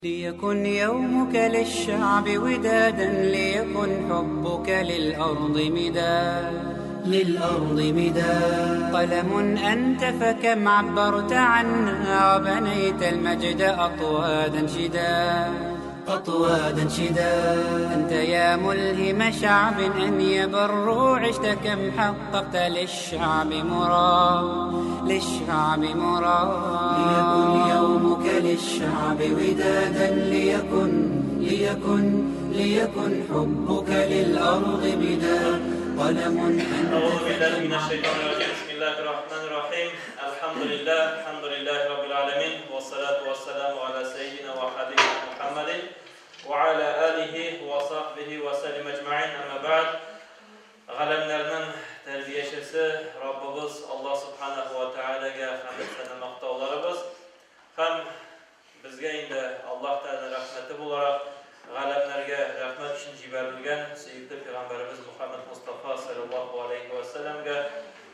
ليكن يومك للشعب ودادا، ليكن حبك للأرض مداد، للأرض مداد. قلم أنت فكم عبرت عنا وبنيت المجد أطوادا شداد، أطوادا شداد. أنت يا ملهم شعب أن يبروا، عشت كم حققت للشعب مراد، للشعب مراد. ليكن يومك للشعب ودادا، ليكن ليكن ليكن حبك للأرض مداد. قلم أنت. أعوذ بالله من الشيطان الرجيم. بسم الله الرحمن الرحيم. الحمد لله، الحمد لله رب العالمين، والصلاة والسلام على سيدنا وحبيبنا محمد وعلى آله وصحبه وسلم أجمعين. أما بعد، Галәмнәрнең тәрбиячесе Раббыбыз Аллаһ Субханаһу ва Тәгаләгә хәмд сәна мактауларыбыз һәм безгә инде Аллаһ Тәгалә рәхмәте буларак галәмнәргә рәхмәт өчен җибәрелгән сөекле пәйгамбәребез Мухаммад Мустафа саллаллаһу алейхи ва сәлләмгә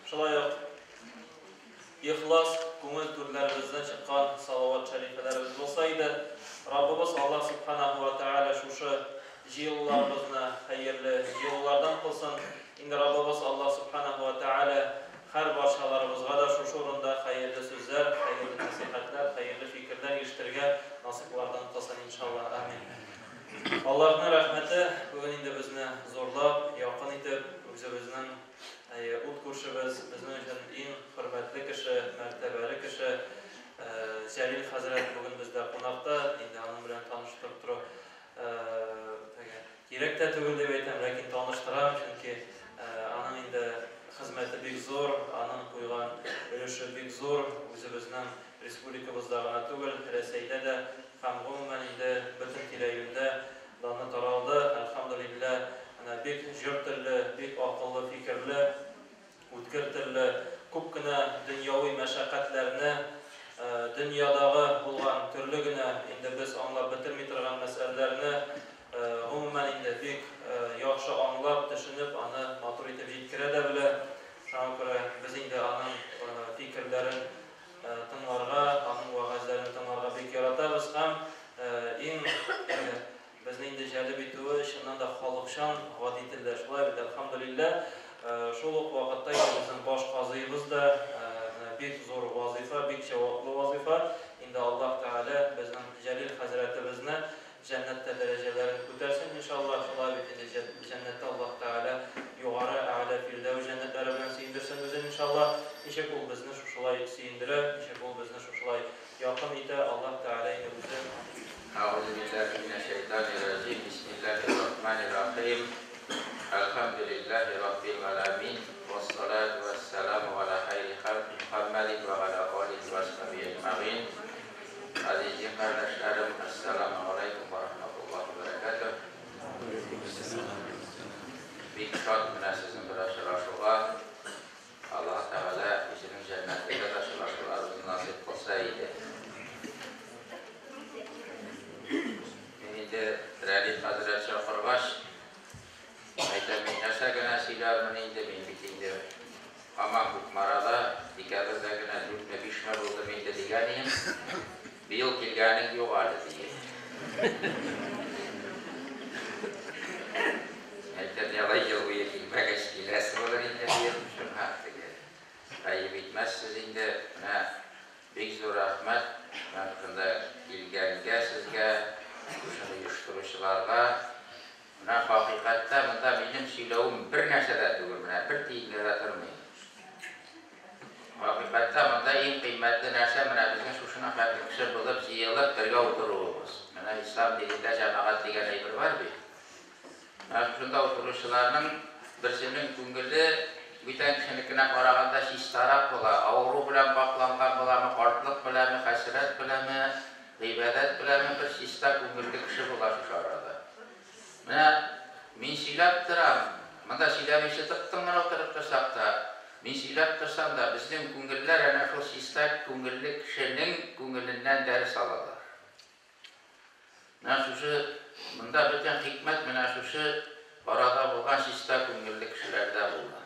шулай ук ихлас күңел түрләребездән чыккан салават шәрифәләребез булса иде. Раббыбыз Аллаһ Субханаһу ва Тәгалә шушы җыелуларыбызны хәерле җыелулардан кылсын. Инде Раббыбыз Аллаһ Субханаһу ва Тәгалә һәр барчаларыбызга да шушы урында хәерле сүзләр, хәерле нәсихәтләр, хәерле фикерләр ирештерергә насыйплардан кылсын иншаллаһ. Амин. Аллаһның рәхмәте бүген инде безне зурлап, якын итеп, үзебезнең ут күршебез, безнең өчен иң хөрмәтле кеше, мәртәбәле кеше Җәлил хәзрәт бүген бездә кунакта. Инде аның белән таныштырып тору кирәк тә түгел дип әйтәм, ләкин таныштырам, чөнки аның инде хезмәте бик зур, аның куйган өлеше бик зур, үзебезнең республикабызда гына түгел, Рәсәйдә дә һәм гомумән инде бөтен тирә-юньдә даны таралды. Әлхәмдүлилләһ, менә бик җор телле, бик акыллы, фикерле, үткер телле, күп кенә дөньяви мәшәкатьләрне, дөньядагы булган төрле генә инде без аңлап бетерми торган мәсьәләләрне гомумән инде бик яхшы аңлап, төшенеп, аны матур итеп җиткерә дә белә. Шуңа күрә без инде аның фикерләрен тыңларга, аның вәгазьләрен тыңларга бик яратабыз һәм иң безне инде җәлеп итүе чыннан да халыкчан, гади телдә. Шулай бит, әлхәмдүлилләһ, шул ук вакытта инде безнең баш казыебыз да бик зур вазифа, бик җаваплы вазифа. Инде Аллаһ Тәгалә безнең Җәлил хәзрәтебезне җәннәттә дәрәҗәләрен күтәрсен иншаллаһ. Шулай бит инде җәннәттә Аллаһ Тәгалә югары әгълә фирдәүс җәннәтләре белән сөендерсен үзен иншаллаһ. Ничек ул безне шушылай сөендерә, ничек ул безне шушылай якын итә, Аллаһ Тәгалә инде үзе. أعوذ بالله من الشيطان الرجيم. بسم الله الرحمن الرحيم. الحمد لله رب العالمين، والصلاة والسلام على خير خلق محمد وعلى آله وصحبه أجمعين. Aziz kardeşlerim, Esselamu Aleyküm ve Rahmetullahi ve Berekatuhu. Бик шат менә сезнең белән очрашуга. Аллаһ Тәгалә үзенең җәннәтендә дә очрашуларыбызны насыйп кылса иде. Мин инде Рәлиф хәзрәт чакыргач, әйтәм, мин нәрсә генә сөйләрмен инде, мин бит инде һаман Кукмарада, декабрьдә генә 4-ме 5-ме булдым инде дигән идем. Быел килгәнең юк әле дигән. Әйтәм, ялай ел буе килмәгәч киләсе булыр инде быел, шуңа теге гаеп итмәссез инде. Менә бик зур рәхмәт менә шушында килгәнгә сезгә, шушыны оештыручыларга. Менә хакыйкатьтә монда минем сөйләвем бер нәрсә дә түгел, менә бер тиенгә дә тормый. Хакыйкатьтә монда иң кыйммәтле нәрсә менә безнең шушының хәтле кеше булып җыелып бергә утыруыбыз. Менә ислам динендә җәмәгать дигән әйбер бар бит. Менә шушында утыручыларның берсенең күңеле бүтән кешенекенә караганда чистарак була, авыру белән бакланган буламы, картлык беләнме, хәсрәт беләнме, гыйбадәт беләнме, бер чиста күңелле кеше була шушы арада. Менә мин сөйләп торам, монда сөйләмичә тып-тын гына утырып торсак та, мин сөйләп торсам да, безнең күңелләр әнә шул чиста күңелле кешенең күңеленнән дәрес алалар. Менә шушы монда бөтен хикмәт менә шушы арада булган чиста күңелле кешеләрдә булды.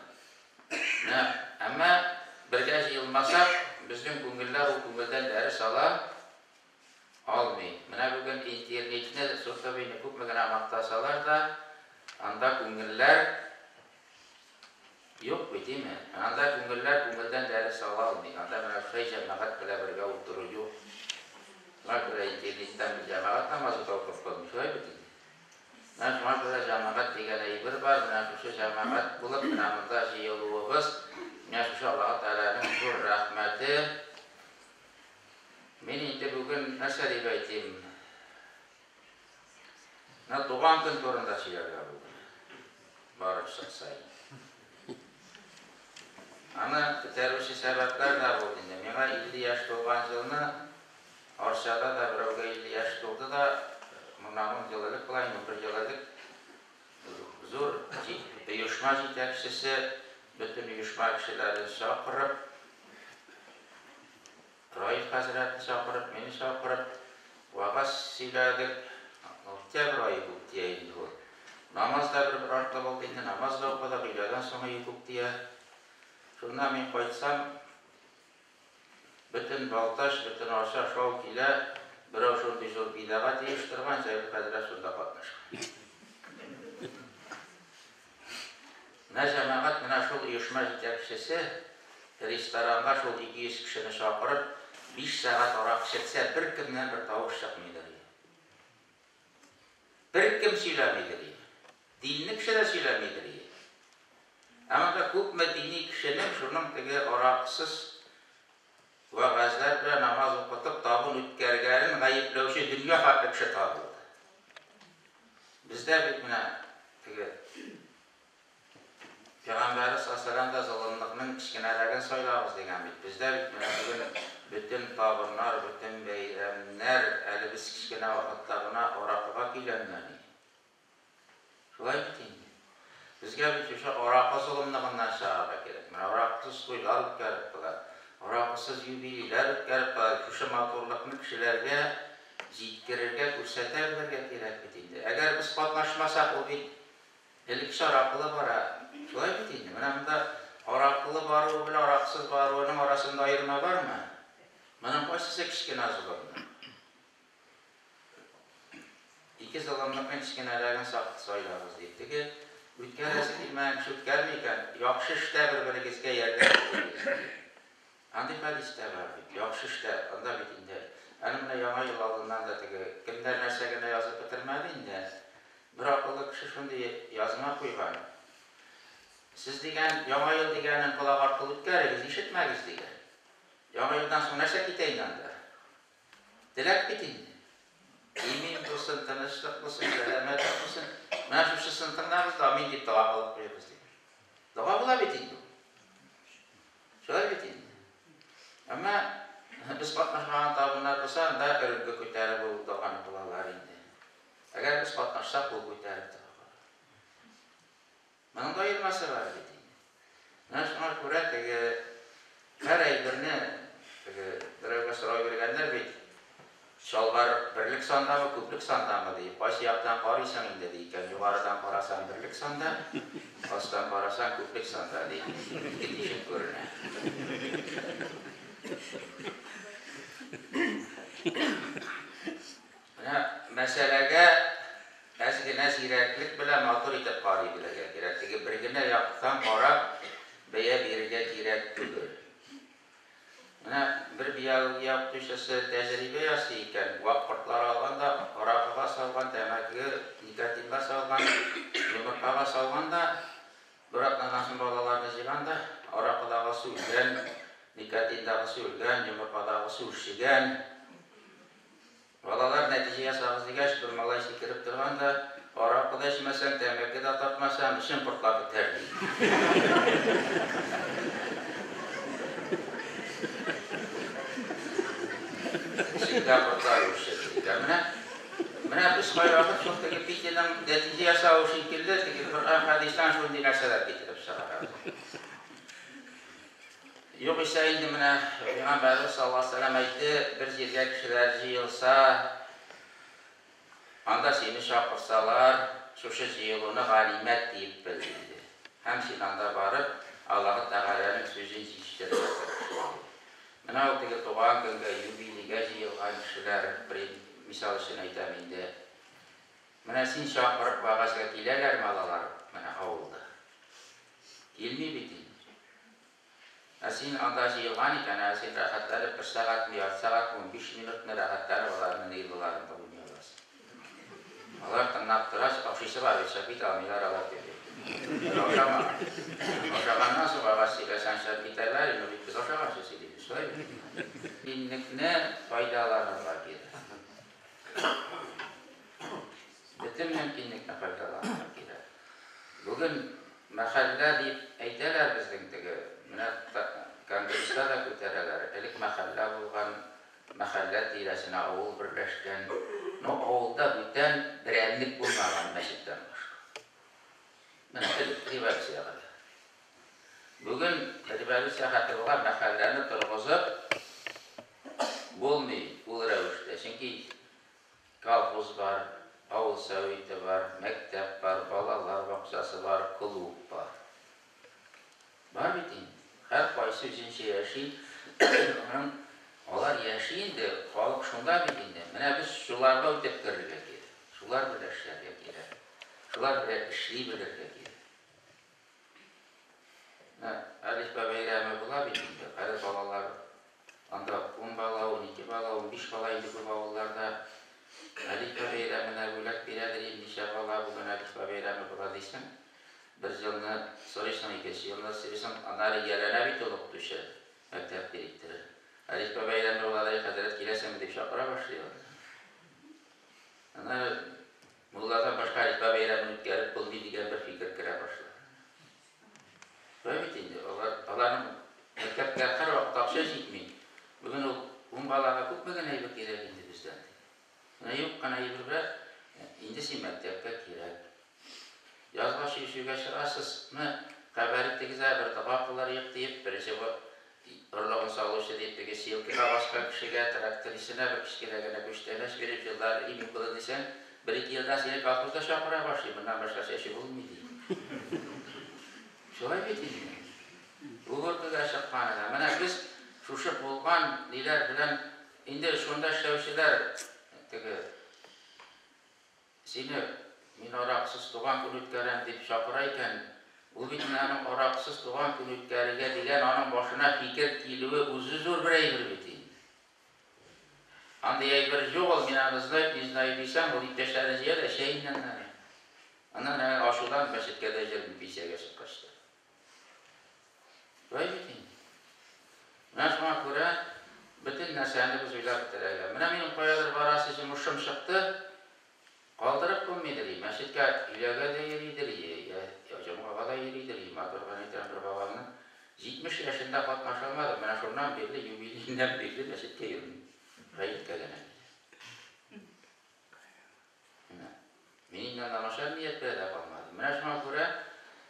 Менә, әмма бергә җыелмасак, безнең күңелләр ул күңелдән дәрес ала алмый. Менә бүген Мактасалар да, анда күңелләр юк бит, димме? Анда күңелләр күңелдән дәрес ала алмый. Анда менә шулай җәмәгать белән бергә утыру юк. Шуңа күрә интернеттан бер җәмәгать намазы да укып булмый, шулай бит инде. Менә шуңа күрә җәмәгать дигән әйбер бар, менә шушы җәмәгать булып, менә монда җыелуыбыз, менә шушы Аллаһы Тәгаләнең зур рәхмәте. Мин инде бүген нәрсә дип әйтим? Менә туган көн турында сөйләргә булдым. Барып чыкса инде. Аны күтәрүче сәбәпләр дә булды инде. Миңа 50 яшь тулган елны Арчада да берәүгә 50 яшь тулды да, моннан 10 ел элек була инде, 11 ел элек зур оешма җитәкчесе бөтен оешма кешеләрен чакырып, Раил хәзрәтне чакырып, мине чакырып, вәгазь сөйләдек. Октябрь ае күк тия инде ул. Намаз да бер-бер артлы булды инде, намаз да укыдык, өйләдән соң ае күк тия. Шуннан мин кайтсам, бөтен Балтач, бөтен Арча шау килә, берәү шундый зур бидәгать оештырган, Җәлил хәзрәт шунда катнашкан. Менә җәмәгать, менә шул оешма җитәкчесе ресторанга шул 200 кешене чакырып, 5 сәгать аракы эчертсә, беркемнән бер тавыш чыкмыйдыр иде. Беркем сөйләмидер иде. Динле кеше дә сөйләмидер иде. Ә монда күпме дини кешенең шуның теге аракысыз вәгазьләр белән намаз укытып табын үткәргәнен гаепләүче дөнья хәтле кеше табылды. Бездә бит менә теге Пәйгамбәребез саллаллаһу да золымлыкның кечкенәрәген сайлагыз дигән бит. Бездә бит менә бүген бөтен табыннар, бөтен бәйрәмнәр әле без кечкенә вакытта гына аракыга көйләнгән иде. Шулай бит инде. Безгә бит шушы аракы золымлыгыннан чыгарга кирәк. Менә аракысыз туйлар үткәреп була, аракысыз юбилейлар үткәреп була. Шушы матурлыкны кешеләргә җиткерергә, күрсәтә белергә кирәк бит инде. Әгәр без катнашмасак, ул бит элеккечә аракылы бара. Шулай бит инде. Менә монда аракылы баруы белән аракысыз баруының арасында аерма бармы? Моның кайсысы кечкенә золымлык? Ике золымлыкның кечкенәрәген сайлагыз, дип. Теге үткәрәсе килмәгән кеше үткәрми икән, яхшы эштә бер-берегезгә ярдәм итегез, ди. Андый хәдис тә бар бит. Яхшы эштә, анда бит инде. Әле менә Яңа ел алдыннан да теге кемнәр нәрсә генә язып бетермәде инде. Бер акыллы кеше шундый язма куйган. Сез, дигән, Яңа ел дигәнен колак аркылы үткәрегез, ишетмәгез, дигән. Яңа елдан соң нәрсә китә инде анда? Теләк бит инде. Имин булсын, тынычлык булсын, сәламәтлек булсын. Менә шушысын тыңлагыз да, амин дип дога кылып куегыз дип. Дога була бит инде ул. Шулай бит инде. Әмма без катнашмаган табыннар булса, анда өрге күтәреп ул доганы кылалар инде. Әгәр без катнашсак, кул күтәреп дога кылалар. Моның да аермасы бар бит инде. Менә шуңа күрә теге һәр әйберне теге берәүгә сорау биргәннәр бит, чалбар берлек сандамы, күплек сандамы дип. Кайсы яктан карыйсың инде ди икән. Югарыдан карасаң берлек санда, астан карасаң күплек санда ди. Ике тишек күренә. Менә мәсьәләгә әз генә зирәклек белән матур итеп карый белергә кирәк. Теге бер генә яктан карап бәя бирергә кирәк түгел. Менә бер биология укытучысы тәҗрибә ясый икән, вак кортлар алган да, аракыга салган, тәмәке, никотинга салган, йомыркага салган да, бер атнадан соң балаларны җыйган да, аракыдагысы үлгән, никотиндагысы үлгән, йомыркадагысы үрчегән. Балалар, нәтиҗә ясагыз дигәч, бер малай сикереп торган да, аракы да эчмәсәң, тәмәке дә тартмасаң, эчең кортлап бетәр, ди. Эчеңдә кортлар үрчер, ди. Ә менә, менә без кайвакыт шул теге Петяның нәтиҗә ясавы шикелле, теге Коръән хәдистән шундый нәрсәләр китереп чыгарабыз. Югыйсә инде менә Пәйгамбәребез саллаллаһу алейһи ва сәлләм әйтте, бер җиргә кешеләр җыелса, анда сине чакырсалар, шушы җыелуны ганимәт диеп бел, диде. Һәм син анда барып, Аллаһы Тәгаләнең сүзен җитештерергә тырыш, диде. Менә ул теге туган көнгә, юбилейгә җыелган кешеләр, мисал өчен әйтәм инде. Менә син чакырып вәгазьгә киләләрме алалар менә авылда? Килми бит инде. Ә син анда җыелган икән, ә син рәхәтләнеп бер сәгатьме, ярты сәгатьме, 15 минутмы рәхәтләнеп аларның нервыларын уйный аласың. Алар тыңлап торач, ашыйсы бар бит, чыгып китә алмыйлар алар дип. Ашама. Ашаганнан соң вәгазь сөйләсәң чыгып китәрләр, инде бит без ашаганчы сөйлибез, шулай бит? Мөмкинлекне файдаланырга кирәк. Бөтен мөмкинлекне файдаланырга кирәк. Бүген мәхәллә дип әйтәләр безнең теге, менә конгресста да күтәрәләр. Элек мәхәллә булган, мәхәллә тирәсенә авыл берләшкән. Но авылда бүтән берәмлек булмаган мәчеттән башка. Менә элек революциягә кадәр. Бүген революция хәтле булган мәхәлләне торгызып булмый ул рәвештә. Чөнки колхоз бар, авыл советы бар, мәктәп бар, балалар бакчасы бар, клуб бар. Бар бит инде. Һәркайсы үзенчә яши. Аның алар яши инде, халык шунда бит инде. Менә без шуларга үтеп керергә кирәк. Шулар белән эшләргә кирәк. Шулар белән эшли белергә кирәк. Менә Әлифба бәйрәме була бит инде. Хәзер балалар анда 10 бала, 12 бала, 15 бала инде күп авылларда. Әлифба бәйрәменә бүләк бирәдер инде, ничә бала бүген Әлифба бәйрәме була дисең. Бер елны сорыйсың, икенче елны сорыйсың, аннары ияләнә бит ул укытучы, мәктәп директоры. Әлифба бәйрәме була, хәзрәт, киләсеңме дип чакыра башлый ул. Аннары мулладан башка Әлифба бәйрәмен үткәреп булмый дигән бер фикер керә башлады. Шулай бит инде, алар, аларның мәктәпкә һәрвакыт акча җитми. Бүген ул 10 балага күпме генә әйбер кирәк инде бездән. Менә юк кына әйбер белән инде син мәктәпкә кирәк. Язга чәчүгә чыгасызмы, хәбәр итегез ә, бер дога кылырыек диеп, беренче орлыгын салучы дип, теге силкага баскан кешегә, трактористына бер кечкенә генә күчтәнәч биреп, еллар имин булыр дисәң, бер-ике елдан сине колхозда чакыра башлый, моннан башка чәчү булмый, ди. Шулай бит инде. Убыркыга чыкканы да. Менә без шушы булган ниләр белән инде шунда эшләүчеләр теге Сине мин аракысыз туган көн үткәрәм дип чакыра икән, ул бит менә аның аракысыз туган көн үткәрергә дигән аның башына фикер килүе үзе зур бер әйбер бит инде. Андый әйбер юк ул, мин аны знать не знаю дисәң, ул иптәшләрен җыя да эчә инде аннары. Аннан әле ачудан мәчеткә дә җөрми пенсиягә чыккач та. Шулай бит инде. Менә шуңа күрә бөтен нәрсәне без уйлап бетерергә. Менә минем каядыр барасы йомышым чыкты. Калдырып булмыйдыр, мәчеткә өйләгә дә йөридер, я җомгага да йөридер, матур гына әйтәм бер бабамның 70 яшендә катнаша алмадым, менә шуннан бирле, юбилееннән бирле мәчеткә йөрмим. Гаеткә генә. Менә. Мин инде анда начар ният белән дә калмадым. Менә шуңа күрә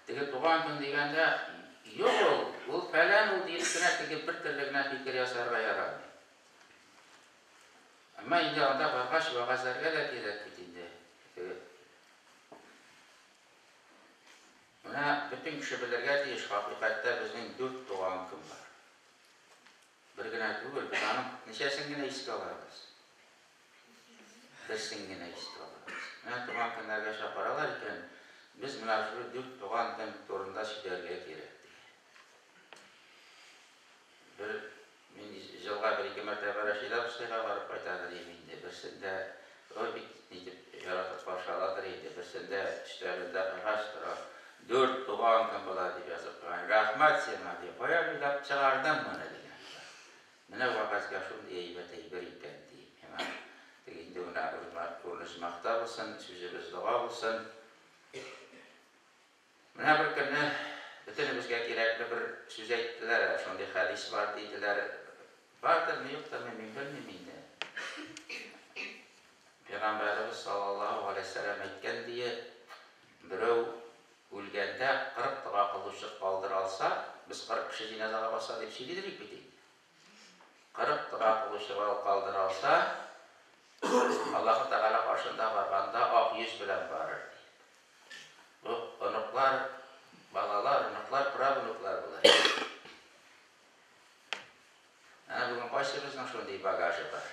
теге туган көн дигәндә, юк ул, ул фәлән ул диеп кенә теге бер төрле генә фикер ясарга ярамый. Әмма инде анда баргач вәгазьләргә дә кирәк бит инде. Теге Менә бөтен кеше белергә тиеш, хакыйкатьтә безнең дүрт туган көн бар. Бер генә түгел, без аның ничәсен генә искә алабыз? Берсен генә искә алабыз. Менә туган көннәргә чакыралар икән, без менә шул дүрт туган көн турында сөйләргә кирәк, ди. Бер мин җылга бер-ике мәртәбә Рәшидә абыстайга барып кайтадыр идем инде. Берсендә, ой, бик нитеп яратып каршы аладыр инде. Берсендә өстәлендә агач тора. Дүрт туган көн була дип язып куйган. Рәхмәт сиңа, ди. Каян уйлап чыгардың моны, дигән. Менә вәгазьгә шундый әйбәт әйбер икән, ди. Миңа теге инде менә урыны оҗмахта булсын, сүзебез дога булсын. Менә бер көнне бөтенебезгә кирәкле бер сүз әйттеләр, ә шундый хәдис бар диделәр. Бардырмы, юктырмы, мин белмим инде. Пәйгамбәребез саллаллаһу галәйһи вәсәлләм әйткән дие, берәү үлгәндә 40 дога кылучы калдыра алса, без 40 кеше җиназага баса дип сөйлидер бит инде. 40 дога кылучы калдыра алса, Аллаһы Тәгалә каршында барганда ак йөз белән барыр ди. Бу оныклар, балалар, оныклар, правнуклар була. Әнә бүген кайсыбызның шундый багажы бар?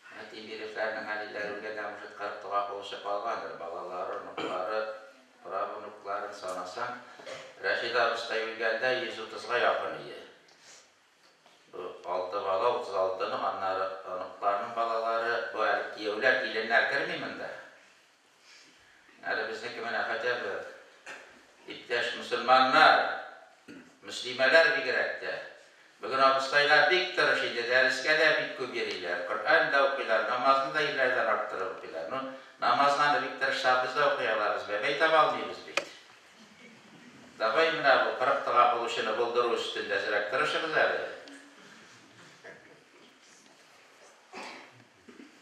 Менә Тимбиревләр Әтиләрнең әниләре үлгәндә, может, 40 дога кылучы калгандыр. Балалары, оныклары, правнукларын санасаң, Рәшид абыстай үлгәндә 130-га якын иде. Бу алты бала, 36 ның, аннары оныкларның балалары, бу әле кияүләр, киленнәр керми монда. Әле безнеке менә хотя бы, иптәш мөселманнар, мөслимәләр бигрәк тә. Бүген абыстайлар бик тырыш иде, дәрескә дә бик күп йөриләр, Коръән дә укыйлар, намазны да ирләрдән арттырып укыйлар. Ну, намазны аны бик тырышса без дә укый алабыз, бәбәй таба алмыйбыз бит. Давай менә бу 40 дога кылучыны булдыру өстендә әзрәк тырышыгыз әле.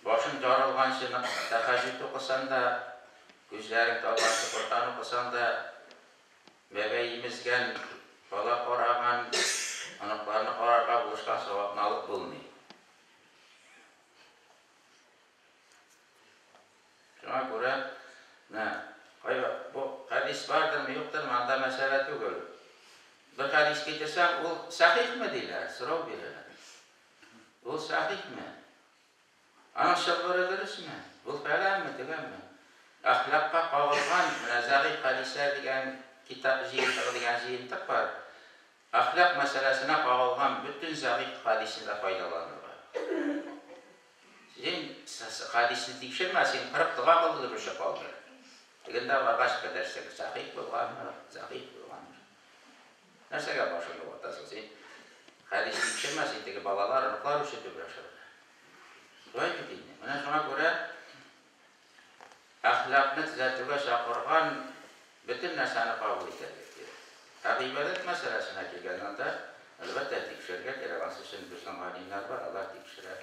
Башың ярылганчы тәһәҗҗүд укысаң да, күзләрең талганчы Коръән укысаң да, бәбәй имезгән, бала караган, оныкларны карарга булышкан савапны алып булмый. Шуңа күрә, менә кайвакыт бу хәдис бардырмы, юктырмы, анда мәсьәлә түгел. Бер хәдис китерсәң, ул сәхихме диләр, сорау бирәләр. Ул сәхихме? Аның чылбыры дөресме? Ул фәләнме, төгәнме? Әхлакка кагылган, менә зәгыйфь хәдисләр дигән китап җыентыгы дигән җыентык бар. Әхлак мәсьәләсенә кагылган бөтен зәгыйфь хәдисне дә файдаланырга. Син хәдисне тикшермә, син 40 дога кылдыручы калдыр. Тегендә баргач белерсең, сәхих булганмы, зәгыйфь булганмы. Нәрсәгә башыңны ватасың син? Хәдис тикшермә син, теге балалар, оныклар үрчетү белән шөгыльлән. Шулай бит инде. Менә шуңа күрә әхлакны төзәтүгә чакырган бөтен нәрсәне кабул итәргә кирәк. Ә гыйбадәт мәсьәләсенә килгәндә, анда, әлбәттә, тикшерергә кирәк. Анысы өчен безнең галимнәр бар, алар тикшерә.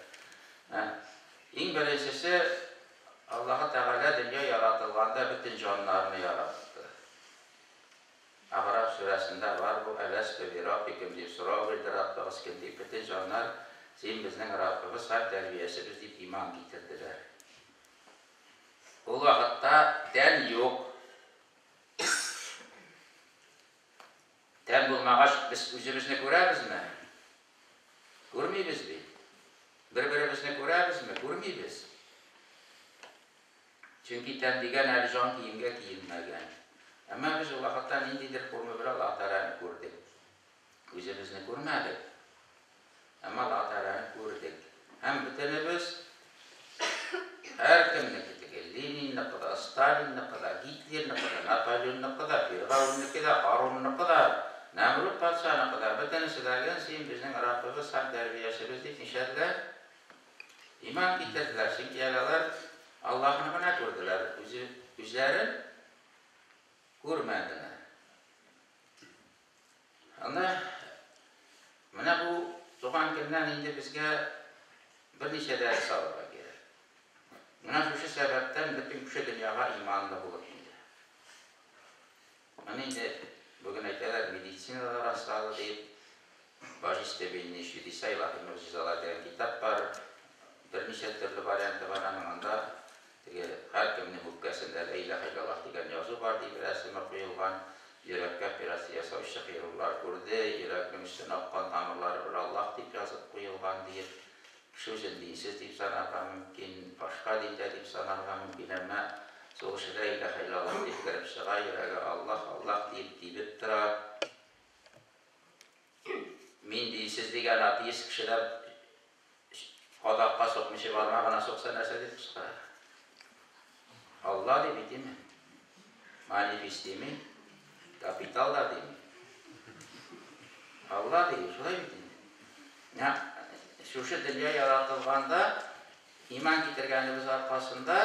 Иң беренчесе, Аллаһы Тәгалә дөнья яратылганда бөтен җаннарны яратты. Әгъраф сүрәсендә бар бу, Әләстү би Раббикүм дип сорау бирде Раббыгыз кем дип, бөтен җаннар Син безнең Раббыбыз һәм тәрбиячебез дип иман китерделәр. Ул вакытта тән юк. Тән булмагач, без үзебезне күрәбезме? Күрмибез бит. Бер-беребезне күрәбезме? Күрмибез. Чөнки тән дигән әле җан киемгә киенмәгән. Әмма без ул вакытта ниндидер форма белән Аллаһ Тәгаләне күрдек. Үзебезне күрмәдек, әмма Аллаһ Тәгаләне күрдек. Һәм бөтенебез, һәркемнеке, теге Ленинныкы да, Сталинныкы да, Гитлерныкы да, Наполеонныкы да, Фиргавеннеке дә, Карунныкы да, Нәмруд патшаныкы да, бөтенесе дә гел син безнең Раббыбыз һәм тәрбиячебез дип нишләделәр? Иман китерделәр, чөнки әле алар Аллаһыны гына күрделәр, үзе, үзләрен күрмәделәр. Анда менә бу туган көннән инде безгә берничә дәрес алырга кирәк. Менә шушы сәбәптән бөтен кеше дөньяга иманлы булып килә. Моны инде бүген әйтәләр, медицина да раслады дип. Божественные чудеса, илаһи могҗизалар дигән китап бар. Берничә төрле варианты бар аның анда. Теге һәркемнең үпкәсендә Лә илаһә иллаллаһ дигән язу бар дип рәсеме куелган. Йөрәккә операция ясаучы хирурглар күрде, йөрәкнең өстенә аккан тамырлары бер Аллаһ дип язып куелган диеп. Кеше үзен динсез дип санарга мөмкин, башка диндә дип санарга мөмкин, әмма сугышы Лә илаһә иллаллаһ дип кереп чыга, йөрәге Аллаһ, Аллаһ диеп тибеп тора. Мин динсез дигән атеист кеше дә кадакка сукмыйча бармагына сукса нәрсә дип кычкыра? Алла ди бит, дими. Манифест дими, капитал да дими. Алла ди, шулай бит инде. Менә шушы дөнья яратылганда иман китергәнебез аркасында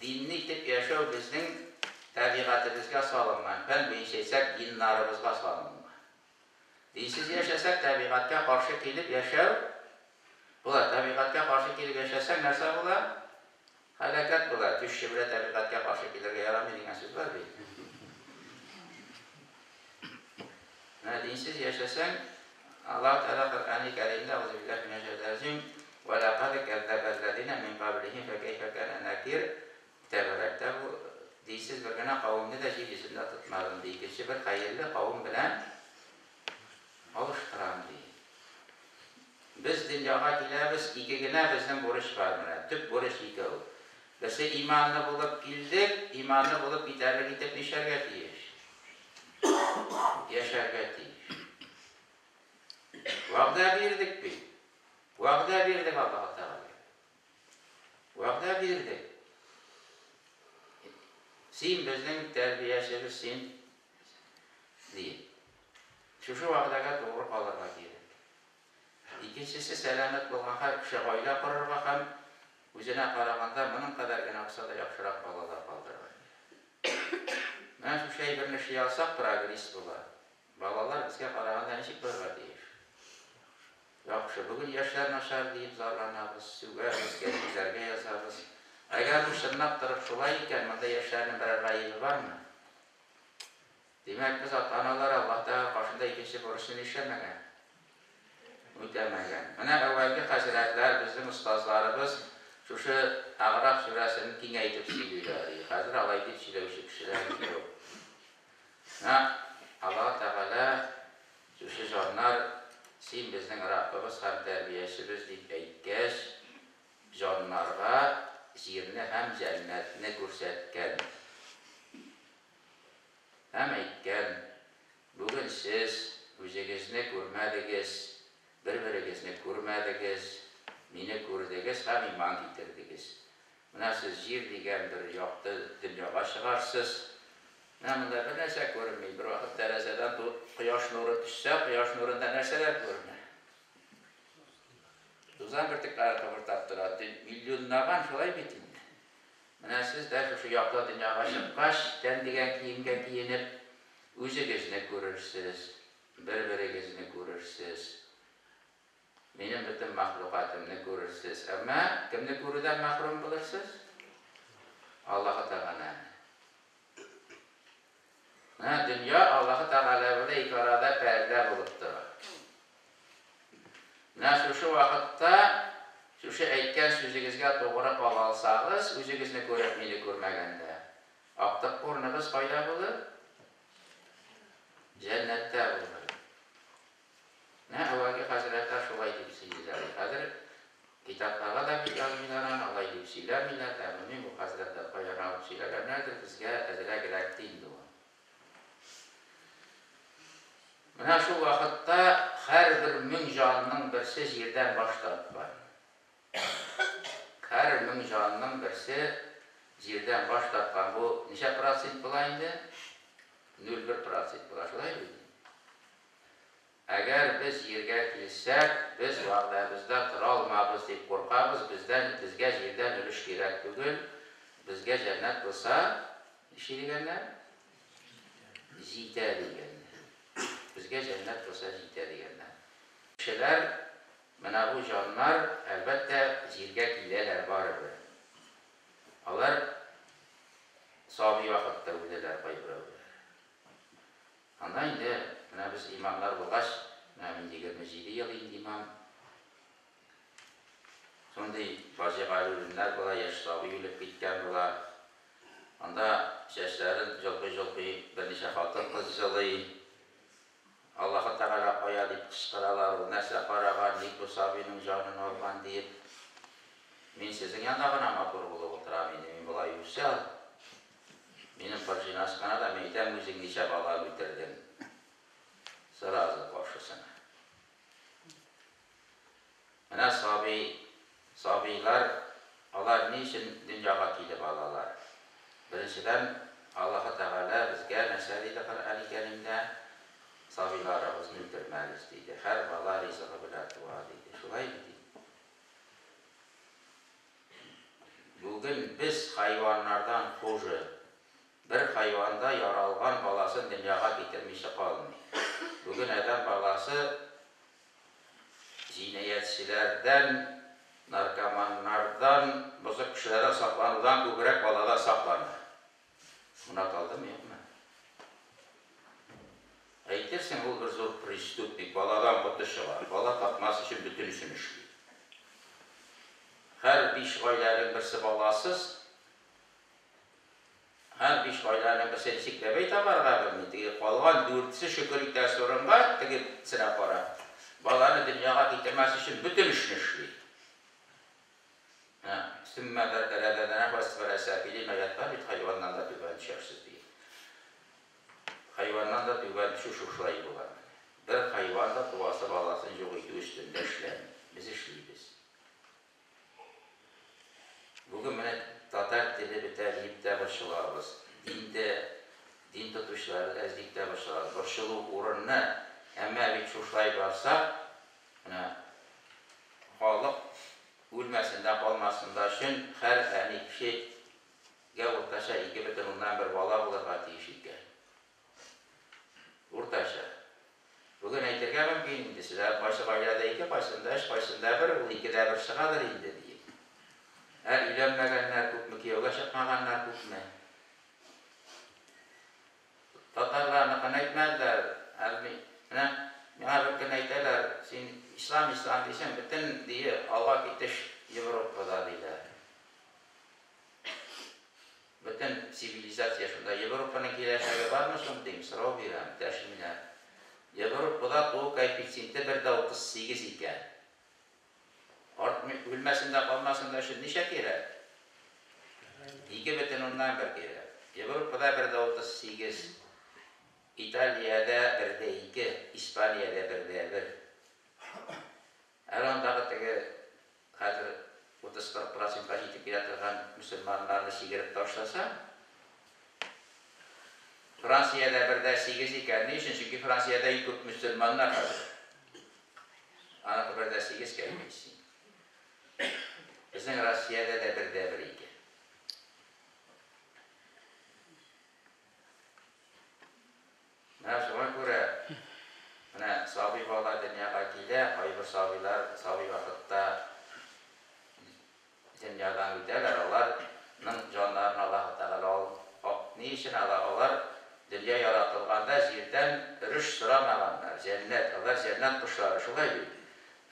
динне итеп яшәү безнең табигатебезгә салынган, фән буенча әйтсәк, геннарыбызга салынган. Динсез яшәсәк, табигатькә каршы килеп яшәү була. Табигатькә каршы килеп яшәсәң, нәрсә була? Һәлакәт була. Теща белән табигатькә каршы килергә ярамый дигән сүз бар бит. Менә динсез яшәсәң, Аллаһ Тәгалә Коръәни Кәримдә, Әгъузу биллаһи минәш шәйтанир раҗим, Вә ләкад кәззәбәлләзинә мин каблиһим фәкәйфә кәнә нәкир. Тәбәрәктә бу динсез бер генә кавемне дә җир йөзендә тотмадым, ди. Икенче бер хәерле кавем белән алыштырам, ди. Без дөньяга киләбез, ике генә безнең бурыч бар менә, төп бурыч икәү. Берсе иманлы булып килдек, иманлы булып китәрлек итеп нишләргә тиеш? Яшәргә тиеш. Вәгъдә бирдек бит. Вәгъдә бирдек Аллаһ Тәгаләгә. Вәгъдә бирдек. Син безнең тәрбиячебез, син диеп. Шушы вәгъдәгә тугры калырга кирәк. Икенчесе, сәламәт булган һәр кеше гаилә корырга һәм үзенә караганда моның кадәр генә булса да яхшырак балалар калдырырга кирәк. Менә шушы әйберне эшли алсак, прогресс була. Балалар безгә караганда ничек булырга тиеш? Яхшы. Бүген яшьләр начар диеп зарланабыз, сүгәбез, гәзитләргә язабыз. Әгәр бу чынлап торып шулай икән, монда яшьләрнең берәр гаебе бармы? Димәк, без ата-аналар Аллаһ Тәгалә каршында икенче бурычны нишләмәгән? Үтәмәгән. Менә әүвәлге хәзрәтләр, безнең остазларыбыз шушы Әгъраф сүрәсен киңәйтеп сөйлиләр иде. Хәзер алай дип сөйләүче кешеләр юк. Менә Аллаһ Тәгалә шушы җаннар, син безнең Раббыбыз һәм тәрбиячебез дип әйткәч, җаннарга җирне һәм җәннәтне күрсәткән. Һәм әйткән, Бүген сез үзегезне күрмәдегез, бер-берегезне күрмәдегез, мине күрдегез һәм иман китердегез. Менә сез җир дигән бер якты дөньяга чыгарсыз. Менә монда бернәрсә күренми. Бервакыт тәрәзәдән кояш нуры төшсә, кояш нурында нәрсәләр күренә? Тузан бөртекләре кыбыртап тора. Миллионлаган, шулай бит инде. Менә сез дә шушы якты дөньяга чыккач, тән дигән киемгә киенеп, үзегезне күрерсез, бер-берегезне күрерсез, минем бөтен мәхлукатымны күрерсез. Әмма кемне күрүдән мәхрүм булырсыз? Аллаһы Тәгаләне. Менә дөнья Аллаһы Тәгалә белән ике арада пәрдә булып тора. Менә шушы вакытта шушы әйткән сүзегезгә тугры кала алсагыз, үзегезне күреп, мине күрмәгәндә, актык урыныгыз кайда булыр? Җәннәттә булыр. Менә әүвәлге хәзрәтләр шулай дип сөйлиләр. Хәзер китапларга да бит язмыйлар аны, алай дип сөйләмиләр дә. Белмим, бу хәзрәтләр каян алып сөйләгәннәрдер, безгә әзрәк эләкте инде ул. Менә шул вакытта һәрбер 1000 җанның берсе җирдән баш тарткан. Һәр 1000 җанның берсе җирдән баш тарткан. Бу ничә процент була инде? 0,1 процент була, шулай бит? Әгәр без җиргә килсәк, без вәгъдәбездә тора алмабыз дип куркабыз, бездән, безгә җирдән өлеш кирәк түгел, безгә җәннәт булса, ничек дигәннәр? Җитә дигәннәр. Безгә җәннәт булса җитә дигәннәр. Кешеләр, менә бу җаннар, әлбәттә, җиргә киләләр барыбер. Алар сабый вакытта үләләр кайберәүләр. Анда инде менә без имамнар булгач, менә мин 27 ел инде имам. Шундый фаҗигале үлемнәр була, яшь сабый үлеп киткән була. Анда чәчләрен җолкый-җолкый берничә хатын-кыз җылый. Аллаһы Тәгалә кая дип кычкыралар, ул нәрсә караган, ник бу сабыйның җанын алган диеп. Мин сезнең янда гына матур булып утырам инде, мин болай усал. Минем пржинасы гына да, мин әйтәм, үзең ничә бала үтердең? Сразу каршысына. Менә сабый, сабыйлар, алар ни өчен дөньяга килеп алалар? Беренчедән, Аллаһы Тәгалә безгә нәрсә диде Коръәни Кәримдә? Сабыйларыгызны үтермәгез, диде. Һәр бала ризыгы белән туа, диде. Шулай бит инде. Бүген без хайваннардан хуже. Бер хайван да яралган баласын дөньяга китермичә калмый. Бүген адәм баласы җинаятьчеләрдән, наркоманнардан, бозык кешеләрдән сакланудан күбрәк баладан саклана. Морат алдымы, юкмы? Әйтерсең, ул бер зур преступник, баладан коты чыга, бала тапмас өчен бөтенесен эшли. Һәр биш гаиләнең берсе баласыз, һәр биш гаиләнең берсе ничек бәбәй табарга белми, теге калган дүртесе шөкер итәсе урынга, тегесенә карап, баланы дөньяга китермәс өчен бөтен эшне эшли. Менә Сүммә рәдәдәнәһү әсфәлә сәфилин аять бар бит, хайваннан да түбән төшәрсез диеп. Хайваннан да түбән төшү шушылай була. Бер хайван да туасы баласын юк итү өстендә эшләми. Без эшлибез. Бүген менә татар теле бетә диеп тә борчылабыз. Диндә дин тотучылар әз дип тә борчылабыз. Борчылу урынны, әмма бит шушылай барсак, менә халык үлмәсен дә калмасын да өчен һәр әни кешегә уртача 2,1 бала булырга тиеш икән. Уртача. Бүген әйтергә мөмкин инде, сезләр кайсы гаиләдә 2, кайсында 3, кайсында 1, ул 2-дә 1 чыгадыр инде диеп. Ә өйләнмәгәннәр күпме, кияүгә чыкмаганнар күпме? Татарларныкын әйтмәделәр, әлби. Менә миңа бер көн әйтәләр, син ислам, ислам дисең, бөтен дие алга китеш Европада диләр. Бөтен цивилизация шунда. Европаның киләчәге бармы соң дим, сорау бирәм, дәшмиләр. Европада туу коэффициенты 1,38 икән. Артмый, үлмәсен дә калмасын да өчен ничә кирәк? 2,1 кирәк. Европада 1,38. Италиядә 1,2, Испаниядә 1,1. Әле андагы теге хәзер 30-40 процентка җитеп килә торган мөселманнарны чигереп ташласа, Франциядә 1,8 икән. Ни өчен? Чөнки Франциядә иң күп мөселманнар хәзер. Аныкы 1,8 коэффициент. Безнең Россиядә дә 1,1 икән. Менә шуңа күрә, менә сабый бала дөньяга килә, кайбер сабыйлар сабый вакытта дөньядан үтәләр, аларның җаннарын Аллаһ Тәгалә алып, ни өчен ала? Алар дөнья яратылганда җирдән өреш сорамаганнар, җәннәт, алар җәннәт кошлары, шулай бит.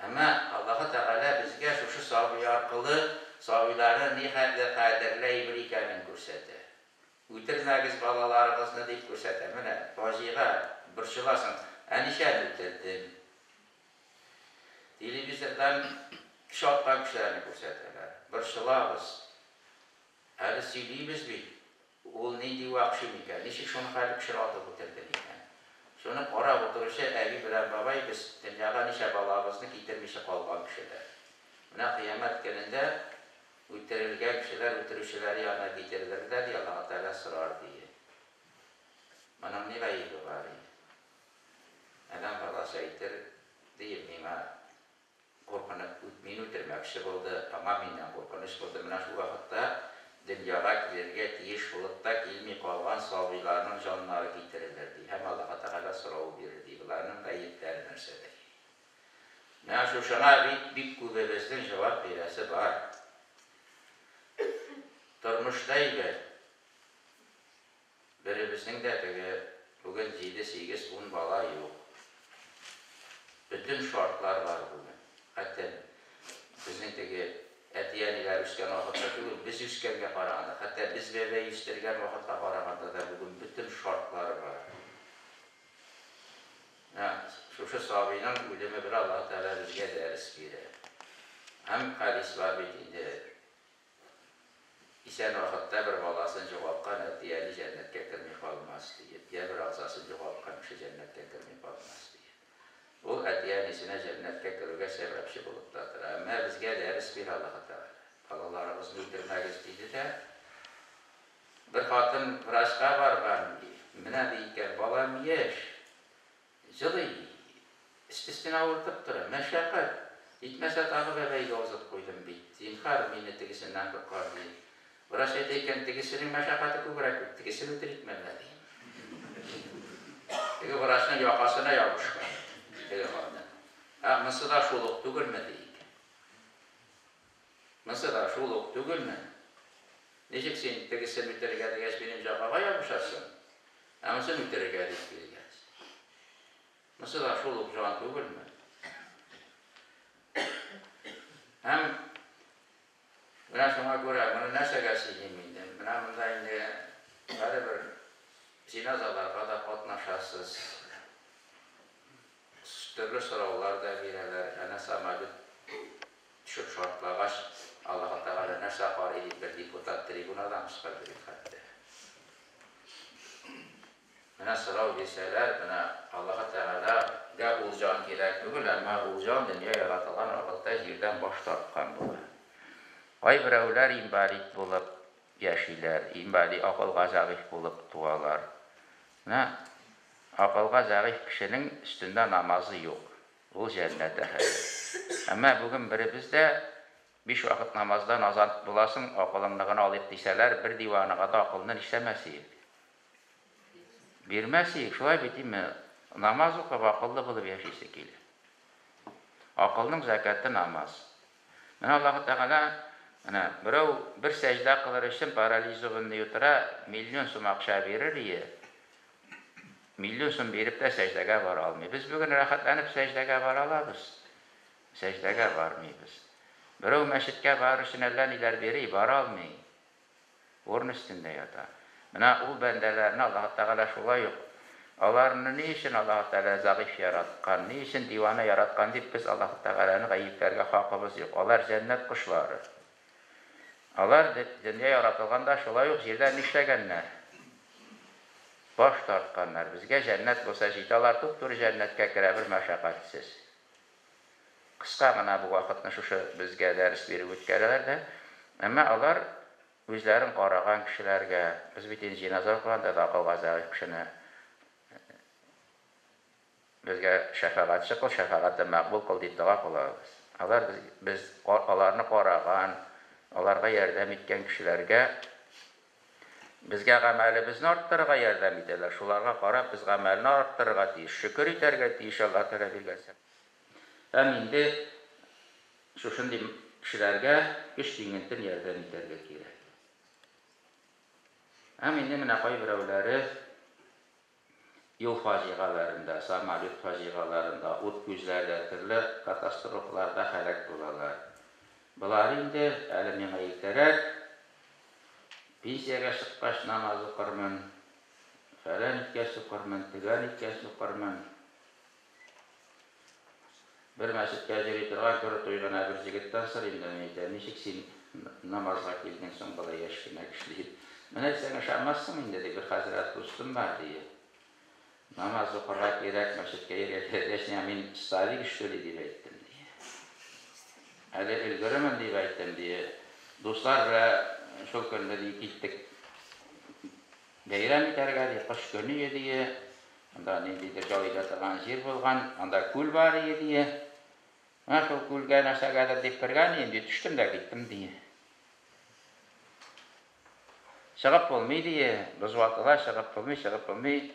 Әмма Аллаһ Тәгалә безгә шушы сабый аркылы сабыйларны ни хәтле кадерле әйбер икәнен күрсәтә. Үтермәгез балаларыгызны дип күрсәтә. Менә фаҗига, борчыласың. Ә ничәне үтердең? Телевизордан кеше аткан кешеләрне күрсәтәләр. Борчылабыз. Әле сөйлибез бит. Ул нинди вәхши микән? Ничек шуны хәтле кешене атып үтерде микән? Шуны карап утыручы әби белән бабай без дөньяга ничә балабызны китермичә калган кешеләр. Менә кыямәт көнендә үтерелгән кешеләр үтерүчеләр янына китерелер дә, ди, Аллаһ Тәгалә сорар, ди. Моның ни гаебе бар? Адәм баласы әйтер, ди, миңа куркынып, мин үтермәкче булды, аңа миннән куркыныч булды. Менә шул вакытта дөньяга килергә тиеш булып та килми калган сабыйларның җаннары китерелер, ди. Һәм Аллаһ Тәгалә сорау бирер, ди. Буларның гаепләре нәрсәдә? Менә шушыңа бик бик күбебезнең җавап бирәсе бар. Тормышта әйбәт. Беребезнең дә теге бүген 7, 8, 10 бала юк. Бөтен шартлар бар бүген. Хәтта безнең теге әти-әниләр үскән вакытта түгел, без үскәнгә караганда, хәтта без бәбәй үстергән вакытка караганда да бүген бөтен шартлар бар. Менә шушы сабыйның үлеме бер Аллаһ Тәгалә безгә дәрес бирә. Һәм хәдис бар бит инде. Исән вакытта бер баласын югалткан әти-әни җәннәткә керми калмас диеп, я бер агзасын югалткан кеше җәннәткә керми калмас диеп. Ул әти-әнисенә җәннәткә керүгә сәбәпче булып та тора. Әмма безгә дәрес бирә Аллаһ Тәгалә. Балаларыгызны үтермәгез диде дә, бер хатын врачка барган, ди. Менә ди икән, балам яшь, җылый, өст-өстенә авыртып тора, мәшәкать. Җитмәсә тагы бәбәйгә узып куйдым бит. Зинһар, мине тегесеннән коткар, ди. Врач әйтә икән, тегесенең мәшәкате күбрәк бит, тегесен үтерик мәллә, ди. Теге врачның якасына ябышкан, теге хатын. Ә монысы да шул ук түгелме, ди икән. Монысы да шул ук түгелме? Ничек син тегесен үтерергә дигәч, минем якага ябышасың? Ә монысын үтерергә дип килгәч. Монысы да шул ук җан түгелме? Һәм менә шуңа күрә моны нәрсәгә сөйлим инде? Менә монда инде барыбер җиназаларга да катнашасыз. Төрле сораулар да бирәләр. Әнә самолет Төшеп шартлагач, Аллаһы Тәгалә нәрсә карый дип бер депутат трибунадан кычкырды бит хәтта. Менә сорау бирсәләр, менә Аллаһы Тәгаләгә ул җан кирәк түгел, әмма ул җан дөнья яратылган вакытта җирдән баш тарткан була. Кайберәүләр инвалид булып яшиләр, инвалид, акылга зәгыйфь булып туалар. Менә акылга зәгыйфь кешенең өстендә намазы юк. Ул җәннәт әһеле. Әмма бүген беребез дә биш вакыт намаздан азат буласың, акылыңны гына алыйк дисәләр, бер диванага да акылны нишләмәс иек? Бирмәс иек, шулай бит, име? Намаз укып, акыллы булып яшисе килә. Акылның зәкяты намаз. Менә Аллаһы Тәгалә, менә берәү бер сәҗдә кылыр өчен парализованный утыра, миллион сум акча бирер ие, миллион сум биреп тә сәҗдәгә бара алмый. Без бүген рәхәтләнеп сәҗдәгә бара алабыз, сәҗдәгә бармыйбыз. Берәү мәчеткә барыр өчен әллә ниләр бери, бара алмый. Урын өстендә ята. Менә ул бәндәләрне Аллаһы Тәгалә шулай ук, аларны ни өчен Аллаһы Тәгалә зәгыйфь яраткан, ни өчен дивана яраткан дип без Аллаһы Тәгаләне гаепләргә хакыбыз юк. Алар җәннәт кошлары. Алар дөнья яратылганда шулай ук җирдә нишләгәннәр? Баш тартканнар. Безгә җәннәт булса җитә, алар туп-туры җәннәткә керә бер мәшәкатьсез. Кыска гына бу вакытны шушы безгә дәрес биреп үткәрәләр дә, әмма алар үзләрен караган кешеләргә, без бит инде җеназа укыганда да акылга зәгыйфь кешене безгә шәфәгатьче кыл, шәфәгатен мәкъбул кыл дип дога кылабыз. Алар без, без аларны караган, аларга ярдәм иткән кешеләргә безгә гамәлебезне арттырырга ярдәм итәләр. Шуларга карап без гамәлне арттырырга тиеш, шөкер итәргә тиеш Аллаһ Тәгалә биргән. Һәм инде шушындый кешеләргә көч тиңентен ярдәм итәргә кирәк. Һәм инде менә кайберәүләре юл фаҗигаләрендә, самолет фаҗигаләрендә, ут күзләрдә, төрле катастрофаларда һәлак булалар. Болар инде әле миңа иртәрәк, пенсиягә чыккач намаз укырмын, фәлән иткәч укырмын, төгән иткәч укырмын. Бер мәчеткә йөри торган крутой гына бер җегеттән сорыйм да, мин әйтәм, ничек син намазга килдең соң болай яшь кенә кеше, дип. Менә әйтсәң ышанмассың инде, ди, бер хәзрәт дустым бар, ди. Намаз укырга кирәк, мәчеткә йөрергә кирәк дигәч, миңа мин старик что ли дип әйттем, ди. Әле өлгеремен дип әйттем, ди. Дуслар белән шул көнне, ди, киттек бәйрәм итәргә, ди, кыш көне, ди. Анда ниндидер ял итә торган җир булган, анда күл бар иде, ди. Менә шул күлгә нәрсәгәдер дип кергән идем, ди, төштем дә киттем, ди. Чыгып булмый, ди, боз ватыла, чыгып булмый, чыгып булмый.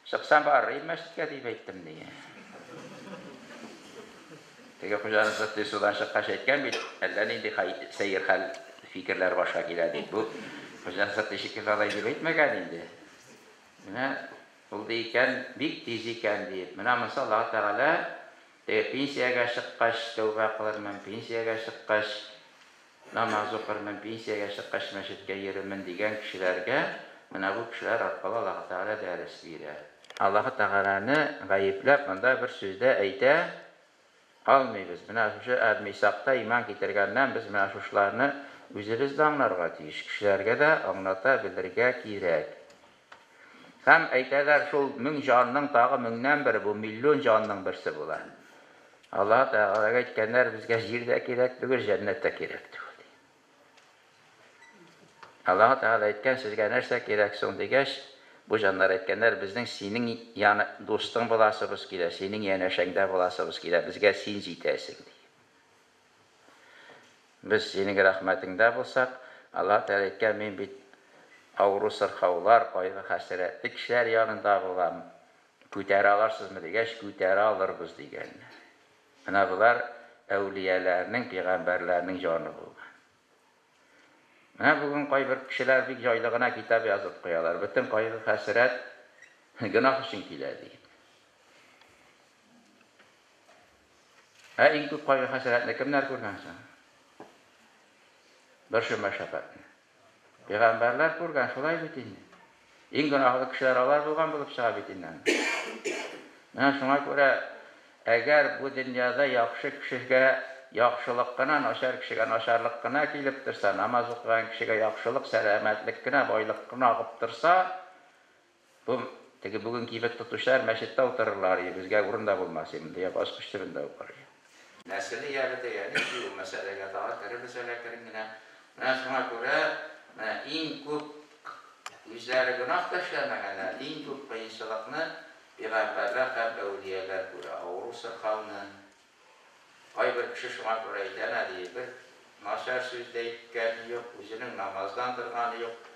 Чыксам барыр идем мәчеткә, дип әйттем, ди. Теге хуҗаның сыртый судан чыккач әйткән бит, әллә нинди сәер хәл, фикерләр башка килә дип. Бу хуҗаның сыртый шикелле алай дип әйтмәгән инде. Менә булды икән, бик тиз икән, диеп. Менә монысы Аллаһы Тәгалә теге пенсиягә чыккач тәүбә кылырмын, пенсиягә чыккач намаз укырмын, пенсиягә чыккач мәчеткә йөрермен дигән кешеләргә менә бу кешеләр аркылы Аллаһы Тәгалә дәрес бирә. Аллаһы Тәгаләне гаепләп монда бер сүз дә әйтә алмыйбыз. Менә шушы Әл-Мисакта иман китергәннән без менә шушыларны үзебез дә аңларга тиеш, кешеләргә дә аңлата белергә кирәк. Һәм әйтәләр, шул мең җанның тагы меңнән бере, бу миллион җанның берсе була. Аллаһ Тәгаләгә әйткәннәр, безгә җир дә кирәк түгел, җәннәт тә кирәк түгел. Аллаһ Тәгалә әйткән, сезгә нәрсә кирәк соң дигәч, бу җаннар әйткәннәр, безнең синең яны дустың буласыбыз килә, синең янәшәңдә буласыбыз килә, безгә син җитәсең, ди. Без синең рәхмәтеңдә булсак, Аллаһ Тәгалә әйткән, мин бит авыру-сырхаулар, кайгы-хәсрәтле кешеләр янында булам, күтәрә аларсызмы дигәч, күтәрә алырбыз дигәннәр. Менә болар әүлияләрнең, пигамбәрләрнең җаны булган. Менә бүген кайбер кешеләр бик җайлы гына китап язып куялар, бөтен кайгы-хәсрәт гөнаһ өчен килә диеп. Ә иң күп кайгы-хәсрәтне кемнәр күргән соң? Бер шул мәшәкатьне. Пәйгамбәрләр күргән, шулай бит инде. Иң гөнаһлы кешеләр алар булган булып чыга бит инде. Менә шуңа күрә, әгәр бу дөньяда яхшы кешегә яхшылык кына, начар кешегә начарлык кына килеп торса, намаз укыган кешегә яхшылык, сәламәтлек кенә, байлык кына агып торса, бу теге бүген кибет тотучылар мәчеттә утырырлар, безгә урын да булмас, инде я баскыч төбендә укыр. Нәселе ябете, ягъни ул мәсьәләгә тагы кереп әкрен генә. Менә шуңа күрә менә иң күп үзләре гөнаһ та эшләмәгәннәр, иң күп кыенчылыкны пәйгамбәрләр һәм әүлияләр күрә, авыру сырхауны. Кайбер кеше шуңа күрә әйтә, ди, бер начар сүз дә әйткәне юк, үзенең намаздан торганы юк,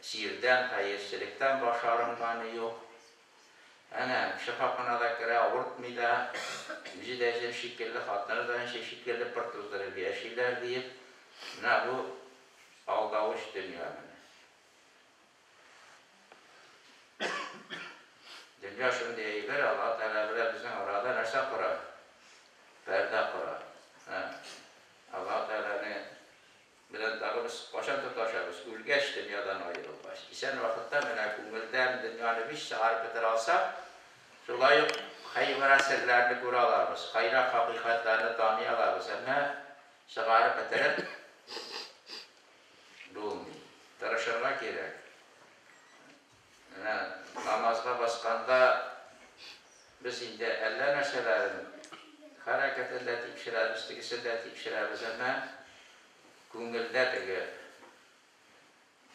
сирдән, хәерчелектән баш арынганы юк. Әнә, кеше хакына да керә, авыртмый да, үзе дә җен шикелле, хатыны да җен шикелле пыр туздырып яшиләр диеп, менә бу алдавыч дөнья менә. Дөнья шундый әйбер, Аллаһ Тәгалә белән безнең арада нәрсә кора? Пәрдә кора. Аллаһ Тәгаләне белән тагы без кашан тоташабыз? Үлгәч дөньядан аерылгач. Исән вакытта менә күңелдән дөньяны биш чыгарып бетерә алсак, шулай ук хәйрә серләрне күрә алабыз, хәйрә хакыйкатьләрне таный алабыз. Әмма чыгарып бетереп булмый. Тырышырга кирәк. Менә намазга басканда без инде әллә нәрсәләрен хәрәкәтен дә тикшерәбез, тегесен дә тикшерәбез, әмма күңелдә теге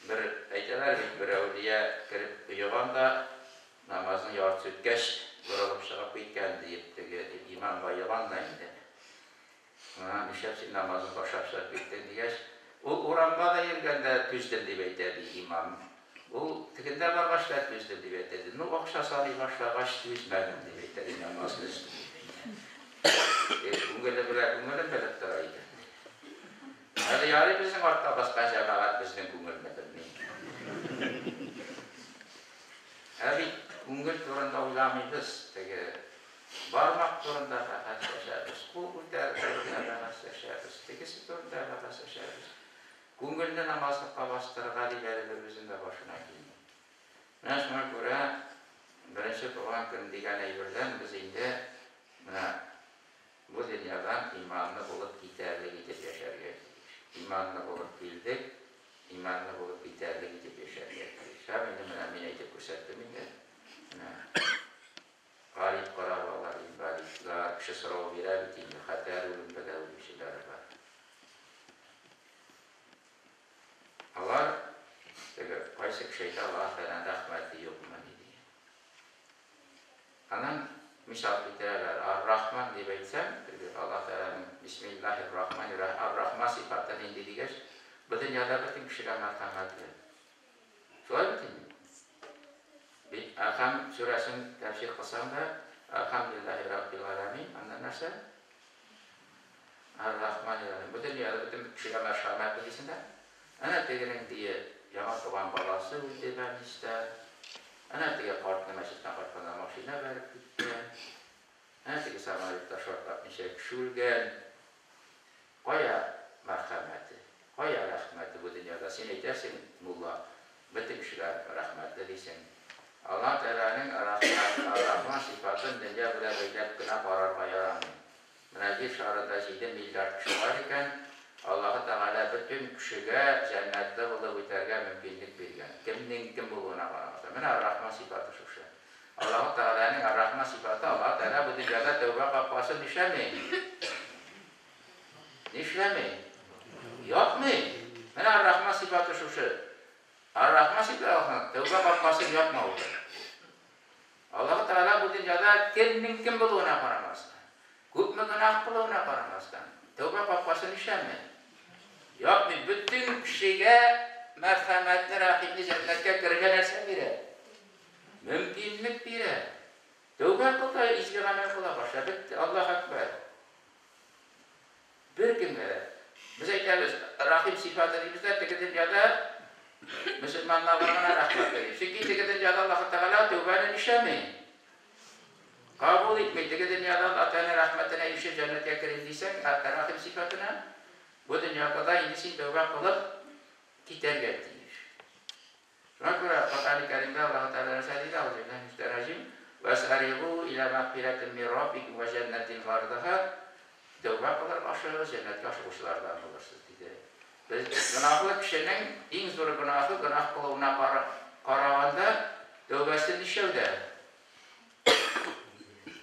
бер әйтәләр бит, бер әүлия кереп оеган да намазны яртысы үткәч борылып чыгып киткән диеп, теге имамга оеган да инде. Менә нишләп син намазны ташлап чыгып киттең дигәч, ул урамга да йөргәндә түздем дип әйтә ди имам. Ул тегендә баргач та түздем дип әйтә ди. Ну, акча саный башлагач түзмәдем дип әйтә ди, намазны өздем дип әйтә. Күңеле белән күңелен белеп тора икән. Әле ярый безнең артта баскан җәмәгать безнең күңелне белми. Ә бит күңел турында уйламыйбыз, теге бармак турында бәхәсләшәбез, кул күтәрү турында бәхәсләшәбез, тегесе турында бәхәсләшәбез. Күңелне намазлыкка бастырырга дип әле беребезнең дә башына килми. Менә шуңа күрә беренче туган көн дигән әйбердән без инде менә бу дөньядан иманлы булып китәрлек итеп яшәргә тиеш. Иманлы булып килдек, иманлы булып китәрлек итеп яшәргә тиеш. Һәм инде менә мин әйтеп күрсәттем инде. Менә гарип карабалар, инвалидлар, кеше сорау бирә бит инде, хәтәр үлемдә дә үлүчеләр бар. Алар теге кайсы кеше әйтә, Аллаһ Тәгаләнең рәхмәте юкмыни дигән. Анан мисал китерәләр, Ар-Рахман дип әйтсәң, теге Аллаһ Тәгаләнең Бисмиллаһир-Рахманир-Рахим, Ар-Рахман сыйфаты нинди дигәч, бу дөньяда бөтен кешегә мәрхәмәтле. Шулай бит инде. Бит Әлхәм сүрәсен тәфсир кылсаң да, Әлхәмдүлиллаһи раббил галәмин, анда нәрсә? Ар-Рахманир-Рахим. Бу дөньяда бөтен кешегә мәрхәмәтле дисең дә, әнә тегенең дие яңа туган баласы үлде больницада. Әнә теге картны мәчеттән кайтканда машина бәреп китте. Әнә теге самолетта шартлап ничә кеше үлгән. Кая мәрхәмәте, кая рәхмәте бу дөньяда? Син әйтәсең, мулла, бөтен кешегә рәхмәтле дисең. Аллаһ Тәгаләнең Ар-Рахман сыйфатын дөнья белән бәйләп кенә карарга ярамый. Менә җир шарында 7 миллиард кеше бар икән, Аллаһ Тәгалә бөтен кешегә җәннәтле булып үтәргә мөмкинлек биргән. Кемнең кем булуына карамастан. Менә Ар-Рахман сыйфаты шушы. Аллаһ Тәгаләнең Ар-Рахман сыйфаты, Аллаһ Тәгалә бу дөньяда тәүбә капкасын нишләми? Нишләми? Япмый. Менә Ар-Рахман сыйфаты шушы. Ар-Рахман сыйфаты тәүбә капкасын япмау. Аллаһ Тәгалә бу дөньяда кемнең кем булуына карамастан, күпме гөнаһ кылуына карамастан, тәүбә капкасын нишләми? Япмый. Бөтен кешегә мәрхәмәтле, рәхимле җәннәткә керергә нәрсә бирә? Мөмкинлек бирә. Тәүбә кыл да изге гамәл кыла башла. Бетте. Аллаһ әкбәр. Бер кемгә дә. Без әйтәбез, рахим сыйфаты дибез дә, теге дөньяда мөселманнарга гына рәхмәтле дип. Чөнки теге дөньяда Аллаһ Тәгалә тәүбәне нишләми? Кабул итми. Теге дөньяда Аллаһ Тәгалә рәхмәтенә ирешеп җәннәткә керим дисәң, рахим сыйфатына бу дөньяда да инде син тәүбә кылып китәргә тиеш. Шуңа күрә Коръән-и Кәримдә Аллаһ Тәгалә нәрсә диде? Аузу биллаһи минәш шайтанир раҗим. Вәсариғу иля мәгъфиратин мин раббикум ва җәннәтин гардыһа. Тәүбә кылырга ашыгыгыз, җәннәткә ашыгучылардан булырсыз, диде. Без гөнаһлы кешенең иң зур гөнаһы гөнаһ кылуына караганда тәүбәсе ничәүдә?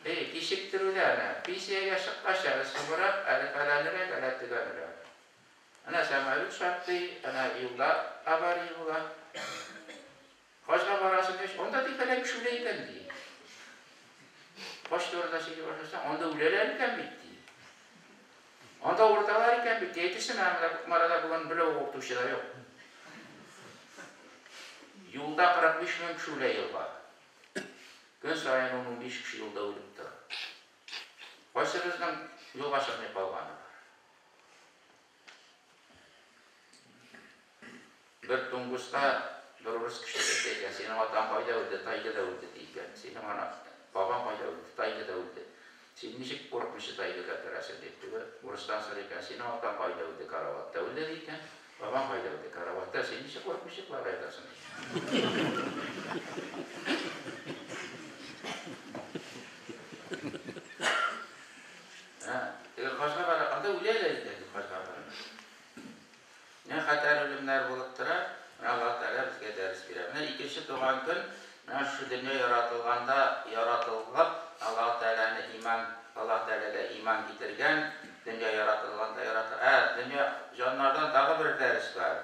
Эй, кичектерүдә әнә. Пенсиягә чыккач әле соңрак, әле фәләнрәк, әле төгәнрәк. Әнә самолет шартлый, әнә юлда авария була. Хаҗга барасың дигәч, анда ди фәлән кеше үлә икән ди. Хаҗ турында сөйли башласаң, анда үләләр икән бит ди. Анда авырталар икән бит ди. Әйтерсең, менә монда Кукмарада бүген бер укытучы да юк. Юлда 45 мең кеше үлә елга. Көн саен 10-15 кеше юлда үлеп тора. Кайсыбызның юлга чыкмый калганы бар? Бер тунгуска бер урыс кешесе әйтә икән, синең атаң кайда үлде, тайгада үлде, ди икән. Синең ана, бабаң кайда үлде, тайгада үлде. Син ничек курыкмыйча тайгага керәсең, дип, теге урыстан сорый икән, синең атаң кайда үлде, караватта үлде, ди икән. Бабаң кайда үлде, караватта, син ничек курыкмыйча йокларга ятасың, ди. Теге хаҗга бара, анда үләләр икән, дип хаҗга бара. Менә хәтәр үлемнәр булып тора, менә Аллаһ Тәгалә безгә дәрес бирә. Менә икенче туган көн, менә шушы дөнья яратылганда яратылгып, Аллаһ Тәгаләне иман, Аллаһ Тәгаләгә иман китергән, дөнья яратылганда яратыл, ә, дөнья җаннардан тагы бер дәрес бар.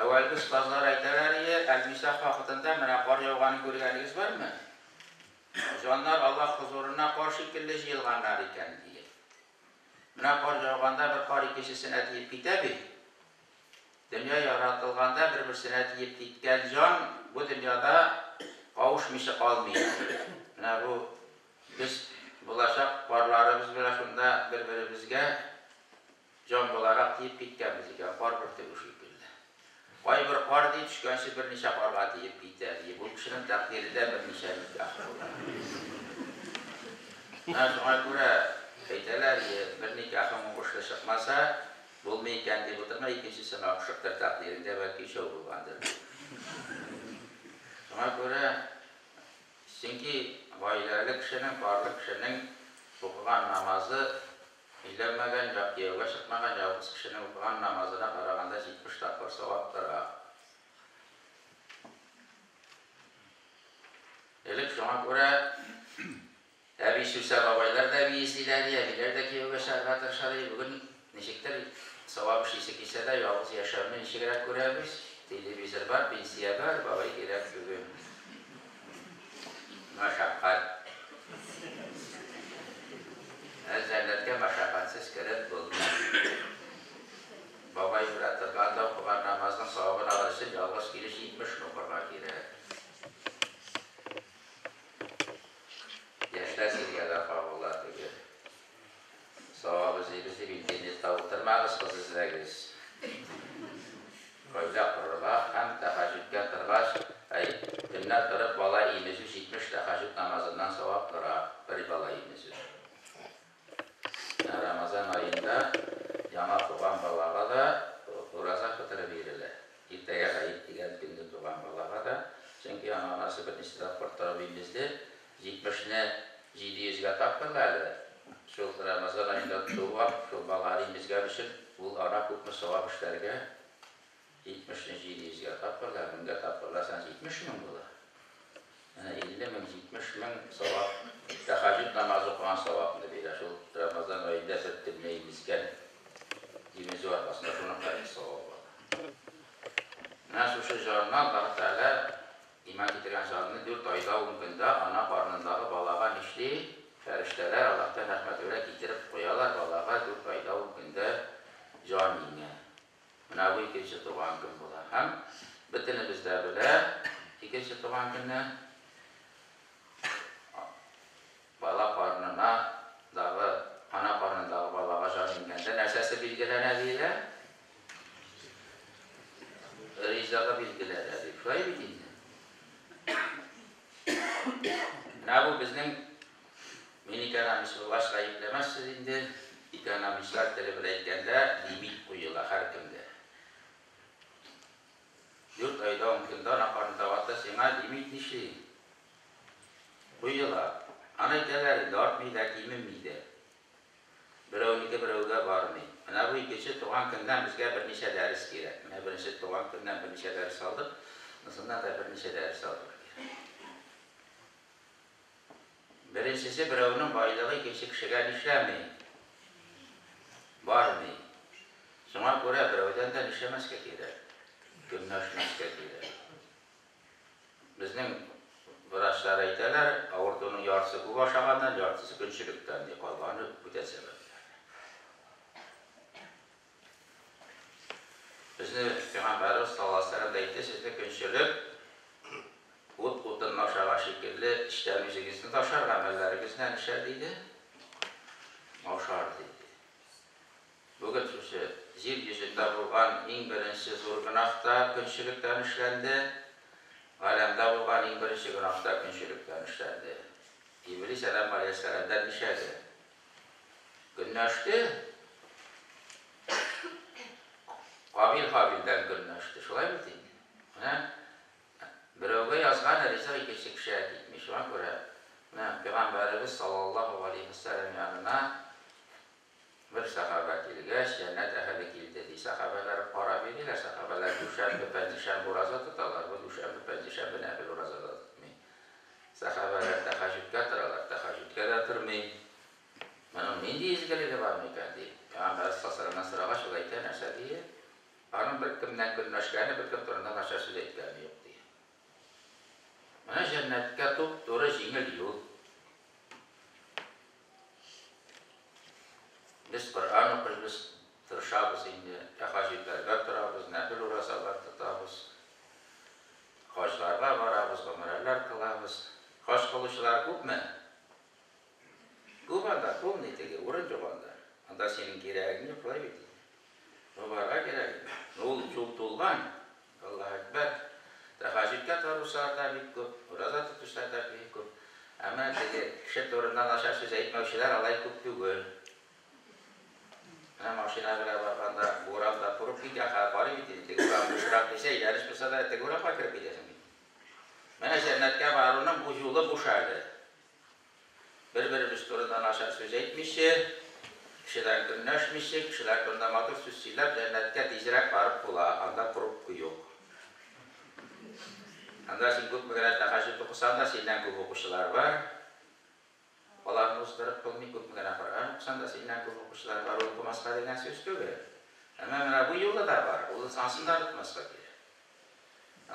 Әүвәлге остазлар әйтәләр ие, Әл-Мисах вакытында менә кар яуганын күргәнегез бармы? Җаннар Аллаһ хозурына кар шикелле җыелганнар икән, диеп. Менә кар яуганда бер кар икенчесенә тиеп китә бит. Дөнья яратылганда бер-берсенә тиеп киткән җан бу дөньяда кавышмыйча калмый инде. Менә бу без булачак парларыбыз белән шунда бер-беребезгә Җан буларак тиеп киткәнбез икән, кар бөртеге шикелле. Кайбер кар, ди, төшкәнче берничә карга тиеп китә, ди. Бу кешенең тәкъдирендә берничә никах була. Менә шуңа күрә әйтәләр, бер никахың уңышлы чыкмаса, булмый икән дип утырма, икенчесен ашыктыр, тәкъдиреңдә бәлки өчәү булгандыр. Шуңа күрә, чөнки гаиләле кешенең, парлы кешенең укыган намазы Өйләнмәгән, кияүгә чыкмаган ялгыз кешенең укыган намазына караганда 70 тапкыр саваплырак. Элек шуңа күрә әби сүсә бабайлар да әби эзлиләр, әбиләр дә кияүгә чыгарга тырышалар. Бүген ничектер савап эшлисе килсә дә, ялгыз яшәүне ничегрәк күрәбез? Телевизор бар, пенсия бар, бабай кирәк түгел. Мәшәкать. Ә җәннәткә мәшәкатьсез кереп булмый. Бабай белән торганда укыган намазның савабын алыр өчен ялгыз килеш 70 укырга кирәк. Яшьләр сезгә дә кагыла түгел. Савап эзлибез дип интернетта утырмагыз, кыз эзләгез. Гаилә корырга һәм тәһәҗҗүдкә торгач, әй, төнлә торып бала имезү 70 тәһәҗҗүд намазыннан саваплырак, бер бала имезү. Ә Рамазан аенда яңа туган балага да ураза фытыры бирелә. Иртәгә гает дигән көнне туган балага да, чөнки аңа анасы берничә тапкыр торып имезде, 70 не 700 гә тапкырла әле, шул Рамазан аенда туып, шул баланы имезгән өчен ул ана күпме савап эшләргә, 70 не 700 гә тапкырла, меңгә тапкырласаң 70 мең була. Менә 50 мең, 70 мең савап, тәһәҗҗүд намазы укыган савапны бирә шул Рамазан аенда бер төнне имезгән, имезү аркасында шуның кадәр савап ала. Менә шушы җанны Аллаһы Тәгалә Иман китергән җанны дүрт айда ун көндә ана карынындагы балага нишли? Фәрештәләр Аллаһтан рәхмәте белән китереп куялар, балага дүрт айда ун көндә җан иңә. Менә бу икенче туган көн була. Һәм бөтенебез дә белә, икенче туган көнне бала карынына дагы, ана карынындагы балага җан иңгәндә нәрсәсе билгеләнә диелә? Ризыгы билгеләнә дип. Шулай бит инде. Менә бу безнең мин экономист булгач гаепләмәссез инде. Экономистлар теле белән әйткәндә, лимит куела һәркемгә. Дүрт айда ун көндә ана карынында вакытта сиңа лимит нишли? Куела. Аны әйтәләр инде, артмый да, кимеми дә. Туган көннән безгә берничә дәрес кирәк. Менә беренче туган көннән берничә дәрес алдык, монысыннан да берничә дәрес алырга кирәк. Беренчесе, берәүнең байлыгы икенче кешегә нишләми? Бармый. Шуңа күрә берәүдән дә нишләмәскә кирәк? Көнләшмәскә кирәк. Безнең врачлар әйтәләр, авыртуның яртысы күп ашаганнан, яртысы көнчелектән, ди, калганы бүтән сәбәпләр. Безне Пәйгамбәребез саллаллаһу алейһи ва сәлләм дә әйтте, сезне көнчелек ут утын ашаган шикелле эчтән үзегезне ташар, гамәлләрегездән эчәр, диде. Ашар, диде. Бүген шушы җир йөзендә булган иң беренче зур гөнаһ та көнчелектән эшләнде. Галәмдә булган иң беренче гөнаһ та көнчелектән эшләнде. Иблис Адәм галәйһиссәламдән нишләде? Көнләште. Кабил Хабилдән көнләште. Шулай бит инде. Менә берәүгә язган ризык икенче кешегә китми. Шуңа күрә менә Пәйгамбәребез саллаллаһу алейһи вәсәлләм янына бер сахаба килгәч, җәннәт әһеле килде ди. Сахабалар карап йөриләр, сахабалар дүшәмбе, пәнҗешәмбе ураза тоталар, бу дүшәмбе, пәнҗешәмбе нәфел ураза да тотмый. Сахабалар тәһәҗҗүдкә торалар, тәһәҗҗүдкә дә тормый. Моның нинди изгелеге бар микән, дип, Пәйгамбәребез саллаллаһу алейһи вәсәлләмнән сорагач, ул әйтә, нәрсә ди? Аның беркемнән көнләшкәне, беркем турында начар сүз әйткәне юк, ди. Менә җәннәткә туп-туры җиңел юл. Без Коръән укыйбыз, тырышабыз инде, тәһәҗҗүдләргә торабыз, нәфел уразалар тотабыз, хаҗларга барабыз, гомрәләр кылабыз. Хаҗ кылучылар күпме? Күп анда, полный теге, урын юк анда. Анда синең кирәгең юк, шулай бит инде. Ну, барырга кирәк инде. Ну, ул юл тулган, Аллаһ әкбәр. Тәһәҗҗүдкә торучылар да бик күп, ураза тотучылар да бик күп. Ә менә теге кеше турында начар сүз әйтмәүчеләр алай күп түгел. Менә машина белән барганда бу урамда пробка икән, хәзер карый бит инде, теге урам бушрак дисә, әйләнеш булса да, теге урамга кереп китәсең бит. Менә җәннәткә баруның бу юлы буш әле. Бер-беребез турында начар сүз әйтмичә, кешедән көнләшмичә, кешеләр турында матур сүз сөйләп, җәннәткә тизрәк барып була, анда пробка юк. Анда син күпме генә тәһәҗҗүд укысаң да, синнән күп укучылар бар. Аларны уздырып булмый, күпме генә Коръән укысаң да, синнән күп укучылар бар, ул укымаска дигән сүз түгел. Әмма менә бу юлы да бар, ул анысын да онытмаска кирәк.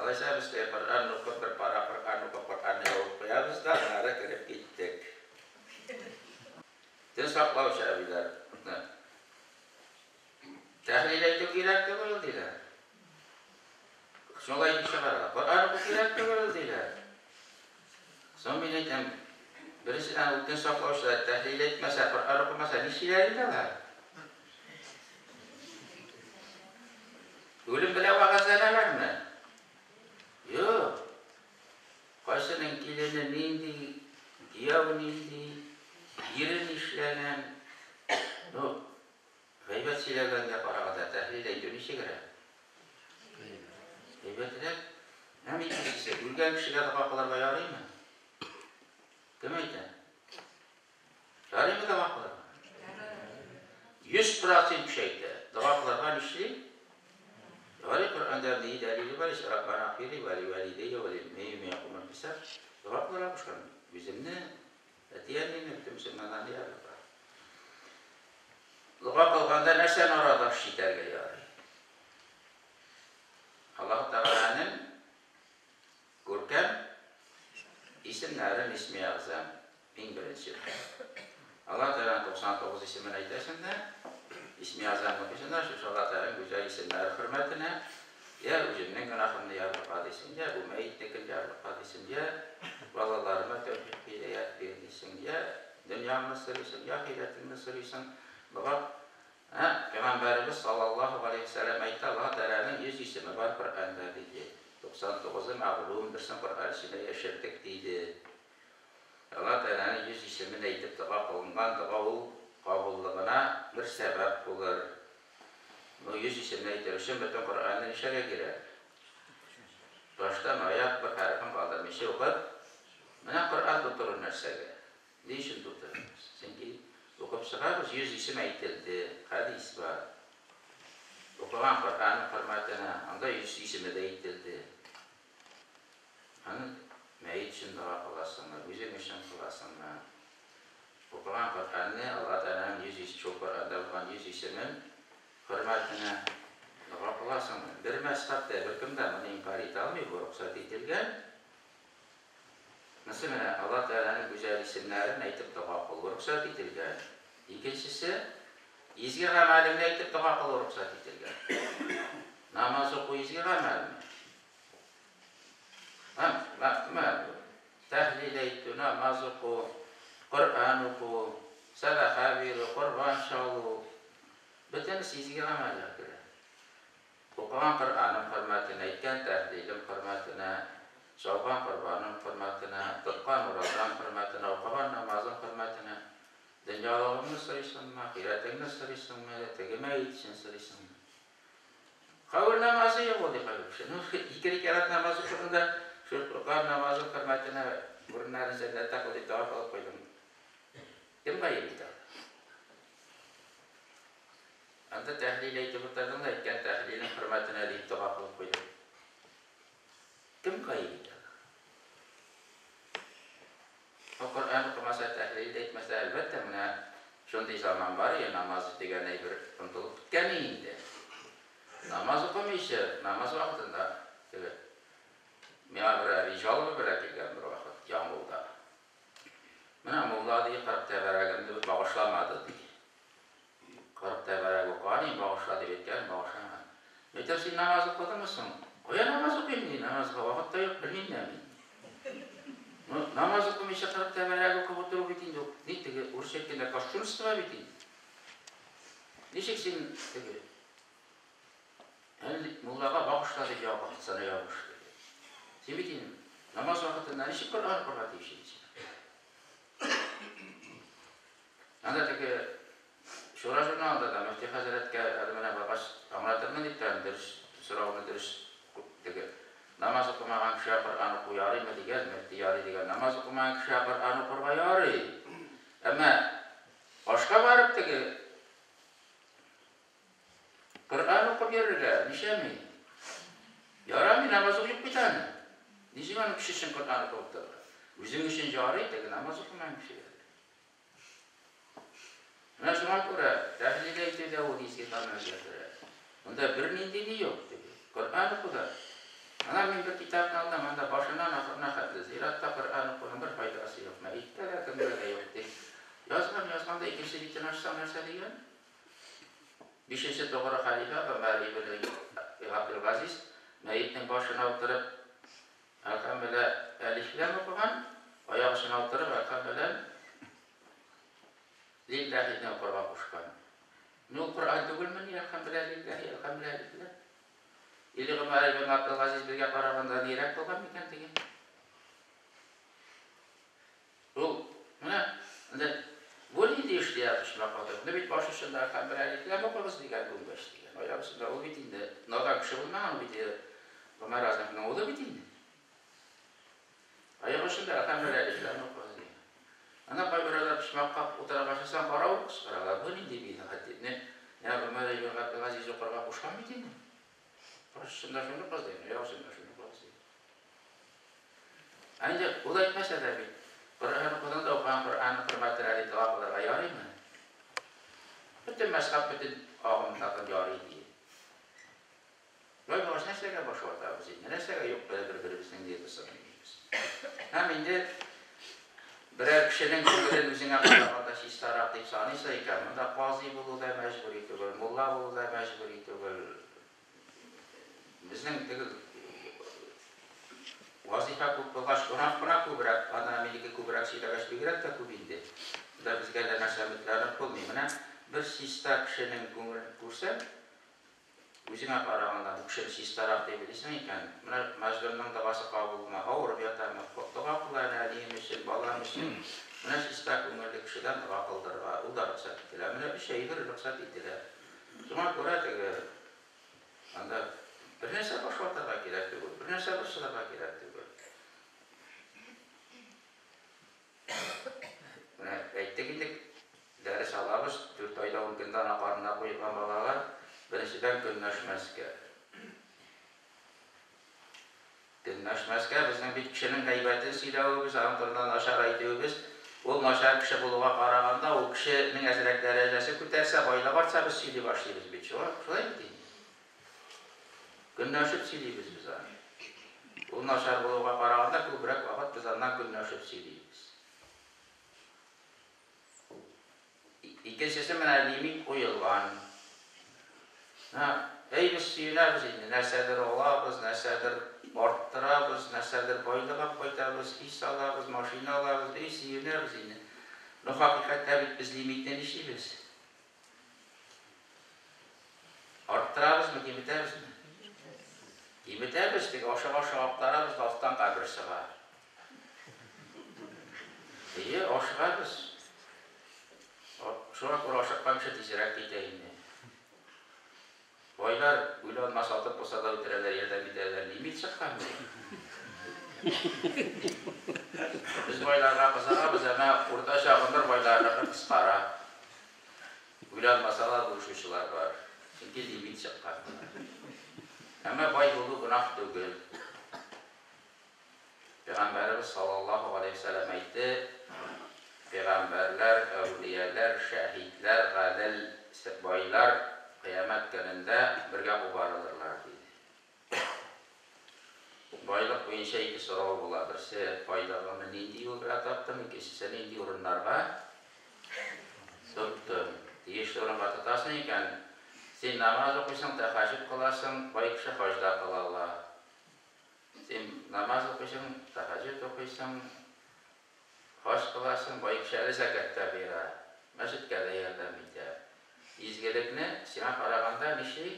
Алайса без теге Коръәнне укып, бер пара Коръән укып, Коръәнне ябып куябыз да, аннары кереп киттек. Төн саклаучы әбиләрне тәхлил әйтү кирәк түгел ул, диләр. Шулай дип чыгаралар. Коръән уку кирәк түгел ул, диләр. Соң мин әйтәм, беренчедән, ул төн саклаучылар тәхлил әйтмәсә, Коръән укымаса, нишлиләр инде алар? Үлем белән вәгазьләнәләрме? Юк. Кайсының килене нинди, кияү нинди, ире нишләгән. Ну, гайбәт сөйләгәнгә караганда тәхлил әйтү ничегрәк? Әйбәтрәк. Һәм икенчесе, үлгән кешегә дога кылырга ярыймы? Кем әйтә? Ярыймы дога кылырга? 100% кеше әйтә. Дога кылырга нишли? Ярый, Коръәндә ни дәлиле бар ич, Раббана гфирли ва ли валидәйя ва лил муъминина яумал хисаб. Дога кылырга кушкан. Үземне, әти-әнине, бөтен мөселманнарны ярлыка. Дога кылганда нәрсәне арадаш итәргә ярый? Аллаһ Тәгаләнең Күркәм исемнәрен, исми әгъзам, иң беренче. Аллаһ Тәгаләнең 99 исемен әйтәсең дә, исми әгъзамны укыйсың да, шушы Аллаһ Тәгаләнең гүзәл исемнәре хөрмәтенә, йә үземнең гөнаһымны ярлыка дисең, йә бу мәетнекен ярлыка дисең, йә балаларыма тәүфыйк һидаять бир дисең, йә дөньяңны сорыйсың, йә ахирәтеңне сорыйсың. Дога Ә Пәйгамбәребез саллаллаһу галәйһи вә сәлләм әйтте, Аллаһы Тәгаләнең 100 исеме бар Коръәндә, диде. 99-ы мәгълүм, берсен Коръән эченә яшердек, диде. Аллаһы Тәгаләнең 100 исемен әйтеп дога кылынган дога ул кабуллыгына бер сәбәп булыр. Бу 100 исемне әйтер өчен бөтен Коръәнне нишләргә кирәк? Баштан аяк бер хәрефен калдырмыйча укып, менә Коръән тутыру нәрсәгә? Ни өчен тутырабыз? Чөнки укып чыгабыз, 100 исем әйтелде, хәдис бар. Укыган Коръәнең хөрмәтенә, анда исеме дә әйтелде. Аны мәет өчен дога кыласыңмы, үзең өчен кыласыңмы? Укыган Коръәнне Алла Тәгаләнең 100 шул Коръәндә булган 100 исемен хөрмәтенә дога кыласыңмы? Бер мәзһәб тә, беркем дә моны инкарь итә алмый, бу рөхсәт ителгән. Монысы менә Алла Тәгаләнең гүзәл исемнәрен әйтеп дога кылу рөхсәт ителгән. Икенчесе, изге гамәлеңне әйтеп дога кылу рөхсәт ителгән. Намаз уку изге гамәлме? Тәһлил әйтү, намаз уку, Коръән уку, сәдака бирү, корбан чалу, бөтенесе изге гамәлләр керә. Укыган Коръәнем хөрмәтенә, әйткән тәһлилем хөрмәтенә, чалган корбаным хөрмәтенә, тоткан уразам хөрмәтенә, укыган намазым хөрмәтенә. Дөньялыгыңны сорыйсыңмы, ахирәтеңне сорыйсыңмы, теге мәет өчен сорыйсыңмы? Кавер намазы юк ул, ди кайбер кеше. Ну, ике рәкәгать намаз укыдың да, шул укыган намазың хөрмәтенә урыннарын җәннәттә кыл дип дога кылып куйдың. Кем гаеп итә аны? Анда тәһлил әйтеп утырдың да, әйткән тәһлилең хөрмәтенә дип дога кылып куйдың. Кем гаеп итә аны? Ул Коръән укымаса, тәһлил дә әйтмәсә, әлбәттә, менә шундый заман бар ие, намаз дигән әйбер онытылып беткән инде. Намаз укымыйча, намаз вакытында теге миңа бер әби жалоба белән килгән бер вакыт Яңгулда. Менә мулла ди, 40 тәбәрәгемне багышламады ди. 40 тәбәрәк укыган идем, багышла дип әйткән, багышламады. Мин әйтәм, син намаз укыдыңмы соң? Кая намаз укыйм ди, намазга вакыт та юк, белмим дә мин. Ну, намаз укымыйча 40 тәбәрәк укып утыру бит инде, ни теге урысча әйткәндә кощунство бит инде. Ничек син теге әле муллага багышла дип ябышсана ябыш. Син бит инде намаз вакытында ничек Коръән укырга тиеш инде син? Анда теге Шура журналында да мөфти хәзрәткә әле менә баргач аңлатырмын дип тә дөрес сорауны дөрес теге намаз укымаган кешегә Коръән уку ярыймы дигән, мөфти ярый дигән. Намаз укымаган кешегә Коръән укырга ярый. Әмма башка барып теге Коръән укып йөрергә ничәми? Ярамый, намаз укып бит аны. Ничек аны кеше өчен Коръән укып утырырга? Үзең өчен ярый, теге намаз укымаган кешегә. Менә шуңа күрә тәһлил әйтү дә ул изге гамәлгә керә. Монда бернинди ни юк теге. Коръән уку да. Ана мин бер китапны алдым, анда башыннан ахырына хәтле зиратта Коръән укуның бер файдасы юк, мәеткә дә, кемгә дә юк дип язган. Язганда икенче битен ачсаң, нәрсә дигән? Бишенче тугры хәлифә Гомәр ибн Габделгазиз мәетнең башына утырып Әлхәм белә әлиф ләм укыган, аяк очына утырып әлхәм белән лилләһине укырга кушкан. Ну, ул Коръән түгелмени, әлхәм белә лилләһи, әлхәм белә әлиф ләм? Или Гомәр ибн Габделгазиз безгә караганда нирәк булган микән теге? Ул, менә, инде бу нинди эш дия почмак атып. Ну бит баш очында әлхәм белә әлиф ләм укыгыз дигән булгач дигән. Аяк очында ул бит инде надан кеше булмаган, ул бит Гомәр Азымовның улы бит инде. Аяк очында әлхәм белә әлиф ләм укыгыз дигән. Ана кайберәүләр почмакка утыра башласаң, каравыл кычкыралар. Бу нинди бидгать дип. Не, я Гомәр ибн Габделгазиз укырга кушкан бит инде. Баш очында шуны укыгыз дигән, аяк очында шуны укыгыз дигән. Ә инде ул әйтмәсә дә бит, Коръән укыдың да укыган Коръәннең хөрмәтенә дип дога кылырга ярыймы? Бөтен мәзһәб, бөтен агым тагын ярый ди. Болай булгач, нәрсәгә баш ватабыз инде? Нәрсәгә юк белән бер-беребезнең нервысын уйныйбыз? Һәм инде берәр кешенең күңелен үзеңә караганда чистарак дип саныйсың икән, монда казый булу да мәҗбүри түгел, мулла булу да мәҗбүри түгел. Безнең теге вазыйфа күп булгач, гөнаһ кына күбрәк, аны минеке күбрәк сөйләгәч, бигрәк тә күп инде. Монда безгә дә нәрсә өметләнеп булмый. Менә бер чиста кешенең күңелен күрсәң, Үзеңә караганда бу кешене чистарак дип уйлыйсың икән, менә мәзлумның догасы кабулмы, авырып ятамы, дога кыл әле әнием өчен, балам өчен. Менә чиста күңелле кешедән дога кылдырырга, ул да рөхсәт ителә. Менә өч әйбер рөхсәт ителә. Шуңа күрә теге анда бернәрсә баш ватарга кирәк түгел, бернәрсә борчылырга кирәк түгел. Менә әйттек инде, дәрес алабыз, 4 ай да 10 көндә ана карнына куелган балага беренче Беренчедән, көнләшмәскә. Көнләшмәскә, безнең бит кешенең гайбәтен сөйләвебез, аның турында начар әйтүебез, ул начар кеше булуга караганда, ул кешенең әзрәк дәрәҗәсе күтәрсә, байлыгы артса, без сөйли башлыйбыз бит. Шулай, шулай бит инде. Көнләшеп сөйлибез без аны. Ул начар булуга караганда, күбрәк вакыт без аннан көнләшеп сөйлибез. Икенчесе менә лимит куелган. Менә, әй, без сөенәбез инде, нәрсәдер алабыз, нәрсәдер арттырабыз, нәрсәдер байлык алып кайтабыз, өй салабыз, машина алабыз, әй, сөенәбез инде. Но хакыйкатьтә бит без лимитне нишлибез? Арттырабызмы, киметәбезме? Киметәбез, тик ашыга-ашыга актарабыз да астан кабер чыга. Әйе, ашыгабыз. Шуңа күрә ашыккан кеше тизрәк китә инде. Байлар үлә сатып булса да үтерәләр, ярдәм итәләр. Лимит чыккан бит. Без байларга кызыгабыз, әмма уртача гомер байларныкы кыскара. Үлә алмасалар булышучылар бар. Чөнки лимит чыккан. Әмма бай булу гөнаһ түгел. Пәйгамбәребез саллаллаһу алейһи ва сәлләм әйтте, пәйгамбәрләр, әүлияләр, шәһидләр, гадел байлар кыямәт көнендә бергә кубарылырлар, диде. Байлык буенча ике сорау була. Берсе, байлыгыңны нинди юл белән таптың, икенчесе, нинди урыннарга тоттың. Тиешле урынга тотасың икән, син намаз укыйсың, тәһәҗҗүд кыласың, бай кеше хаҗ да кыла ала. Син намаз укыйсың, тәһәҗҗүд укыйсың, хаҗ кыласың, бай кеше әле зәкят тә бирә, мәчеткә дә ярдәм итә. Изгелекне сиңа караганда нишли?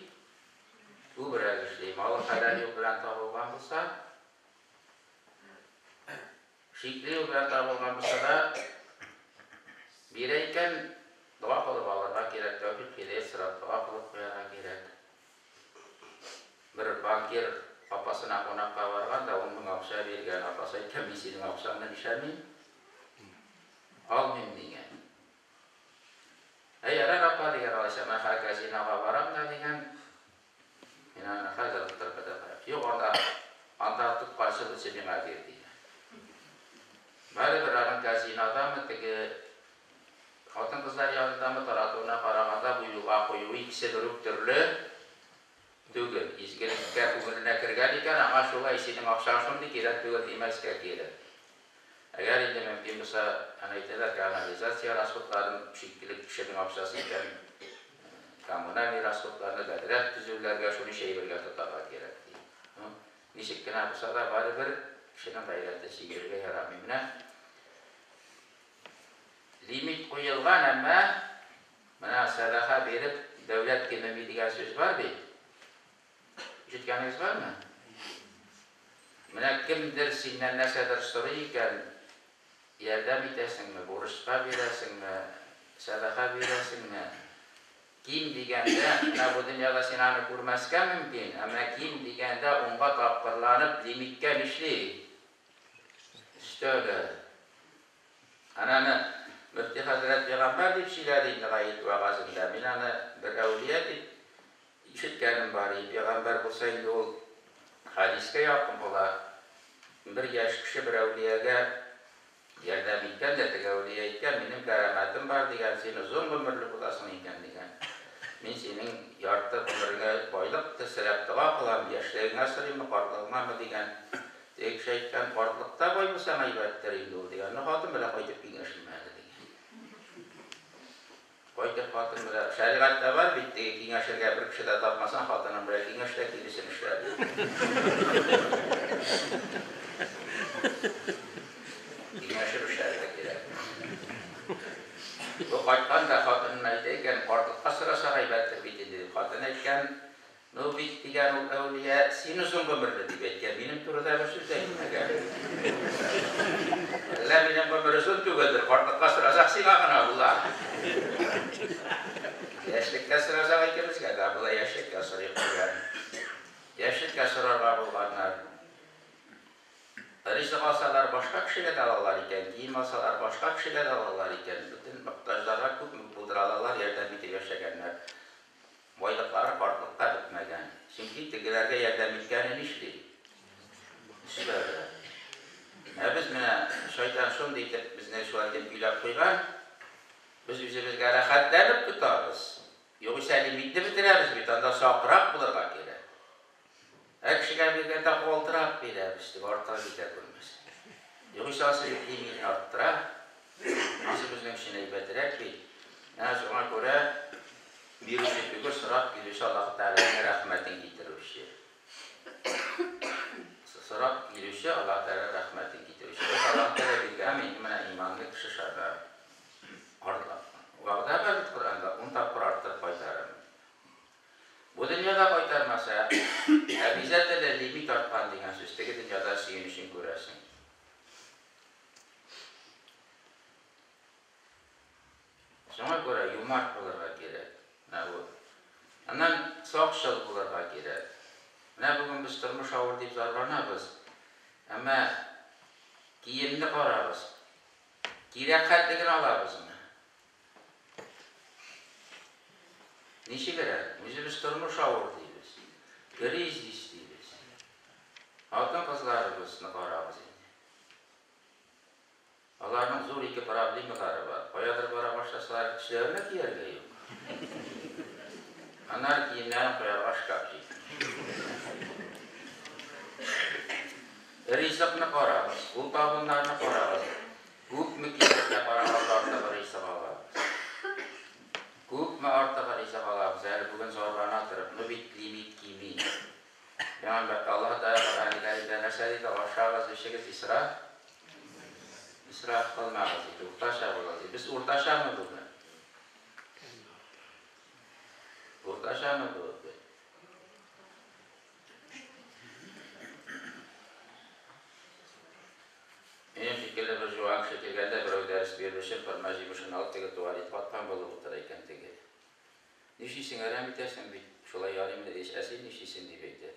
Күбрәк эшли. Малы хәләл юл белән табылган булса, шикле юл белән табылган булса да, бирә икән, дога кылып алырга кирәк, тәүфик, һидәят сорап дога кылып куярга кирәк. Бер банкир апасына кунакка барган да 10 мең акча биргән. Апасы әйткән, мин синең акчаңны нишләмим? Алмыйм дигән. Әй, ярар, апа, дигән, алайса, мин хәзер казинога барам да, дигән. Мин аны хәзер оттырып бетерәм. Юк, анда, анда тотканчы лучше миңа бир, дигән. Барыбер аның казинодамы, теге хатын-кызлар янындамы таратуына караганда бу юлга куюы икесе бер үк төрле түгел. Изгелеккә күңеленә кергән икән, аңа шулай синең акчаң шундый кирәк түгел димәскә кирәк. Әгәр инде мөмкин булса, аны әйтәләр, канализация расходларын шикле кешенең акчасы икән, коммунальный расходларны бәдрәф төзүләргә шуны әйбергә тотарга кирәк ди. Ну, ничек кенә булса да, барыбер кешенең гайрәте чигерергә ярамый. Менә лимит куелган, әмма менә сәдака биреп дәүләт кимеми дигән сүз бар бит. Ишеткәнегез бармы? Менә кемдер синнән нәрсәдер сорый икән, ярдәм итәсеңме, бурычка бирәсеңме, сәдака бирәсеңме? Ким дигәндә, менә бу дөньяда син аны күрмәскә мөмкин, әмма ким дигәндә унга тапкырланып лимиткә нишли? Өстәлә. Ананы мөфти хәзрәт пәйгамбәр дип сөйләде инде гает вәгазендә. Мин аны бер әүлия дип ишеткәнем бар. Пәйгамбәр булса инде ул хәдискә якын була. Бер яшь кеше бер әүлиягә ярдәм иткән дә, теге әүлия әйткән, минем кәрамәтем бар дигән, син озын гомерле буласың икән дигән. Мин синең ярты гомереңә байлык сорап дога кылам, яшьлегеңә сорыйммы, картлыгыңамы дигән. Теге кеше әйткән, картлыкта бай булсаң әйбәттер инде ул дигән. Ну, хатын белән кайтып киңәшим әле дигән. Кайтып хатын белән, шәригатьтә бар бит, теге киңәшергә бер кеше дә тапмасаң, хатының белән киңәш тә киресен эшлә. Киңәшеп эшләргә кирәк. Бу кайткан да хатынына әйтә икән, картлыкка сорасак әйбәттер бит инде дип. Хатын әйткән, ну бит дигән ул әүлия, син озын гомерле дип әйткән, минем турыда бер сүз дә әйтмәгән. Әллә минем гомер озын түгелдер, картлыкка сорасак сиңа гына була. Яшьлеккә сорасак икебезгә дә була, яшьлеккә сорыйк дигән. Яшьлеккә сорарга булганнар. Ризык алсалар башка кешегә дә алалар икән, кием алсалар башка кешегә дә алалар икән. Бөтен мохтаҗларга күпме булдыра алалар, ярдәм итеп яшәгәннәр. Байлыклары картлыкка Чөнки тегеләргә ярдәм иткәне нишли? Эшләре. Ә без менә шайтан шундый итеп безне шулай итеп көйләп куйган. Без үзебезгә рәхәтләнеп тотабыз. Югыйсә лимитне бетерәбез бит, анда сакрак булырга кирәк. Ә кешегә биргәндә калтырап бирәбез, дип артыгы китә күрмәсен. Югыйсә ансы бит лимитне арттыра. Ансы безнең өчен әйбәтрәк бит. Менә шуңа күрә бирүче түгел, сорап килүче Аллаһы Тәгаләнең рәхмәтен китерүче. Сорап килүче Аллаһы Тәгаләнең рәхмәтен китерүче. Без Аллаһы Тәгалә биргән инде менә иманлы кеше шарда. Вәгъдә бар бит Коръәндә, 10 тапкыр арттырып кайтарырмын. Бу дөньяда кайтармаса, обязательно лимит арткан дигән сүз, теге дөньяда сөенечен күрәсең. Шуңа күрә юмарт булырга кирәк. Менә бу. Аннан сакчыл булырга кирәк. Менә бүген без тормыш авыр дип зарланабыз. Әмма киемне карагыз. Кирәк хәтлеген алабызмы? Ничегрәк? Үзебез тормыш авыр дибез. Кризис дибез. Хатын-кызларыбызны карагыз инде. Аларның зур ике проблемалары бар. Каядыр бара башласалар, өсләренә кияргә юк. Аннары киемнәрен куярга шкаф җитми. Ризыкны карагыз, ул табыннарны карагыз. Күпме кирәккә караганда артыгы ризык алабыз. Күпме артыгы ризык алабыз, әле бүген зарлана торып, ну бит лимит кими. Пәйгамбәр Аллаһ Тәгалә Коръән Кәримдә нәрсә диде? Ашагыз, эчегез, исраф исраф кылмагыз диде. Уртача булыгыз диде. Без уртачамы бүген? Уртачамы бүген? Минем шикелле бер җуан кеше килгәндә берәү дәрес бирер өчен хөрмә җимешен алып теге туалетка аткан булып утыра икән теге. Нишлисең, әрәм итәсең бит, шулай ярыймыни дигәч, ә син нишлисең дип әйтә.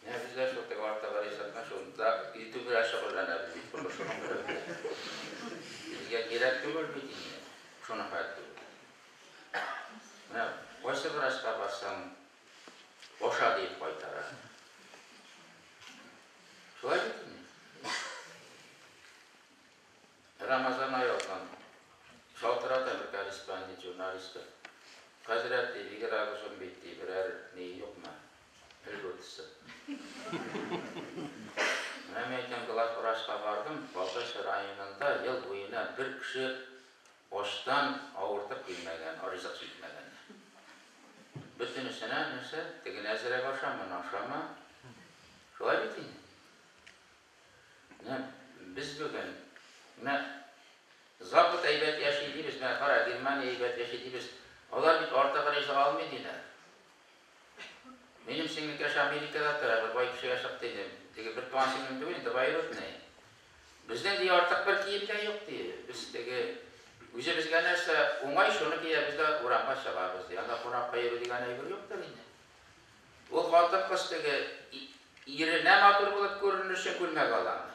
Менә без дә шул теге артыгы ризыкны шунда илтү белән шөгыльләнәбез бит, шуның белән. Безгә кирәк түгел бит инде, шуны хәтле. Менә кайсы врачка барсаң, аша диеп кайтара. Шулай бит инде. Рамазан ае алган. Шалтырата бер корреспондент журналистка. Хәзрәт, ди, бигрәк озын бит, ди, берәр ни юкмы? Льготасы. Менә мин әйтәм, главврачка бардым, Балтач районында ел буена бер кеше ачтан авыртып килмәгән, ризык җитмәгән. Бөтенесенә нәрсә, тегене әзрәк аша, моны ашама. Шулай бит инде. Менә без бүген, менә Запад әйбәт яши дибез, менә кара, Германия әйбәт яши дибез. Алар бит артык ризык алмый диләр. Минем сеңлекәш Америкада тора, бер бай кешегә чыкты инде. Теге бер туган сеңлем түгел, двоюродный. Безнең ди артык бер кием дә юк ди. Без теге үзебезгә нәрсә уңай, шуны киябез дә урамга чыгабыз ди. Анда кунакка йөрү дигән әйбер юктыр инде. Ул хатын-кыз теге иренә матур булып күренер өчен күлмәк аламы?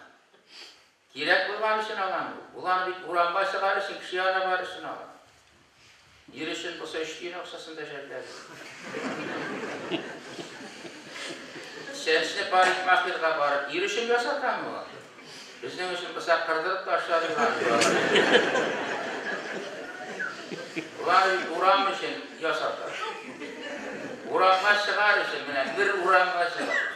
Кирәк булган өчен аламы ул? Ул аны бит урамга чыгар өчен, кеше янына барыр өчен ала. Ир өчен булса өч тиен акчасын да жәлләде. Чәчне парикмахерга барып, ир өчен ясатамы ул? Безнең өчен булса кырдырып ташлар иде аны. Болар бит урам өчен ясата. Урамга чыгар өчен, менә бер урамга чыгар өчен.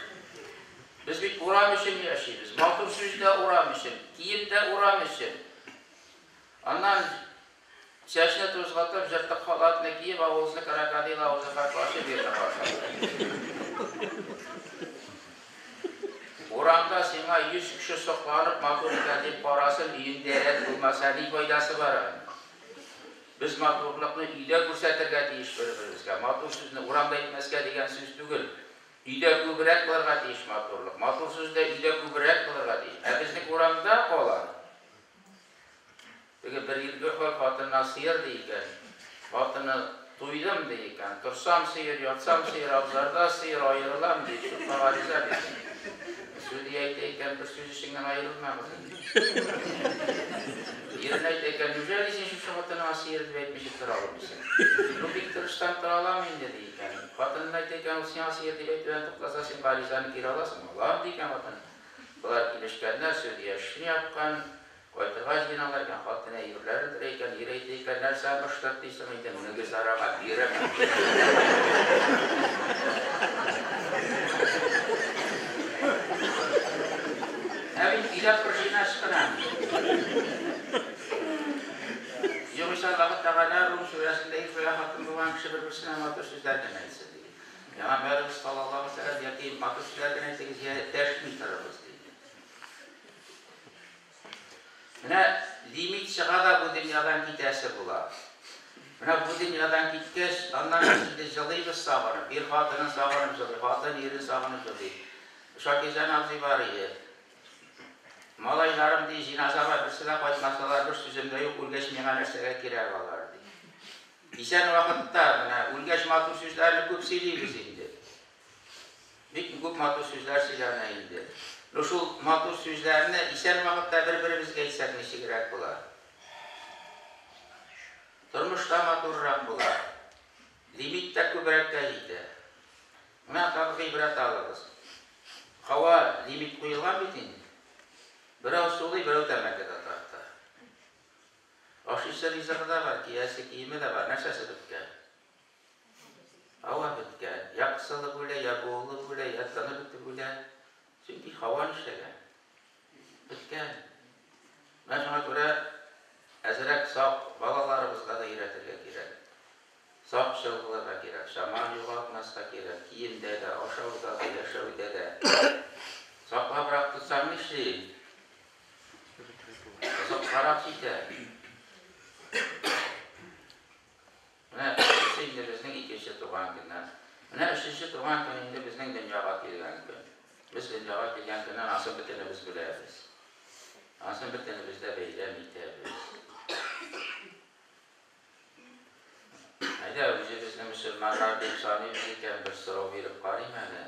Без бит урам өчен яшибез. Матур сүз дә урам өчен, кием дә урам өчен. Аннан чәчне тузгытып, җыртык халатны киеп, авызны крокодил авызы хәтле ачып йөрми башлады. Урамда сиңа 100 кеше сокланып, матур икән дип карасын, өеңдә рәт булмаса, ни файдасы бар аның? Без матурлыкны өйдә күрсәтергә тиеш бер-беребезгә. Матур сүзне урамда әйтмәскә дигән сүз түгел. Өйдә күбрәк булырга тиеш матурлык. Матур сүз дә өйдә күбрәк булырга тиеш. Ә безнең урамда кала. Теге бер ирге хал хатынына сыер ди икән. Хатыны туйдым ди икән. Торсам сыер, ятсам сыер, абзарда сыер, аерылам ди. Судка гариза биргән. Судья әйтә икән, бер сүз өчен генә аерылмагыз инде. Ирен әйтә икән, неужели син шушы хатыныңа сыер дип әйтмичә тора алмыйсың? Ну, бик тырышсаң тора алам инде, ди икән. Хатынын әйтә икән, ул сиңа сыер дип әйтүдән туктаса, син гаризаны кире аласыңмы? Алам, ди икән хатын. Болар килешкәннәр, судья эшне япкан, кайтырга җыеналар икән, хатын әйберләрен төрә икән, ир әйтә икән, нәрсә мыштырдыйсың инде, мөгез арага бирәм. Ә мин өйдә пружина ычкынам. Югыйсә Аллаһы Тәгалә Рум сүрәсендә ир белән хатын булган кеше бер-берсенә матур сүзләр генә әйтсен ди. Пәйгамбәребез саллаллаһу алейһи ва сәлләм яки матур сүзләр генә әйтегез, я дәшми торыгыз ди. Менә лимит чыга да бу дөньядан китәсе була. Менә бу дөньядан киткәч, аннан без инде җылыйбыз сагынып. Ир хатынын сагынып җылый, хатын ирен сагынып җылый. Шакирҗан абзый бар иде. Малайларым, ди, җиназага берсе дә кайтмасалар, бер сүзем дә юк, үлгәч миңа нәрсәгә кирәк алар, ди. Исән вакытта, менә үлгәч матур сүзләрне күп сөйлибез инде. Бик күп матур сүзләр сөйләнә инде. Ну шул матур сүзләрне исән вакытта бер-беребезгә әйтсәк ничегрәк була? Тормыш та матуррак була. Лимит та күбрәккә җитә. Менә тагы гыйбрәт алыгыз. Һава лимит куелган бит инде. Берәү сулый, берәү тәмәке дә тарта. Ашыйсы ризыгы да бар, киясе киеме дә бар. Нәрсәсе беткән? Һава беткән. Я кысылып үлә, я буылып үлә, я тыны бетеп үлә. Чөнки һава нишләгән? Беткән. Менә шуңа күрә әзрәк сак балаларыбызга да өйрәтергә кирәк. Сакчыл булырга кирәк, чаманы югалтмаска кирәк, киемдә дә, ашауда да, яшәүдә дә. Саклабрак тотсаң нишли? Озаккарак җитә. Менә бусы инде безнең икенче туган көннән. Менә өченче туган көн инде безнең дөньяга килгән көн. Без дөньяга килгән көнне анысын бөтенебез беләбез. Анысын бөтенебез дә бәйрәм итәбез. Әйдә, үзебезне мөселманнар дип саныйбыз икән, бер сорау биреп карыйм әле.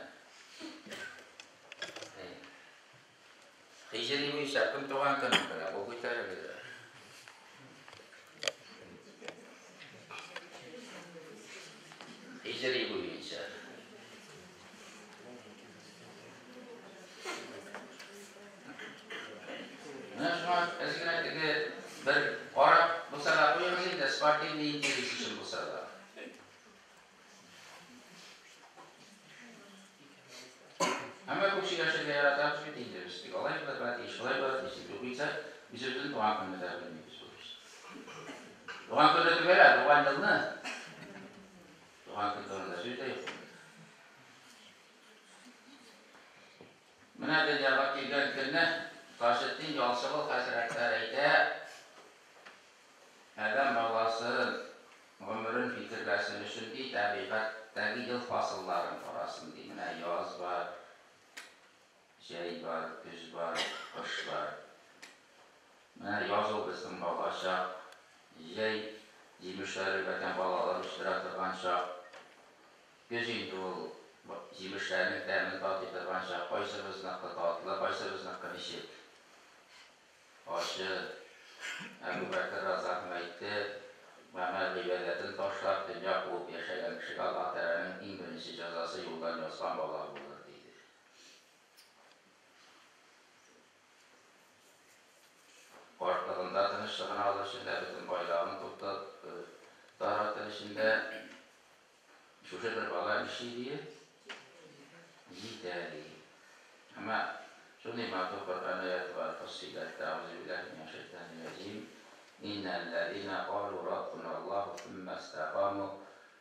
Һиҗри буенча кем туган көнен белә? Кул күтәрегез. Һиҗри буенча. Менә шуңа әз генә теге бер карап булса да куегыз инде, спортивный интерес өчен булса да. Әмма күп сөйләшергә яратабыз бит инде без. Тик алай булырга тиеш, шулай булырга тиеш дип югыйсә, үзебезнең туган көнне дә белмибез югыйсә. Туган көнне түгел, ә туган елны. Туган көн турында сүз дә юк. Менә дөньяга килгән көнне Таҗетдин Ялчыгол хәзрәтләре әйтә, Адәм баласы гомерен фикерләсен өчен, ди, табигатьтәге ел фасылларын карасын, ди. Менә яз бар, җәй бар, көз бар, кыш бар. Менә яз ул безнең балачак, җәй җимешләр өлгергән балалар үстерә торган чак, көз инде ул җимешләрнең тәмен татый торган чак, кайсыбызныкы татлы, кайсыбызныкы ничек? Ачы Әбү Бәкер разыяху әйтте, Гамәл гыйбадәтен ташлап, дөнья куып яшәгән кешегә Аллаһ Тәгаләнең иң беренче җәзасы юлдан язган бала булыр, диде. Картлыгында тынычлыгын алыр өчен дә, бөтен байлыгын туплап таратыр өчен дә шушы бер бала нишли, дие? Җитә, ди. Әмма шундый матур Коръән аяте бар, Фуссиләттә, Әгъузу биллаһи минәш шәйтанир раҗим, Иннәлләзина калу раббуналлаһу сумма истәкаму,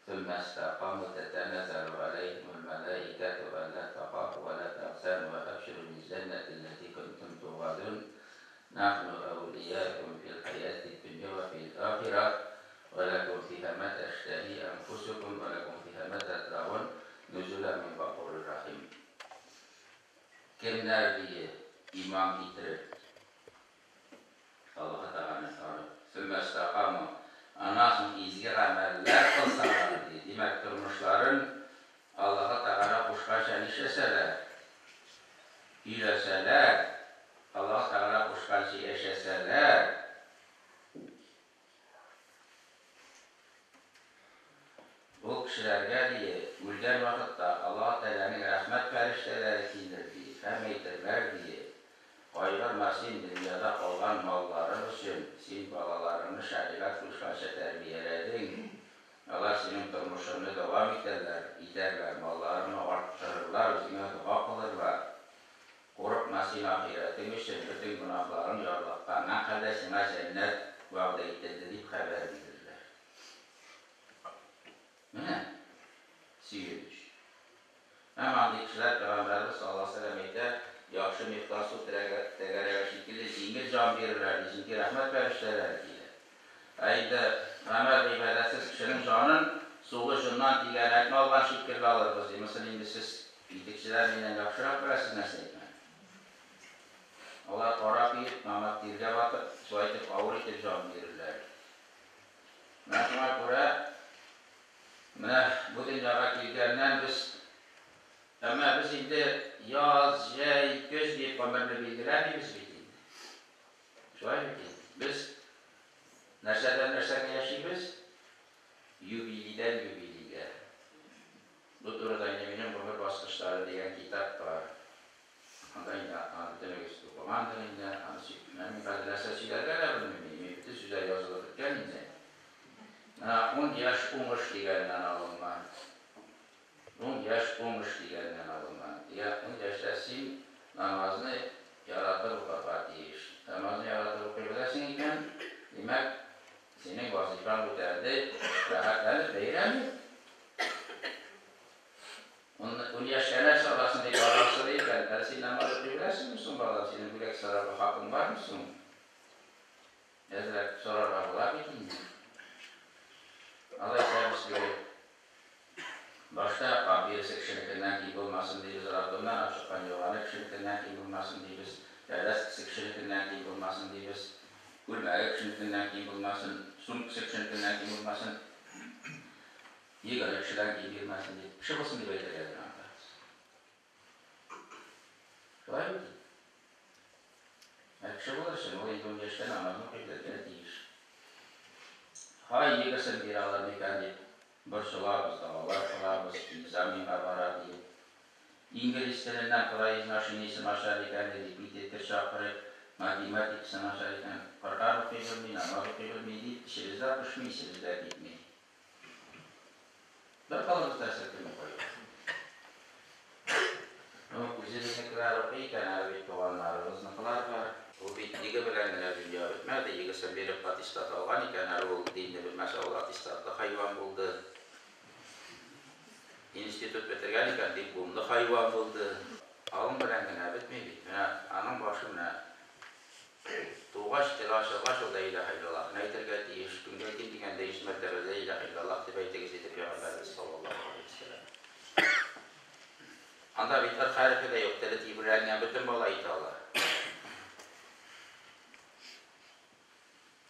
сумма истәкаму тәтәнәзәлү галәйһимул мәләикәтү әллә тәхафу вә лә тәхзәнү вә әбширу бил җәннәтилләти көнтүм тугадун, нахну әүлияукум фил хәятид дөнья вә фил ахирә, вә ләкум фиһа мә тәштәһи әнфусукум вә ләкум фиһа мә тәддәгун, нузулән мин гафурир рәхим. Кемнәр, дие, иман китереп, Аллаһы Тәгаләне танып, сөммә истәкаму, аннан соң изге гамәлләр кылсалар, ди, димәк, тормышларын Аллаһы Тәгалә кушканча нишләсәләр? Көйләсәләр, Аллаһы Тәгалә кушканча яшәсәләр, Ул кешеләргә, ди, үлгән вакытта Аллаһ Тәгаләнең рәхмәт фәрештәләре килер, ди, һәм әйтерләр, ди, Кайгырма син дөньяда калган малларың өчен, син балаларыңны шәригать кушканча тәрбияләдең, алар синең тормышыңны дәвам итәрләр, итәрләр, малларыңны арттырырлар, үзеңә дога кылырлар. Курыкма син ахирәтең өчен, бөтен гөнаһларың ярлыкканнан кадәр сиңа җәннәт вәгъдә ителде, дип хәбәр бирерләр. Менә сөенеч. Һәм андый кешеләр, Пәйгамбәребез саллаллаһу галәйһи ва сәлләм әйтә, яхшы михтар су тәгәрәге шикелле җиңел җан бирерләр, ди, чөнки рәхмәт фәрештәләре килә. Ә инде гамәл-гыйбадәтсез кешенең җанын сулы җоннан тигәнәкне алган шикелле алырбыз, ди. Монысын инде сез, итекчеләр, миннән яхшырак беләсез нәрсә икәнен. Алар кара көеп, намаз тиргә батып, шулай итеп авыр итеп җан бирерләр. Менә шуңа күрә, менә бу дөньяга килгәннән без, әмма без инде яз, җәй, көз дип гомерне билгеләмибез бит инде. Шулай бит инде. Без нәрсәдән нәрсәгә яшибез? Юбилейдән юбилейгә. Бу турыда инде минем Гомер баскычлары дигән китап бар. Анда инде аны бөтенегез укыгандыр инде, аны менә мин хәзер нәрсә сөйләргә дә белмим, мин бөтен сүзләр язылып беткән инде. Менә ун яшь уңыш дигәннән алынган. Ун яшь уңыш дигәннән алынган. Дигән ун яшьтә син намазны яратып укырга тиеш. Намазны яратып укый беләсең икән, димәк, синең вазифаң үтәлде, рәхәтләнеп бәйрәм ит. Ун яшькә нәрсә аласың дип балам сорый икән, әле син намаз укый беләсеңме соң, балам, синең бүләк сорарга хакың бармы соң? Әзрәк сорарга була бит инде. Алайса без теге башта памперсы кешенекеннән ким булмасын дибез, роддомнан алып чыккан юрганы кешенекеннән ким булмасын дибез, коляскасы кешенекеннән ким булмасын дибез, күлмәге кешенекеннән ким булмасын, сумкасы кешенекеннән ким булмасын. 20 кешедән ким бирмәсен дип, кеше булсын дип әйтергә генә анда. Шулай бит? Ә кеше булыр өчен ул инде ун яшьтә намазны укый белергә тиеш. Һай, егесен бирә алыр микән дип борчылабыз, догалар кылабыз, экзаменга бара диеп. Инглиз теленнән произношениесе начар икән, репетитор чакырыйк, математикасы начар икән, Коръән укый белми, намаз укый белми дип, эчебез дә пошмый, исебез дә китми. Бер калыбыз да селкенми куйды. Ну, үзебезнекеләр укый икән, әле бит туганнарыбызныкылар бар. Ул бит егэ белән генә дөнья бетмәде, егэсын биреп аттестат алган икән, әле ул динне белмәсә, ул аттестатлы хайван булды. Институт бетергән икән, дипломлы хайван булды. Алым белән генә бетми бит. Менә аның башы менә Тугач, теле ачылгач, ул Лә иләһә иллаллаһны әйтергә тиеш. Көнгә ким дигәндә 100 мәртәбә Лә иләһә иллаллаһ дип әйтегез, диде Пәйгамбәребез саллаллаһу галәйһи вә сәлләм. Анда бит ыр хәрефе дә юк, теле тибрәлгән бөтен бала әйтә ала.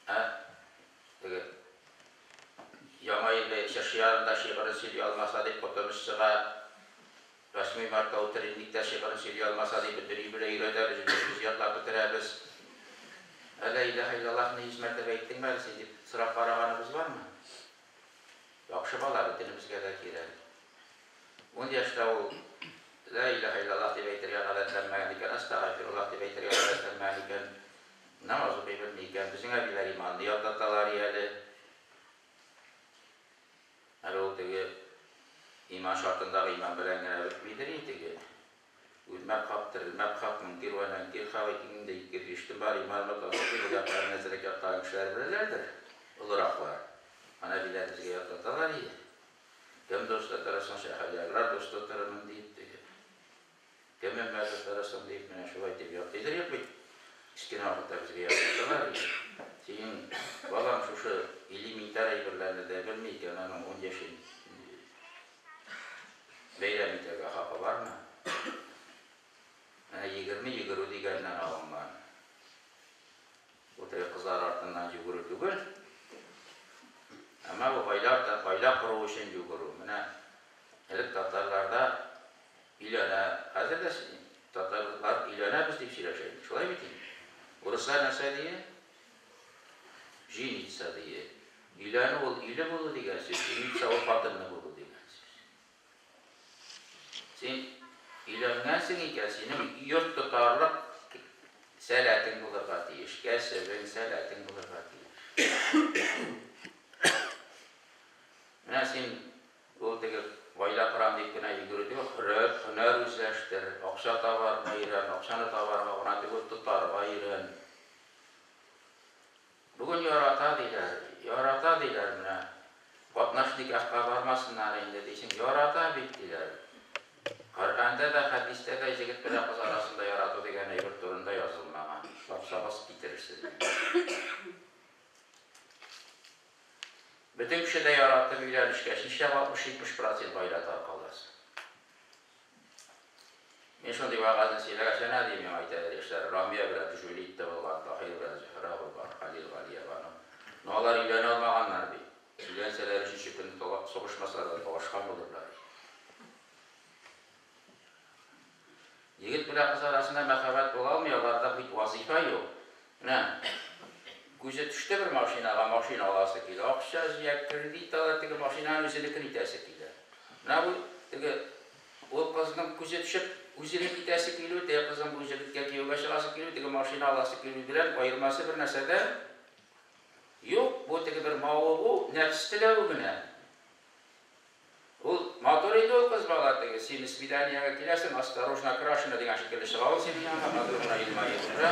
Ә теге Яңа ел бәй чыршы янында шигырен сөйли алмаса дип котыбыз чыга. Восьмой мартта утренникта шигырен сөйли алмаса ди, бөтен өй белән өйрәтәбез, үзебез ятлап бетерәбез. Ә лә иләһә иллаллаһны 100 мәртәбә әйттеңме әле син, дип сорап караганыбыз бармы? Яхшы бала бөтенебезгә дә кирәк. Ун яшьтә ул лә иләһә иллаллаһ дип әйтергә гадәтләнмәгән икән, әстәгафируллаһ дип әйтергә гадәтләнмәгән икән, намаз укый белми икән, безнең әбиләр иманны ятлаталар и әле. Әле ул теге иман шартындагы иман белән генә бетмидер инде теге. Үлмәк хак, терелмәк хак, мөнкир вә нәнкир хак, икеңнең дә ике биштем бар, иман вә тасдыйк, бу якларын әзрәк ятлаган кешеләр беләләрдер, олыраклар. Аны әбиләр безгә ятлаталар иде. Кем дус тотарсың, шәһәрьярлар дус тотармын диеп теге. Кем өммәт тотарсың диеп, менә шулай дип ятлыйдыр юк бит. Кечкенә вакытта безгә ятлаталар иде. Синең балаң шушы элементар әйберләрне дә белми икән, аның ун яшен бәйрәм итәргә хакы бармы? Менә 20 йөгерү дигәннән алынган. Бу теге кызлар артыннан йөгерү түгел. Әмма бу гаилә гаилә кору өчен йөгерү. Менә элек татарларда Өйләнә. Хәзер дә татарлар өйләнәбез дип сөйләшә инде. Шулай бит инде. Урыслар нәрсә дие? Жениться дие. Өйләнү ул өйле булу дигән сүз, жениться ул хатынлы булу дигән сүз. Син өйләнгәнсең икән, синең йорт тотарлык сәләтең булырга тиеш, кәсебең, сәләтең булырга тиеш. Менә син ул теге гаилә корам дип кенә йөгерү түгел, һөнәр, һөнәр үзләштер, акча табарга өйрән, акчаны табарга гына түгел, тотарга өйрән. Бүген ярата диләр, ярата диләр менә. Катнаш никахка бармасыннар инде дисең, ярата бит диләр. Коръәндә дә, хәдистә дә җегет белән кыз арасында ярату дигән әйбер турында язылмаган. Тапсагыз китерерсез. Бөтен кеше дә яратып өйләнешкәч, нишләп 60-70 процент гаилә таркаласы? Мин шундый вәгазьне сөйләгәч, әнә ди миңа әйтәләр яшьләр, Рамия белән Джульетта булган, Таһир белән Зөһрә булган, Хәлил Галиябану. Но алар өйләнә алмаганнар бит. Өйләнсәләр, өченче көнне талак сугышмасалар да талашкан булырлар иде. Егет белән кыз арасында мәхәббәт була алмый, аларда бит вазыйфа юк. Менә күзе төште бер машинага, машина аласы килә. Акча җыя, кредит ала, теге машинаны үзенекен итәсе килә. Менә бу теге ул кызның күзе төшеп, үзенеке итәсе килү, теге кызның бу җегеткә кияүгә чыгасы килү, теге машина аласы килү белән аермасы бер нәрсә дә юк. Бу теге бер мавыгу, нәфс теләве генә. Ул матур инде ул кыз бала теге, син свиданиягә киләсең, осторожно крашена дигән шикелле чыга ул синең янга, матур гына елмаеп утыра.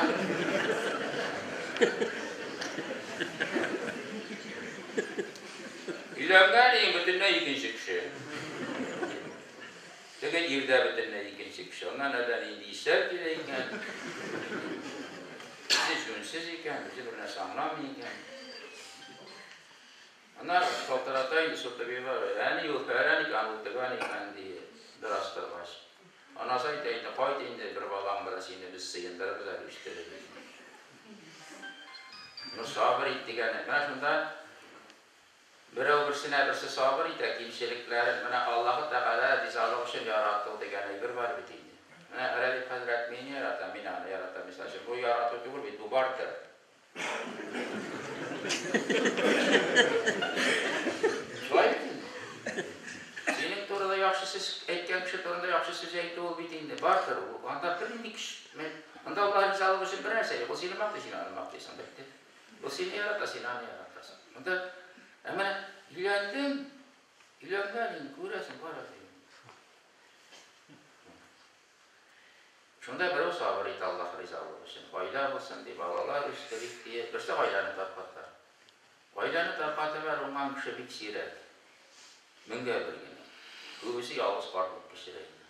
Өйләнгән иң бөтенләй икенче кеше. Теге ир дә бөтенләй икенче кеше. Аннан әллә нинди исләр килә икән. Үзе җүнсез икән, үзе бер нәрсә аңламый икән. Аннан шалтырата инде Сотыбиева, әни ул фәлән икән, ул төгән икән, ди, бераз торгач. Анасы әйтә инде, кайт инде, бер балаң белән сине без сыендырырбыз әле, үстерербез. Ну, сабыр ит дигәне. Менә шунда берәү берсенә берсе сабыр итә, кимчелекләрен. Менә Аллаһы Тәгалә ризалыгы өчен ярату дигән әйбер бар бит инде. Менә Рәдиф хәзрәт мине ярата, мин аны яратам. Мисал өчен, бу ярату түгел бит, бу бартер. Шулай бит инде. Синең турында яхшы сүз әйткән кеше турында яхшы сүз әйтү ул бит инде бартер ул. Анда бернинди көч, анда Аллаһ ризалыгы өчен бер нәрсә юк. Ул сине мактый, син аны мактыйсың, бетте. Ул сине ярата, син аны яратасың. Монда ә менә өйләндең, өйләнгән инде, күрәсең, кара син. Шунда берәү сабыр итә Аллаһ ризалыгы өчен. Гаилә булсын ди, балалар үстерик ди. Берсе гаиләне тарката. Гаиләне таркатып әле уңган кеше бик сирәк. Меңгә бер генә. Күбесе ялгыз картлык кичерә инде.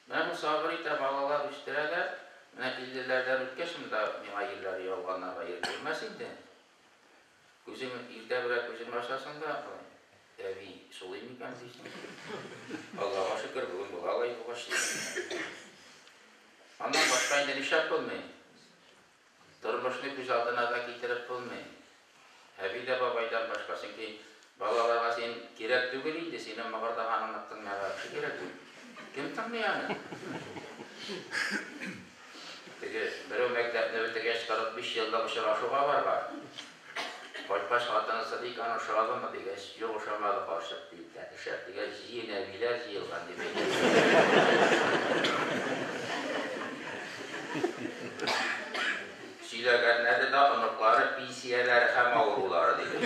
Менә бу сабыр итә, балалар үстерә дә, менә иллеләрдән үткәч, монда миңа ирләр ялганнарга ир бирмәс инде. Күзең, иртә белән күзеңне ачасың да, әби сулый микән дисең. Аллага шөкер, бүген була алай булгач дисең. Аннан башка инде нишләп булмый? Тормышны күз алдына да китереп булмый. Әби дә бабайдан башка, чөнки балаларга син кирәк түгел инде, синең мыгырдаганыңны тыңларга кеше кирәк бит. Кем тыңлый аны? Теге берәү мәктәпне бетергәч 45 еллык очрашуга барган. Кайткач хатыны Садыйк аны ошадымы дигәч, юк ошамады карчык ди. Тәтешәп дигәч, җыен әбиләр җыелган дип әйтә. Сөйләгәннәре дә оныклары, пенсияләре һәм авырулары диде.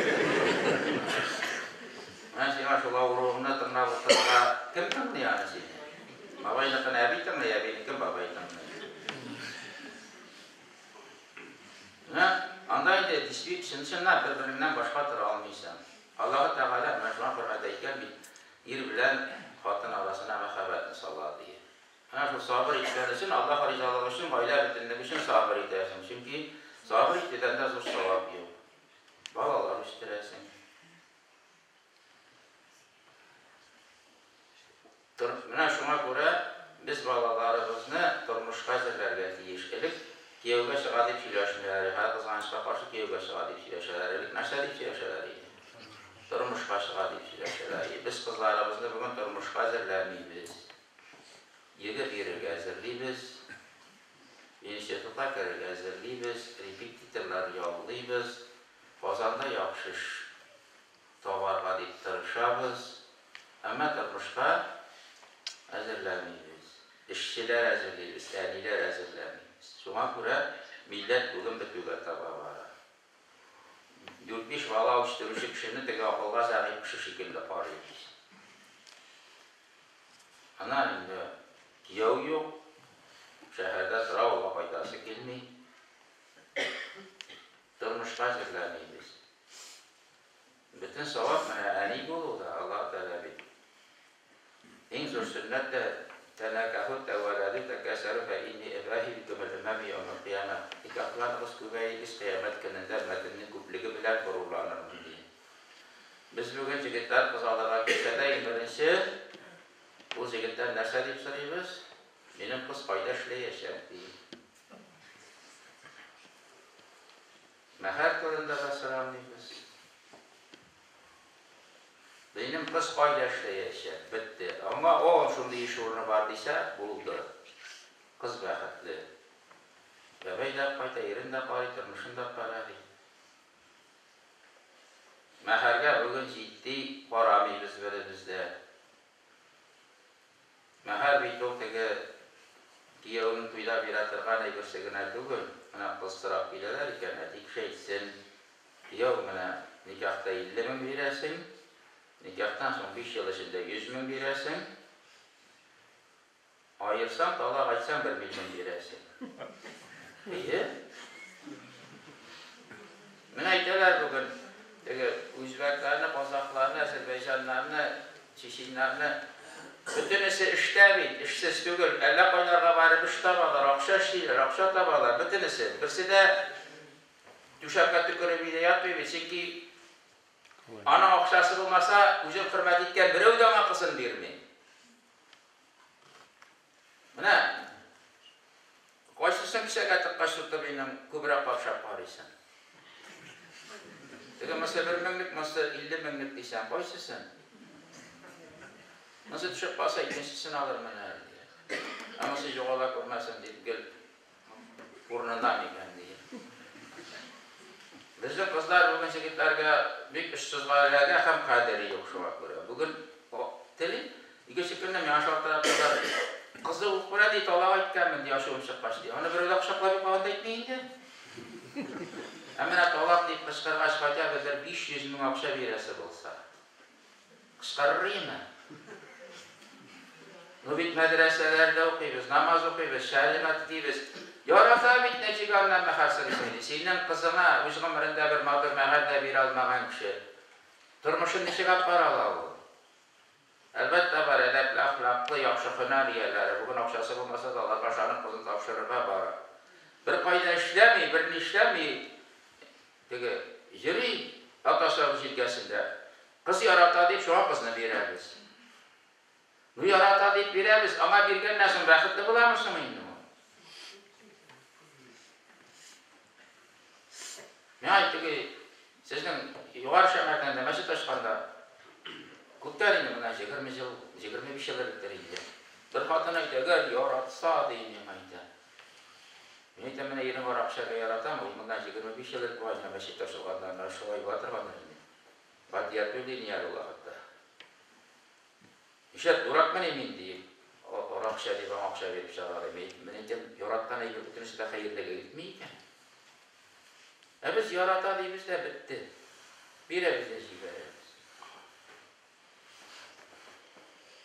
Менә сиңа шул авыруыңны тыңлап утырырга кем тыңлый аны сине? Бабайныкын әби тыңлый, әбинекен бабай тыңлый. Менә анда инде действительно чын-чынлап бер-береңнән башка тора алмыйсың. Аллаһы Тәгалә менә шуңа Коръәндә әйткән бит, ир белән хатын арасына мәхәббәтне сала диеп. Менә шул сабыр иткән өчен, Аллаһ ризалыгы өчен, гаилә бөтенлеге өчен сабыр итәсең. Чөнки сабыр итүдән дә зур савап юк. Балалар үстерәсең. Менә шуңа күрә без балаларыбызны тормышка әзерләргә тиеш. Элек кияүгә чыга дип сөйләшмиләр, хәзер кызганычка каршы кияүгә чыга дип сөйләшәләр. Элек нәрсә дип сөйләшәләр иде? Тормышка чыга дип сөйләшәләр иде. Без кызларыбызны бүген тормышка әзерләмибез. Егет йөрергә әзерлибез, институтка керергә әзерлибез, репетиторлар яллыйбыз. Казанда яхшы эш табарга дип тырышабыз, әмма тормышка әзерләмибез. Эшчеләр әзерлибез, әниләр әзерләмибез. Шуңа күрә милләт бүген бетүгә таба бара. Дүрт-биш бала үстерүче кешене теге акылга зәгыйфь кеше шикелле карыйбыз. Аннан инде кияү юк, шәһәрдә тора, авылга кайтасы килми. Тормышка әзерләмибез. Бөтен савап менә әни булуда, Аллаһы Тәгалә бит. Иң зур сөннәт тә тәнәкәһү тәвәләдү тәкәсәрү фә инни эбаһи бикүмел өмәми яумәл кыямә. Никахланыгыз, күбәегез, кыямәт көнендә өммәтемнең күплеге белән горурланырмын, ди. Без бүген җегетләр кыз алырга килсә дә, иң беренче ул җегеттән нәрсә дип сорыйбыз? Минем кыз кайда эшләячәк, ди. Мәһәр турында да сорамыйбыз. Минем кыз кайда эшләячәк? Бетте. Аңа, о, шундый эш урыны бар дисә, булды. Кыз бәхетле. Бәбәй дә кайта, ирен дә карый, тормышын да карый. Мәһәргә бүген җитди карамыйбыз беребез дә. Мәһәр бит ул теге кияүнең туйда бирә торган әйберсе генә түгел. Менә кыз сорап киләләр икән, әти кеше әйтсен, кияү, менә никахта 50 мең бирәсең, никахтан соң биш ел эчендә 100 мең бирәсең, аерсаң, талак айтсаң, бер миллион бирәсең. Әйе. Менә әйтәләр бүген, теге үзбәкләрне, казахларны, әзербәйҗаннарны, чеченнарны, бөтенесе эштә бит, эшсез түгел, әллә кайларга барып эш табалар, акча эшлиләр, акча табалар, бөтенесе. Берсе дә түшәккә төкереп өйдә ятмый бит, чөнки аның акчасы булмаса, үзен хөрмәт иткән берәү дә аңа кызын бирми. Менә кайсысын кесәгә тыккач сутовыйның күбрәк капшап карыйсың? Теге монысы бер меңлек, монысы 50 меңлек дисәң, кайсысын? Монысы төшеп калса, икенчесен алырмын әле. Ә монысы югала күрмәсен дип гел урынында микән ди. Безнең кызлар бүген җегетләргә бик очсызга эләгә һәм кадере юк шуңа күрә. Бүген тели, икенче көнне миңа шалтыраталар. Кызы ук менә ди, талак әйткәнмен ди, ачуым чыккач ди. Аны берәү дә кочаклап йоклаганда әйтми инде. Ә менә талак дип кычкыргач, хотя бы бер 500 мең акча бирәсе булса. Кычкырырыймы? Ну бит мәдрәсәләрдә укыйбыз, намаз укыйбыз, шәригать дибез. Ярата бит ничек аннан мәһәр сорыйсың ди. Синең кызыңа үз гомерендә бер матур мәһәр дә бирә алмаган кеше. Тормышын ничек алып бара ала ул? Әлбәттә бар әдәпле, әхлаклы, яхшы һөнәр ияләре. Бүген акчасы булмаса да аларга ышанып кызын тапшырырга бара. Бер кайда эшләми, бер нишләми, теге йөри атасы җилкәсендә. Кыз ярата дип шуңа кызны бирәбез. Ну ярата дип бирәбез, аңа биргәннән соң бәхетле буламы соң инде ул? Миңа теге сезнең Югары Шәмәрдәндә мәчет ачканда күптән инде менә 20 ел, 25 ел электер инде. Бер хатын әйтә, әгәр яратса, ди миңа әйтә. Мин әйтәм, менә ирем арак эчәргә яратам, ул моннан 25 ел элек була, мәчет ачылганда, менә шулай була торгандыр инде. Гатиятуллин Динияр ул вакытта. Нишләп дуракмыни мин, диеп, арак эчә дип аңа акча биреп чыга, ди. Мин әйтәм, яраткан әйбер бөтенесе дә хәерлегә илтми икән. Ә без ярата дибез дә бетте. Бирәбез дә җибәрәбез.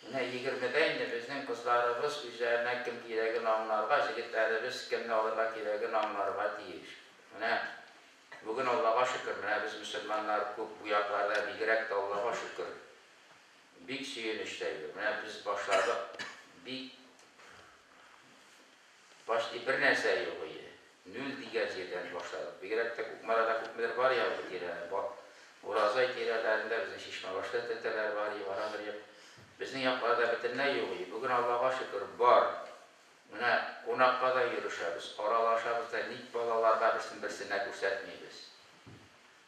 Менә егермедә инде безнең кызларыбыз үзләренә кем кирәген аңларга, җегетләребез кемне алырга кирәген аңларга тиеш. Менә бүген Аллага шөкер, менә без мөселманнар күп бу якларда бигрәк тә Аллага шөкер. Бик сөенечле әйбер. Менә без башладык, бик почти бер нәрсә юк иде. Нүл дигән җирдән башладык. Бигрәк тә Кукмарада күпмедер бар я бу тирә. Уразай тирәләрендә безнең Чишмәбашта тәтәләр бар, барадыр юк. Безнең якларда бөтенләй юк иде. Бүген Аллага шөкер, бар. Менә кунакка да йөрешәбез, аралашабыз да, ник балаларга берсен берсенә күрсәтмибез?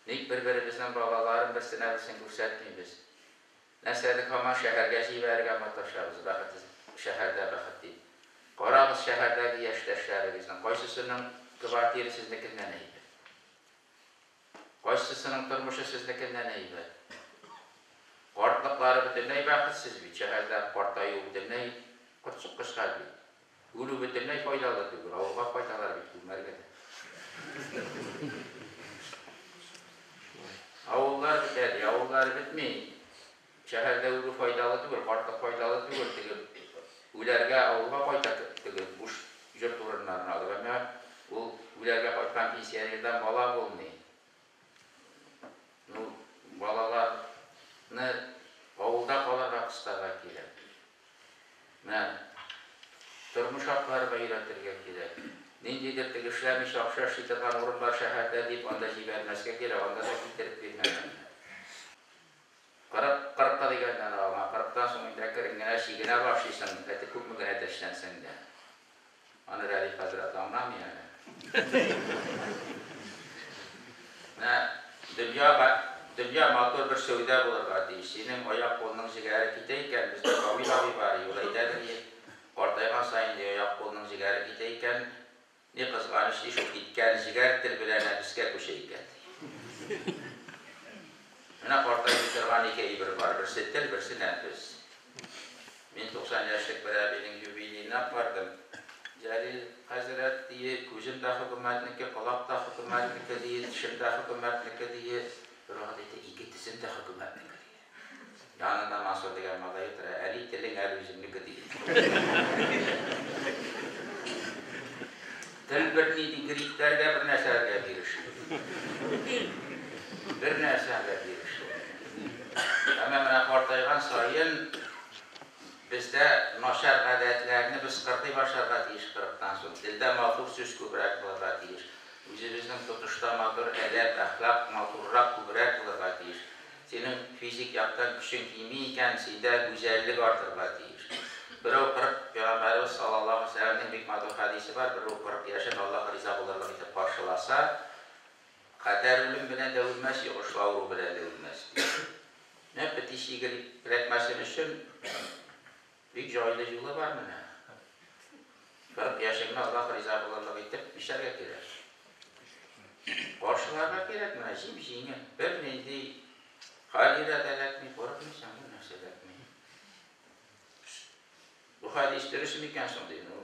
Ник бер-беребезнең балаларын берсенә берсен күрсәтмибез? Нәрсәдер һаман шәһәргә җибәрергә маташабыз, бәхет шәһәрдә бәхет дип. Карагыз шәһәрдәге яшьтәшләрегезнең кайсысының квартиры сезнекеннән әйбәт? Кайсысының тормышы сезнекеннән әйбәт? Картлыклары бөтенләй бәхетсез бит. Шәһәрдә картаю бөтенләй котчыккыч хәл бит. Үлү бөтенләй файдалы түгел. Авылга кайталар бит күмәргә дә. Авыллар бетә ди, авыллар бетми. Шәһәрдә үлү файдалы түгел, картлык файдалы түгел. Теге үләргә авылга кайта теге буш йорт урыннарын алып. Әмма ул үләргә кайткан пенсионердан бала булмый. Ну, балаларны авылда калырга кыстарга кирәк. Менә тормыш шартларына өйрәтергә кирәк. Ниндидер теге эшләмичә акча эшли торган урын бар шәһәрдә дип, анда җибәрмәскә кирәк, анда да китереп бирмәгәннәр. Кырык, кырыкка дигәннән алма, кырыктан соң инде әкрен генә чигенә башлыйсың, әте күпме генә әтәчләнсәң дә. Аны Рәдиф хәзрәт аңламый әле. Менә дөнья, дөнья матур бер сәүдә булырга тиеш. Синең аяк-кулның җегәре китә икән, бездә Камил абый бар, ул әйтәдер, ди, картайган саен ди аяк-кулның җегәре китә икән, ни кызганыч, ди, шул киткән җегәр тел белән нәфескә күчә икән, ди. Менә картаймый торган ике әйбер бар, берсе тел, берсе нәфес. Мин 90 яшьлек бер әбинең юбилеена бардым. Җәлил хәзрәт, дие, күзем дә хөкүмәтнеке, колак та хөкүмәтнеке, дие, тешем дә хөкүмәтнеке, дие. Бервакыт әйтә, ике тезем дә хөкүмәтнеке, дие. Янында Мансур дигән малай утыра, әни, телең әле үзеңнеке, дие. Тел бернинди гриппләргә, бер нәрсәгә бирешми. Бер нәрсәгә бирешми. Әмма менә картайган саен бездә начар гадәтләрне без кырдый башларга тиеш кырыктан соң. Телдә матур сүз күбрәк булырга тиеш. Үзебезнең тотышта матур әдәп, әхлак матуррак, күбрәк булырга тиеш. Синең физик яктан көчең кими икән, синдә гүзәллек артырга тиеш. Берәү 40, Пәйгамбәребез саллаллаһу галәйһи ва сәлләмнең бик матур хәдисе бар, берәү 40 яшен Аллаһ риза булырлык итеп каршыласа, хәтәр үлем белән дә үлмәс, йогышлы авыру белән дә үлмәс, ди. Менә пети чигел эләкмәсен өчен бик җайлы юлы бар менә. 40 яшеңне Аллаһ риза булырлык итеп нишләргә кирәк? Каршыларга кирәк менә җип-җиңел. Бернинди хәл ирә дә эләкми, курыкмыйсың, бер нәрсә эләкми. Бу хәдис дөрес микән соң ди. Ну,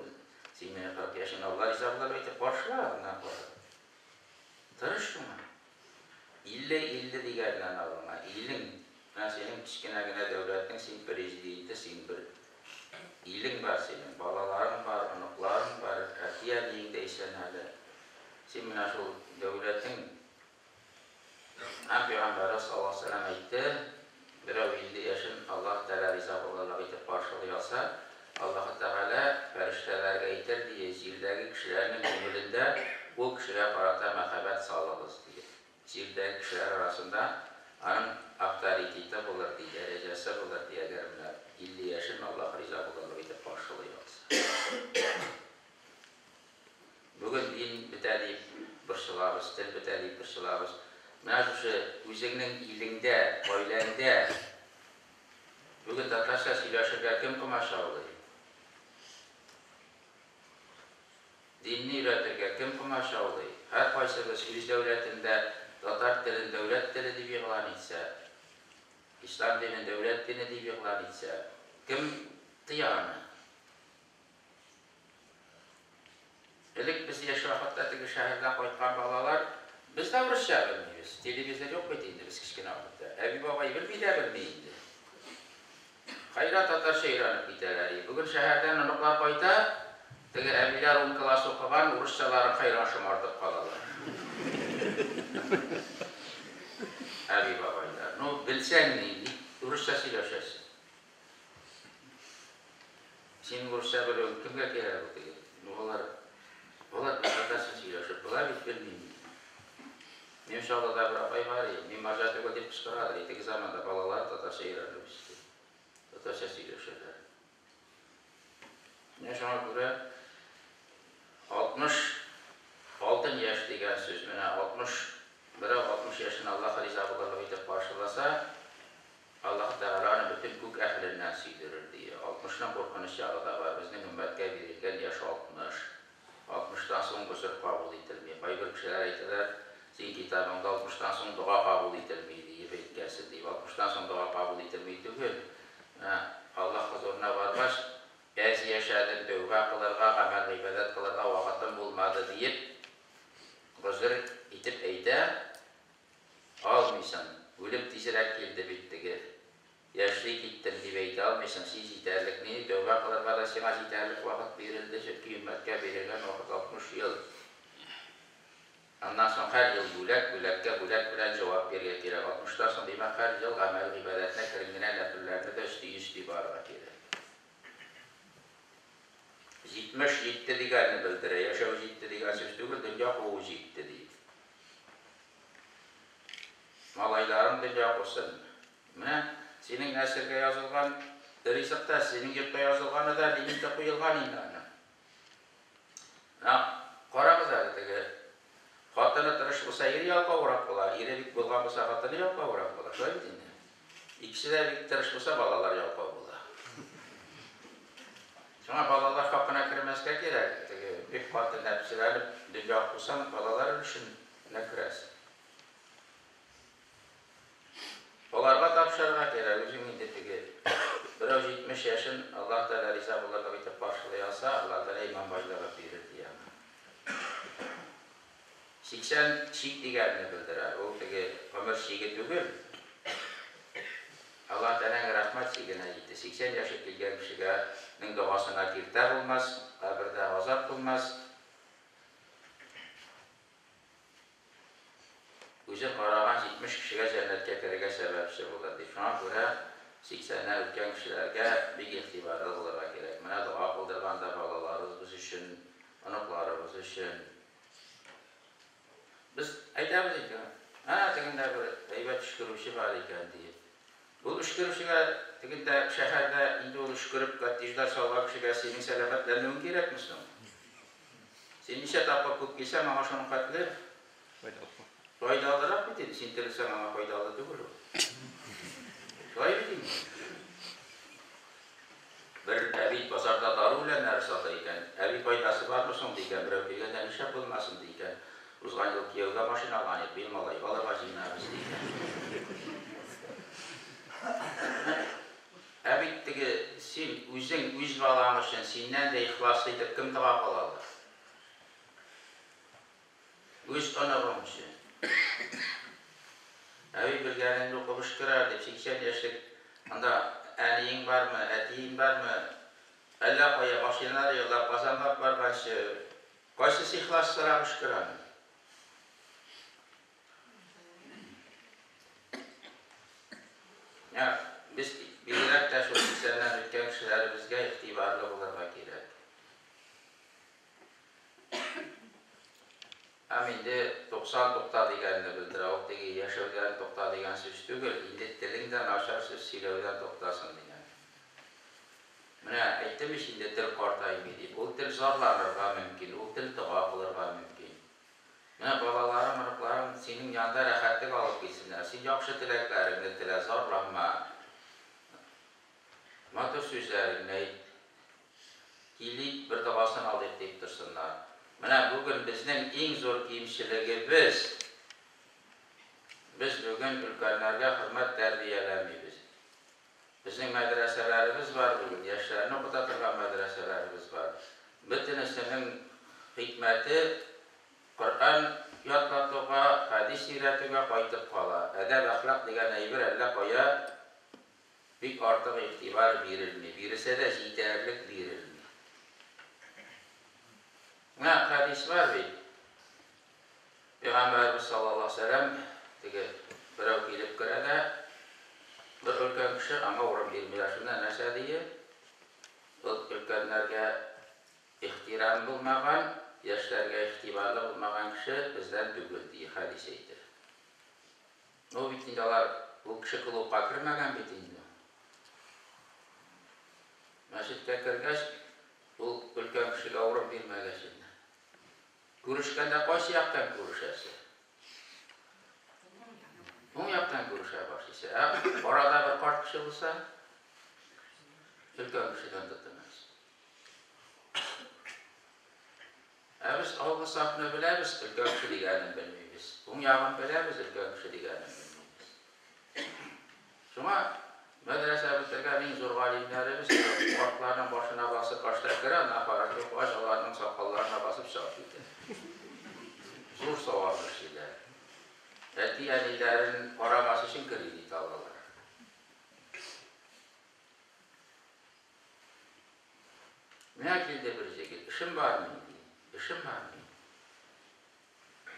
син менә 40 яшеңне Алла риза булырлык итеп каршыла, аннан курык. Тырыш шуңа. 50-50 дигәннән алыңа. Илең, менә синең кечкенә генә дәүләтең, син президенты, син бер илең бар синең, балаларың бар, оныкларың бар, әти-әниең дә исән әле. Син менә шул дәүләтең. Һәм Пәйгамбәребез саллаллаһу алейһи ва сәлләм әйтте, берәү 50 яшен Аллаһ Тәгалә риза булырлык итеп каршылый алса, Аллаһ Тәгалә фәрештәләргә әйтер дие, җирдәге кешеләрнең күңелендә ул кешегә карата мәхәббәт салыгыз дие. Җирдәге кешеләр арасында аның авторитеты булыр ди, дәрәҗәсе булыр ди, әгәр менә 50 яшен Аллаһ риза булырлык итеп каршылый алса. Бүген дин бетә дип борчылабыз, тел бетә дип борчылабыз. Менә шушы үзеңнең илеңдә, гаиләңдә бүген татарча сөйләшергә кем комачаулый? Динне өйрәтергә кем комачаулый? Һәр кайсыбыз үз дәүләтендә татар телен дәүләт теле дип игълан итсә, ислам динен дәүләт дине дип игълан итсә, кем тыя аны? Элек без яшь вакытта теге шәһәрдән кайткан балалар, без дә урысча белмибез. Телевизор юк бит инде без кечкенә вакытта. Әби-бабай белми дә белми инде. Хәйран татарча өйрәнеп китәләр. Бүген шәһәрдән оныклар кайта, теге әбиләр 10 класс укыган, урысчаларын хәйран шомартып калалар. Әби-бабайлар. Ну, белсәң ни, урысча сөйләшәсең. Синең урысча белүең кемгә кирәк ул теге? Ну, алар татарча сөйләшеп, болар бит белмим. Минем Чаллыда бер апай бар иде, мин марҗа түгел дип кычкырадыр, теге заманда балалар татарча өйрәнеп үсте. Татарча сөйләшәләр. Менә шуңа күрә 60 алтын яшь дигән сүз, менә 60, берәү 60 яшен Аллаһ риза булырлык итеп каршыласа, Аллаһ Тәгалә аны бөтен күк әһеленнән сөйдерер ди. 60-ның куркыныч ягы да бар. Безнең өммәткә бирелгән яшь 60. 60-тан соң гозер кабул ителми. Кайбер кешеләр әйтәләр, син китабыңда 60-тан соң гыйбадәт кылырга вакытым булмады диеп, гозер итеп әйтә алмыйсың. Үлем тизрәк килде бит теге. Яшьли киттем дип әйтә алмыйсың. Син җитәрлек ни, тәүбә кылырга да сиңа җитәрлек вакыт бирелде, чөнки өммәткә бирелгән вакыт 60 ел. Аннан соң һәр ел бүләк, бүләккә бүләк белән җавап бирергә кирәк. 60-тан соң, димәк, һәр ел гамәл гыйбадәтенә керен генә нәфелләрне дә өсти-өсти барырга кирәк. 70 җитте дигәнне белдерә. Яшәү җитте дигән сүз түгел, дөнья куу җитте ди. Малайларың дөнья кусын. Менә синең нәселгә язылган ризыкта, синең йортта язылганы да лимиты куелган инде аның. Менә карагыз әле теге хатыны тырыш булса, ире ялкаурак була, ире бик булган булса, хатыны ялкаурак була. Шулай бит инде. Икесе дә бик тырыш булса, балалар ялкау була. Шуңа балалар хакына кермәскә кирәк. Теге бик каты нәфселәнеп дөнья кусаң, балалар өлешенә керәсең. Аларга тапшырырга кирәк, үзең инде теге берәү 70 яшен Аллаһ Тәгалә риза булырлык итеп каршылый алса, Аллаһ Тәгалә иман байлыгы бирер ди аңа. 80 чик дигәнне белдерә. Ул теге гомер чиге түгел. Аллаһ Тәгаләнең рәхмәт чигенә җитте. 80 яше килгән кешегә нең догасына киртә булмас, кабердә газап булмас. Үзе караган 70 кешегә җәннәткә керергә сәбәпче булыр дип. Шуңа күрә 80-нән үткән кешеләргә бик игътибарлы булырга кирәк. Менә дога кылдырганда балаларыбыз өчен, оныкларыбыз өчен. Без әйтәбез икән, әнә тегендә бер әйбәт өшкерүче бар икән диеп. Ул өшкерүчегә тегендә шәһәрдә инде ул өшкереп коттеджлар салган кешегә синең сәламәтләнүең кирәкме соң? Син ничә тапкыр күп килсәң, аңа шуның хәтле файдалырак бит инде. Син терелсәң, аңа файдалы түгел ул. Шулай бит инде. Бер әби базарда дару үләннәре сата икән. Әби файдасы бармы соң дигән, берәү килгәндә нишләп булмасын ди икән. Узган ел кияүгә машина алган идек, быел малайга алырга җыенабыз ди икән. Ә бит теге син үзең үз балаң өчен синнән дә ихласлы итеп кем дога кыла ала? Үз оныгың өчен. Әби белгәнеңне укып өшкерә дип 80 яшьлек анда әниең бармы, әтиең бармы? Әллә кая машиналар яллап Казанга барганчы, кайсысы ихласлырак өшкерә аны? Я, без бигрәк тә шул 80-нән үткән кешеләребезгә игътибарлы булырга кирәк. Һәм инде 90 тукта дигәнне белдерә. Ул теге яшәүдән тукта дигән сүз түгел, инде телең дә начар сүз сөйләүдән туктасын дигән. Менә әйттем ич инде тел картаймый дип. Ул тел зарланырга мөмкин, ул тел дога кылырга мөмкин. Менә балаларың, оныкларың синең янда рәхәтлек алып килсеннәр. Син яхшы теләкләреңне телә, зарланма. Матур сүзләреңне әйт. Килик, бер догасын алыйк дип торсыннар. Менә бүген безнең иң зур кимчелегебез, без бүген өлкәннәргә хөрмәт тәрбияләмибез. Безнең мәдрәсәләребез бар бүген, яшьләрне укыта торган мәдрәсәләребез бар. Бөтенесенең хикмәте Коръән ятлатуга, хәдис өйрәтүгә кайтып кала. Әдәп-әхлак дигән әйбер әллә кая бик артык игътибар бирелми. Бирелсә дә җитәрлек бирелми. Менә хәдис бар бит. Пәйгамбәребез саллаллаһу алейһи вәсәлләм теге берәү килеп керә дә, бер өлкән кеше аңа урын бирмиләр. Шунда нәрсә дие? Ул өлкәннәргә ихтирам булмаган, яшьләргә игътибарлы булмаган кеше бездән түгел, ди хәдис әйтә. Ул бит инде алар, ул кеше клубка кермәгән бит инде. Мәчеткә кергәч, ул өлкән кешегә урын бирмәгәч инде. Күрешкәндә кайсы яктан күрешәсе? Уң яктан күрешә башлыйсы. Ә арада бер карт кеше булса, өлкән кешедән тотынасыз. Ә без алгы сафны беләбез, өлкән кеше дигәнен белмибез. Уң ягын беләбез, өлкән кеше дигәнен белмибез. Шуңа мәдрәсә бетергән иң зур галимнәребез картларның башына басып башта керә, аннан хорошо укыгач, аларның Әти-әниләрен карамас өчен кредит алалар. Менә килде бер җегет, эшем бар мин, ди. Эшем бар мин.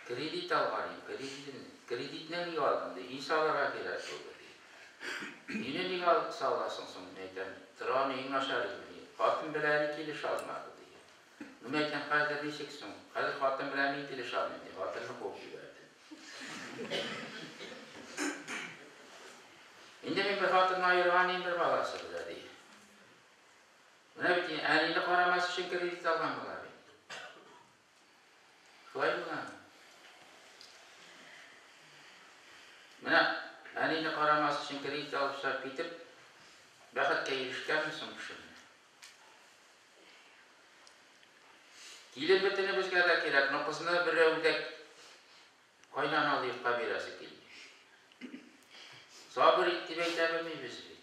Кредит алган идем, кредитын, кредитны нигә алдың, ди. Өй салырга кирәк булды, ди. Өйне нигә саласың соң, мин әйтәм, торган өең начар иде, ди. Хатын белән әни килешә алмады, ди. Ну, мин әйтәм, хәзер ничек соң? Хәзер хатын белән мин килешә алмыйм, ди. Хатынны куып җибәрдем. Инде мин бер хатынны аерган идем, бер баласы белән, ди. Менә бит инде әнине карамас өчен кредит алган була бит. Шулай була. Менә әнине карамас өчен кредит алып чыгып китеп, бәхеткә ирешкәнме соң кеше? Килен бөтенебезгә дә кирәк, но кызны берәү дә кайнаналы йортка бирәсе килми. Сабыр ит дип әйтә белмибез бит.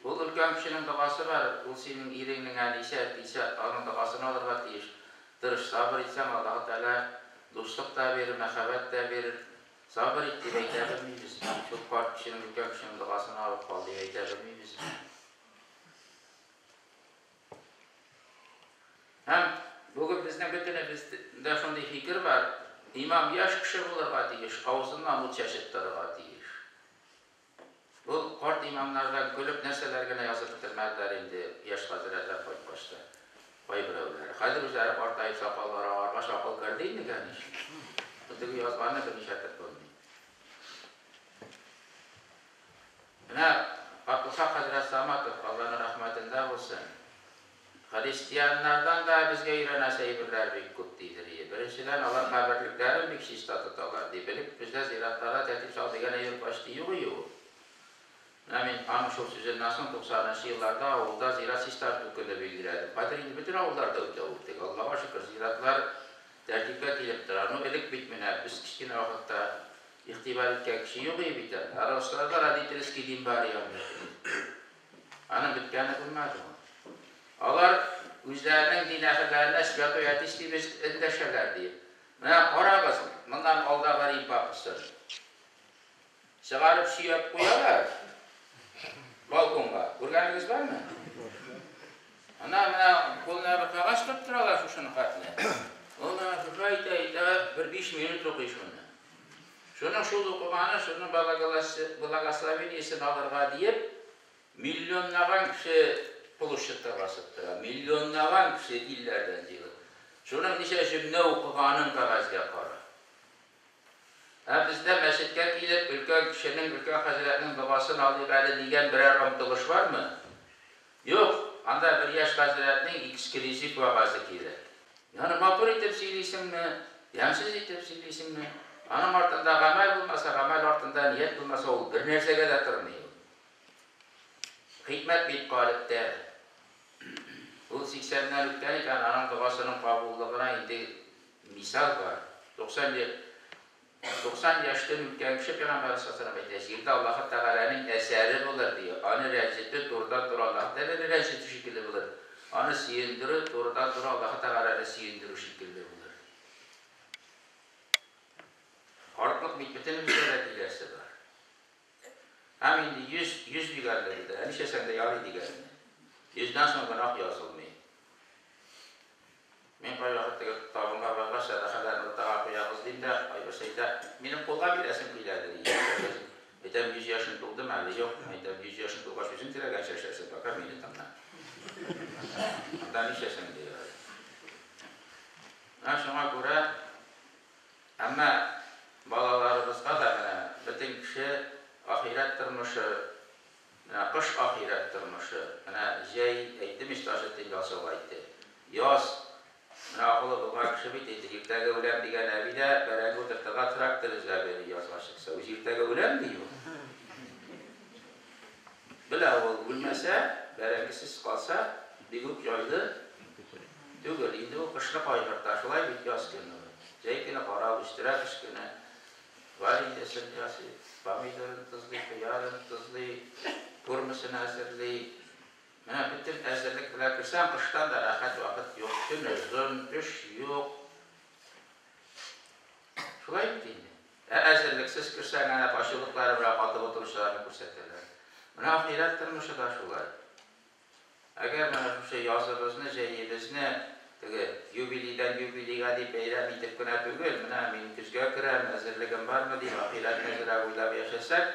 Ул өлкән кешенең догасы бар, ул синең иреңнең әнисе, әтисе, аның догасын алырга тиеш. Тырыш, сабыр итсәң, Аллаһы Тәгалә дуслык та бирер, мәхәббәт тә бирер. Сабыр ит дип әйтә белмибез. Шул карт кешенең, өлкән кешенең догасын алып кал дип әйтә белмибез. Һәм бүген безнең бөтенебездә шундый фикер бар, имам яшь кеше булырга тиеш, авызыннан ут чәчеп торырга тиеш. Ул карт имамнардан көлеп нәрсәләр генә язып бетермәделәр инде яшь хәзрәтләр кайткач та. Кайберәүләре. Хәзер үзләре картаеп сакаллары агаргач акыл керде инде, кәнишне. Теге язганны берничәтеп булмый. Менә Габделхак хәзрәт Саматов, Алланың рәхмәтендә булсын, Христианнардан да безгә өйрәнәсе әйберләр бик күп, дидер ие. Беренчедән, алар каберлекләрен бик чиста тоталар, ди. Элек бездә зиратларда тәртип сал дигән әйбер почти юк ие ул. Менә мин аның шул сүзеннән соң туксанынчы елларда авылда зират чистарту көне билгеләдем. Хәзер инде бөтен авылларда үтә ул теге. Аллага шөкер, зиратлар тәртипкә килеп тора. Ну, элек бит менә без кечкенә вакытта игътибар иткән кеше юк ие бит әле. Аралашларда родительский дин бар иде анда. Аның беткәне булмады. Алар үзләренең дин әһелләренә святой отец дип эндәшәләр, ди. Менә карагыз, моннан алдагы Рим папасы. Чыгарып сөяп куялар балконга. Күргәнегез бармы? Ана менә кулына бер кәгазь тоттыралар шушыны хәтле. Ул менә шушы әйтә, әйтә, бер 5 минут укый шуны. Шуның шул укыганы, шуның благословениесен алырга диеп, миллионлаган кеше площадьта басып тора, миллионлаган кеше илләрдән җыелып. Шуның ничә җөмлә укыганын кәгазьгә кара. Ә бездә мәчеткә килеп, өлкән кешенең, өлкән хәзрәтнең догасын алыйк әле дигән берәр омтылыш бармы? Юк, анда бер яшь хәзрәтнең эксклюзив вәгазе кирәк. Аны матур итеп сөйлисеңме, ямьсез итеп сөйлисеңме, аның артында гамәл булмаса, гамәл артында ният булмаса, ул бернәрсәгә дә тормый ул. Хикмәт бит калебтә. Ул сиксәннән үткән икән, аның догасының кабуллыгына инде мисал бар. 90 ел 90 яшьтән үткән кеше Пәйгамбәрбез саллаллаһу галәйһи ва сәлләм әйтә, җирдә Аллаһы Тәгаләнең әсәре булыр, ди. Аны рәнҗетү турыдан-туры Аллаһы Тәгаләне рәнҗетү шикелле булыр. Аны сөендерү турыдан-туры Аллаһы Тәгаләне сөендерү шикелле булыр. Картлык бит бөтенебездә дә киләсе бар. Һәм инде 100, 100 дигәнне бетерә. Ничәсәң дә ярый дигәнне. Йөздән соң гөнаһ язылмый. Мин кайвакыт теге табынга баргач, сәдакаларны уртага куябыз дим дә, кайберсе әйтә, минем кулга бирәсем килә, ди. Әйтәм, 100 яшең тулдымы әле? Юк. Әйтәм, 100 яшең тулгач, үзең теләгәнчә эшләрсең, пока мине тыңла. Анда ничәсең дә ярый. Менә шуңа күрә, әмма балаларыбызга да менә бөтен кеше ахирәт тормышы, Менә кыш ахирәт тормышы, менә җәй, әйттем ич Таҗетдин Ясыл әйтте. Яз, менә акылы булган кеше бит инде, иртәгә үләм дигән әби дә бәрәңге утыртырга трактор эзләп йөри язга чыкса. Үзе иртәгә үләм ди ул. Белә ул, үлмәсә, бәрәңгесез калса, бик үк җайлы түгел. Инде ул кышны кайгырта, шулай бит яз көне. Җәй көне карап үстерә, кыш көне Вареньесын ясый, помидорын тозлый, кыярын тозлый, курмысын әзерли. Менә бөтен әзерлек белән керсәң, кыштан да рәхәт вакыт юк. Төн озын, эш юк. Шулай бит инде. Ә әзерлек Керсез керсәң, әнә пачулыклары белән катып утыручыларны күрсәтәләр. Менә ахирәт тормышы да шулай. Әгәр менә шушы языбызны, җәебезне теге юбилейдан юбилейга дип бәйрәм итеп кенә түгел, менә мин көзгә керәм, әзерлегем бармы дип ахирәтне әзрәк уйлап яшәсәк,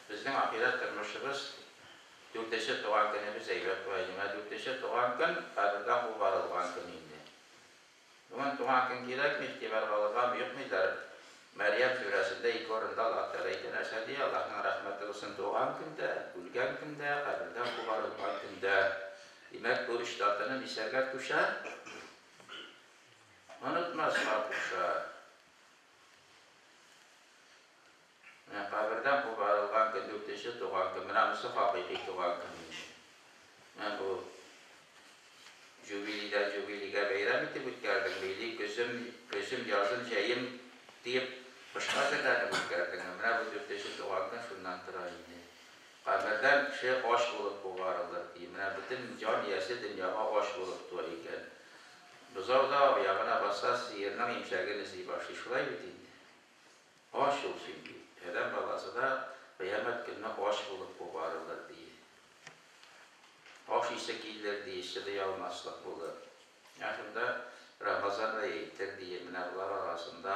безнең ахирәт тормышыбыз дүртенче туган көнебез әйбәт була иде. Менә дүртенче туган көн кабердән кубарылган көн инде. Бүген туган көн кирәкме, игътибарга алыргамы, юкмы диләр. Мәрьям сүрәсендә ике урында Аллаһ Тәгалә әйтә, нәрсә ди? Аллаһның рәхмәте булсын туган көндә, үлгән көндә, кабердән кубарылган көндә. Димәк, бу өч датаны нишләргә куша? Онытмаска куша. Менә кабердән кубарылган көн, дүртенче туган көн, менә монысы хакыйкый туган көн инде. Менә бу җубилейдән җубилейгә бәйрәм итеп үткәрдең, били, көзем, көзем, язым, җәем диеп кышка әзерләнеп үткәрдең. Менә бу дүртенче туган көн шуннан тора инде. Кабердән кеше ач булып кубарылыр, ди. Менә бөтен җан иясе дөньяга ач булып туа икән. Бозау да аягына баса, сыерның имчәген эзли башлый. Шулай бит инде. Ач ул чөнки. Адәм баласы да кыямәт көнне ач булып кубарылыр, ди. Аш исе килер, ди, чыдый алмаслык булыр. Менә шунда Рамазан ае әйтер, ди, менә болар арасында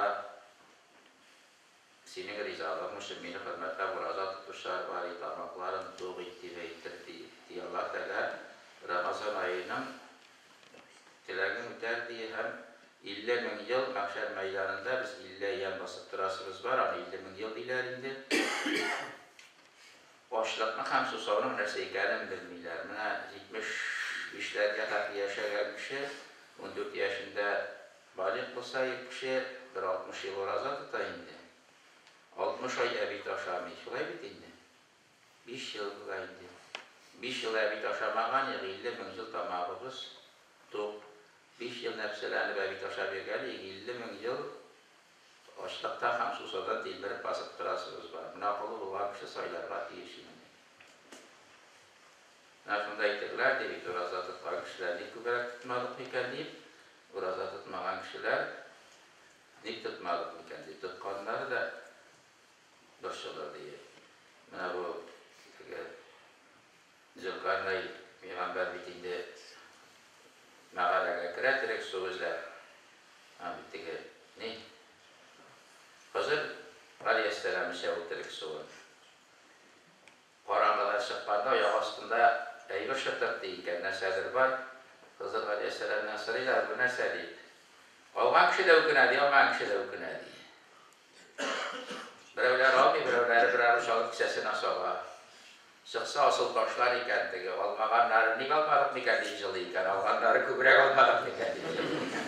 синең ризалыгың өчен мине хөрмәтләп ураза тотучылар бар, и тамакларын тук ит, дип әйтер, ди. Ди Аллаһ Тәгалә Рамазан аеның теләген үтәр, ди, һәм 50 мең ел мәхшәр мәйданында без 50 әйям басып торасыбыз бар, аны 50 мең ел диләр инде. Ачлыкның һәм сусауның нәрсә икәнен белмиләр. Менә 75 ләргә хәтле яшәгән кеше, 14 яшендә балигъ булса ир кеше, бер 60 ел ураза тота инде. 60 ай әбит ашамый. Шулай бит инде? 5 ел була инде. 5 ел әбит ашамаган, 50 мең ел тамагыбыз тук. 5 ел нәфселәнеп әбит ашап йөргән, 50 мең ел ачлыктан һәм сусаудан тилмереп басып торасыбыз бар. Менә акыллы булган кеше сайларга тиеш инде. Менә шунда әйтерләр, ди бит, ураза тоткан кешеләр ник күбрәк тотмадык микән дип, ураза тотмаган кешеләр ник тотмадык микән дип, тотканнары да борчылыр ди. Менә бу теге Зөлкарнәй пәйгамбәр бит инде мәгарәгә керә терек су эзләп. Һәм бит теге ни? Хозыр галәйһиссәлам эчә ул терек суын. Караңгыда чыкканда аяк астында әйбер шытыртый икән, нәрсәдер бар. Хозыр галәйһиссәламнән сорыйлар, бу нәрсә дип. Алган кеше дә үкенә ди, алмаган кеше дә үкенә ди. Берәүләр алмый, берәүләре берәр уч алып кесәсенә сала. Чыкса асыл ташлар икән теге, алмаганнары ник алмадык микән дип җылый икән, алганнары күбрәк алмадык микән дип җылый икән.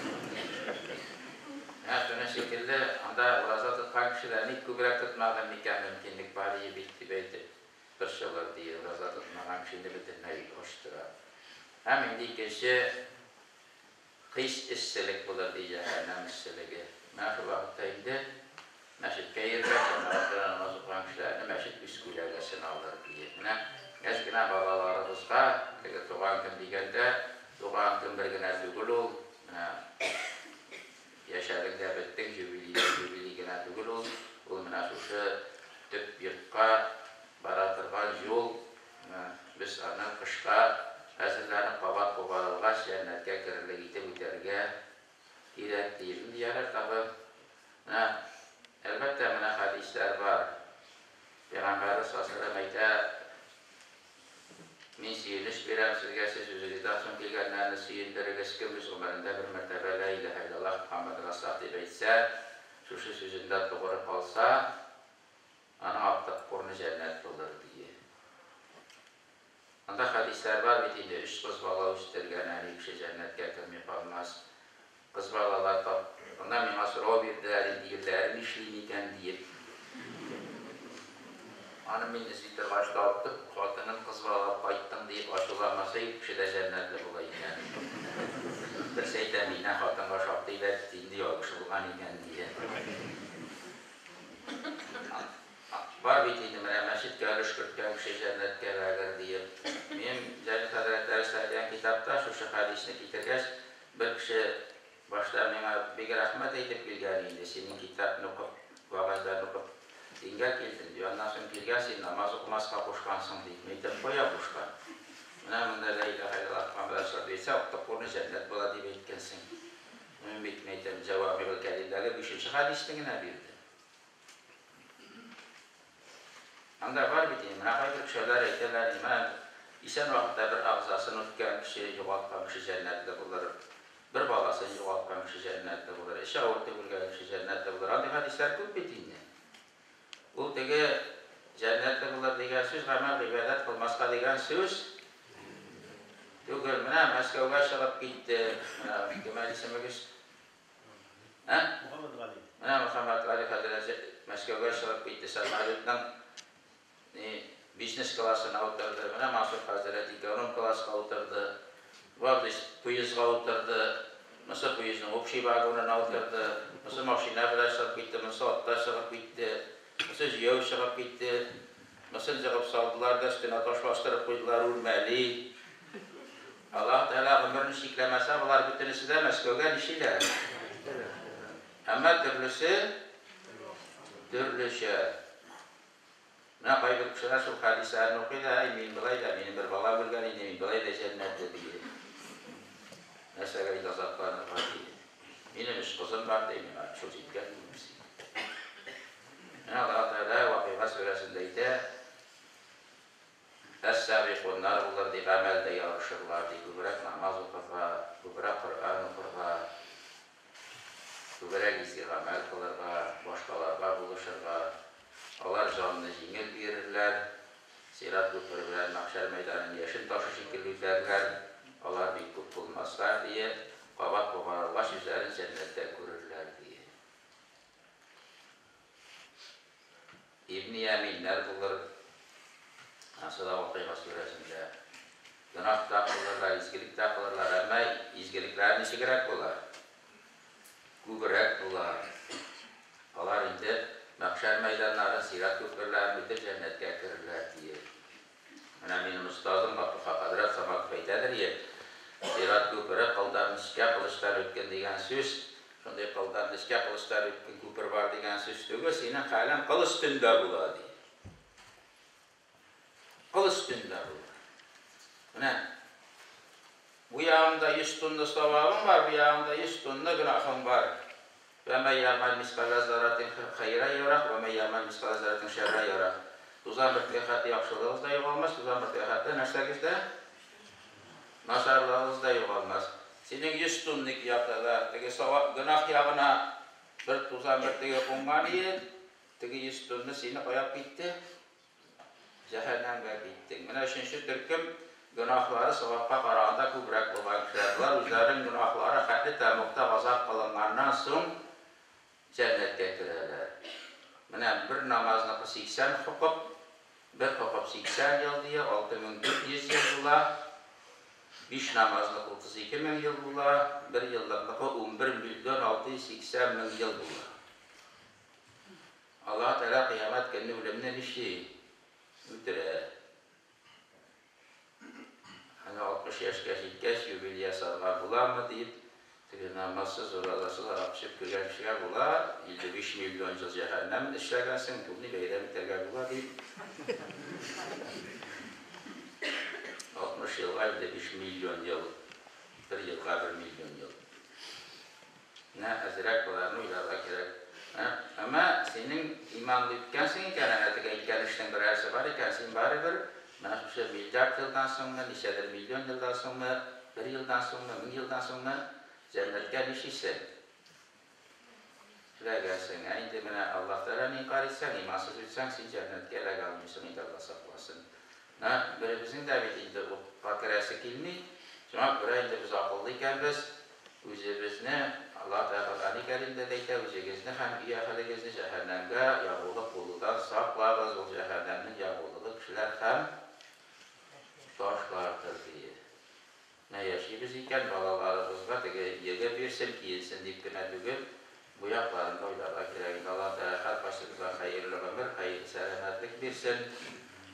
Менә шуның шикелле, анда ураза тоткан кешеләр ник күбрәк тотмадым микән, мөмкинлек бар ие бит дип әйтеп борчылыр, ди. Ураза тотмаган кешене бөтенләй ачтыра. Һәм инде икенче Хис эсселек булыр, ди җәһәннәм эсселеге. Менә шул вакытта инде мәчеткә йөргән, җәмәгать белән намаз укыган кешеләрне мәчет үз күләгәсенә алыр, ди. Менә әз генә балаларыбызга теге туган көн дигәндә, туган көн бер генә түгел ул, менә яшәдең дә беттең, юбилей дә юбилей генә түгел ул, ул менә шушы төп йортка бара торган юл. Без аны кышка әзерләнеп, кабат кубарылгач, җәннәткә керерлек итеп үтәргә кирәк, ди. Инде ярар тагы. Менә, әлбәттә, менә хәдисләр бар. Пәйгамбәребез саллаллаһу галәйһи ва сәлләм әйтә, Мин сөенеч бирәм сезгә, сез үзегездән соң килгәннәрне сөендерегез, кем үз гомерендә бер мәртәбә Лә иләһә илляллаһ Мөхәммәд расулуллаһ дип әйтсә, шушы сүзендә тугры калса, Аның актык урыны җәннәт булыр, дие. Анда хәдисләр бар бит инде, өч кыз бала үстергән әни кеше җәннәткә керми калмас. Кыз балалар тап, анда миңа сорау бирделәр инде, ирләре нишли микән, диеп. Аны мин эзли торгач таптым, хатыным кыз бала алып кайттың диеп ачуланмаса, ир кеше дә җәннәтле була икән. Берсе әйтә, миннән хатынга шактый бәт, инде ялгыш булган икән, дие. Бар бит инде менә мәчеткә өлеш керткән кеше җәннәткә эләгер, диеп. Минем Җәлил хәзрәтләре сөйләгән китапта шушы хәдисне китергәч, бер кеше башта миңа бик рәхмәт әйтеп килгән инде, синең китапны укып, вәгазьләрне укып. Дингә килдем, ди. Аннан соң килгән, син намаз укымаска кушкансың, ди. Мин әйтәм, кая кушкан? Менә монда лә илаһә иллаллаһ Мөхәммәд рәсулуллаһ дип әйтсә, актык урыны җәннәт була дип әйткәнсең. Мин бит, мин әйтәм, Җәвамигул Кәлимдәге бишенче хәдисне генә бирдем. Анда бар бит инде, менә кайбер кешеләр әйтәләр, менә исән вакытта бер әгъзасын үткән кеше, югалткан кеше җәннәтле булыр. Бер баласын югалткан кеше җәннәтле булыр, эче авыртып үлгән кеше җәннәтле булыр. Андый хәдисләр күп бит инде. Ул теге җәннәтле булыр дигән сүз гамәл гыйбадәт кылмаска дигән сүз түгел. Менә Мәскәүгә чыгып китте. Менә кем әле исемегез? Ә? Мөхәммәтгали. Менә Мөхәммәтгали хәзрәт Мәскәүгә чыгып китте. Самолетның ни бизнес классына утырды. Менә Мансур хәзрәт эконом класска утырды. Вавдис поездга утырды. Монысы поездның общий вагонына утырды. Монысы машина белән чыгып китте, монысы атта чыгып китте. Монысы җәяү чыгып китте. Монысын җыгып салдылар да, өстенә таш бастырып куйдылар, үрмәли. Аллаһ Тәгалә гомерне чикләмәсә, болар бөтенесе дә Мәскәүгә нишиләр? Әмма төрлесе төрлечә. Менә кайбер кешеләр шул хәдисләрне укый да, әй, мин болай да, минем бер балам үлгән инде, мин болай да җәннәтле, ди. Нәрсәгә инде азапланырга, ди. Минем өч кызым бар, ди, миңа шул җиткән, ди. Менә Аллаһ Тәгалә Вакыйга сүрәсендә әйтә, Әс-сабикуннар булыр, ди, гамәлдә ярышырлар, ди, күбрәк намаз укырга, күбрәк Коръән укырга, күбрәк изге гамәл кылырга, башкаларга булышырга. Алар җанны җиңел бирерләр, Сират күпере белән мәхшәр мәйданын яшен ташы шикелле үтәрләр, алар бик күп булмаслар, дие, кабат кубарылгач, үзләрен җәннәттә күрерләр, дие. Ибне Яминнәр булыр, ансы да Вакыйга сүрәсендә. Гөнаһ та кылырлар, изгелек тә кылырлар, әмма изгелекләре ничегрәк була? Күбрәк була. Алар инде мәхшәр мәйданнарын, сират күперләрен үтеп җәннәткә керерләр, дие. Менә минем остазым Габдулхак хәзрәт Саматов әйтәдер ие, сират күпере кылдан нечкә кылычтан үткен дигән сүз, шундый кылдан нечкә кылычтан үткен күпер бар дигән сүз түгел, синең хәлең кыл өстендә була, ди. Кыл өстендә була. Менә бу ягыңда 100 тонна савабың бар, бу ягыңда 100 тонна гөнаһың бар. Вә мә ягъмәл мискалә зарратин хәйрә ярах, вә мә ягъмәл мискалә зарратин шәррә ярах. Тузан бөртеге хәтле яхшылыгыз да югалмас, тузан бөртеге хәтле нәрсәгез дә? Начарлыгыгыз да югалмас. Синең 100 тонна ике якта да теге савап гөнаһ ягына бер тузан бөртеге кунган ие, теге 100 тонна сине кая китте? Җәһәннәмгә киттең. Менә өченче төркем, гөнаһлары савапка караганда күбрәк булган кешеләр. Болар үзләренең гөнаһлары хәтле тәмугта газап кылынганнан соң җәннәткә керәләр. Менә бер намазныкы 80 хокук, бер хокук 80 ел дия, 6400 ел була. Биш намазлык 32 мең ел була, бер еллыкныкы 11 миллион 680 мең ел була. Аллаһы Тәгалә кыямәт көнне үлемне нишли? Үтерә. Әнә 60 яшькә җиткәч юбилей ясарга буламы дип, теге намазсыз, уразасыз аракы эчеп кергән кешегә була, 55 миллион ел җәһәннәм эшләгәнсең, күпне бәйрәм итәргә була дип. 60 елга 55 миллион ел, бер елга 1 миллион ел. Менә әзрәк боларны уйларга кирәк. Әмма синең иманлы үткәнсең икән, әнә теге әйткән эшнең берәрсе бар икән, син барыбер менә шушы миллиард елдан соңмы, ничәдер миллион елдан соңмы, бер елдан соңмы, мең елдан соңмы, җәннәткә нишлисең? Эләгәсең. Ә инде менә Аллаһ Тәгаләне инкарь итсәң, имансыз үтсәң, син җәннәткә эләгә алмыйсың инде, Алла сакласын. Менә беребезнең дә бит инде утка керәсе килми. Шуңа күрә инде без акыллы икәнбез, үзебезне, Аллаһ Тәгалә Коръәни Кәримдә дә әйтә, үзегезне һәм өй әһелегезне җәһәннәмгә ягулык булудан саклагыз, ул җәһәннәмнең ягулыгы кешеләр һәм ташлардыр, дие. Менә яшибез икән, балаларыбызга теге еге бирсен, киенсен дип кенә түгел, бу якларын да уйларга кирәк инде. Аллаһ Тәгалә һәркайсыбызга хәерле гомер, хәерле сәламәтлек бирсен.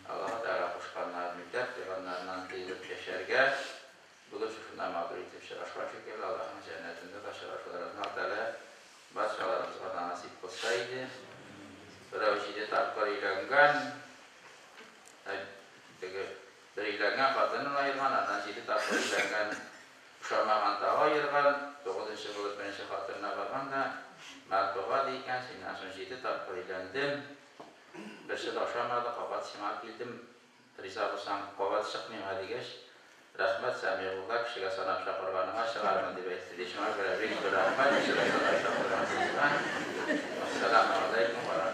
Аллаһ Тәгалә кушканнарын үтәп, тыйганнарыннан тыелып яшәргә. Бүген шушында матур итеп очрашкан шикелле, Аллаһның җәннәтендә дә очрашуларыбызны Аллаһ Тәгалә барчаларыбызга да насыйп кылса иде. Берәү җиде. тапкыр өйләнгән, теге бер өйләнгән хатынын аерган, аннан җиде тапкыр өйләнгән, ошамаган тагы аерган, тугызынчы булып беренче хатынына барган да, Мәрфуга ди икән, синнән соң җиде тапкыр өйләндем, берсе дә ошамады, кабат сиңа килдем, риза булсаң, кабат чык миңа дигәч, рәхмәт, Сәмигулла, кешегә санап чакырганыңа чыгармын, дип әйтте ди. Шуңа күрә бик зур рәхмәт кешегә санап чакыргансызга. Ассаламу алейкум ва.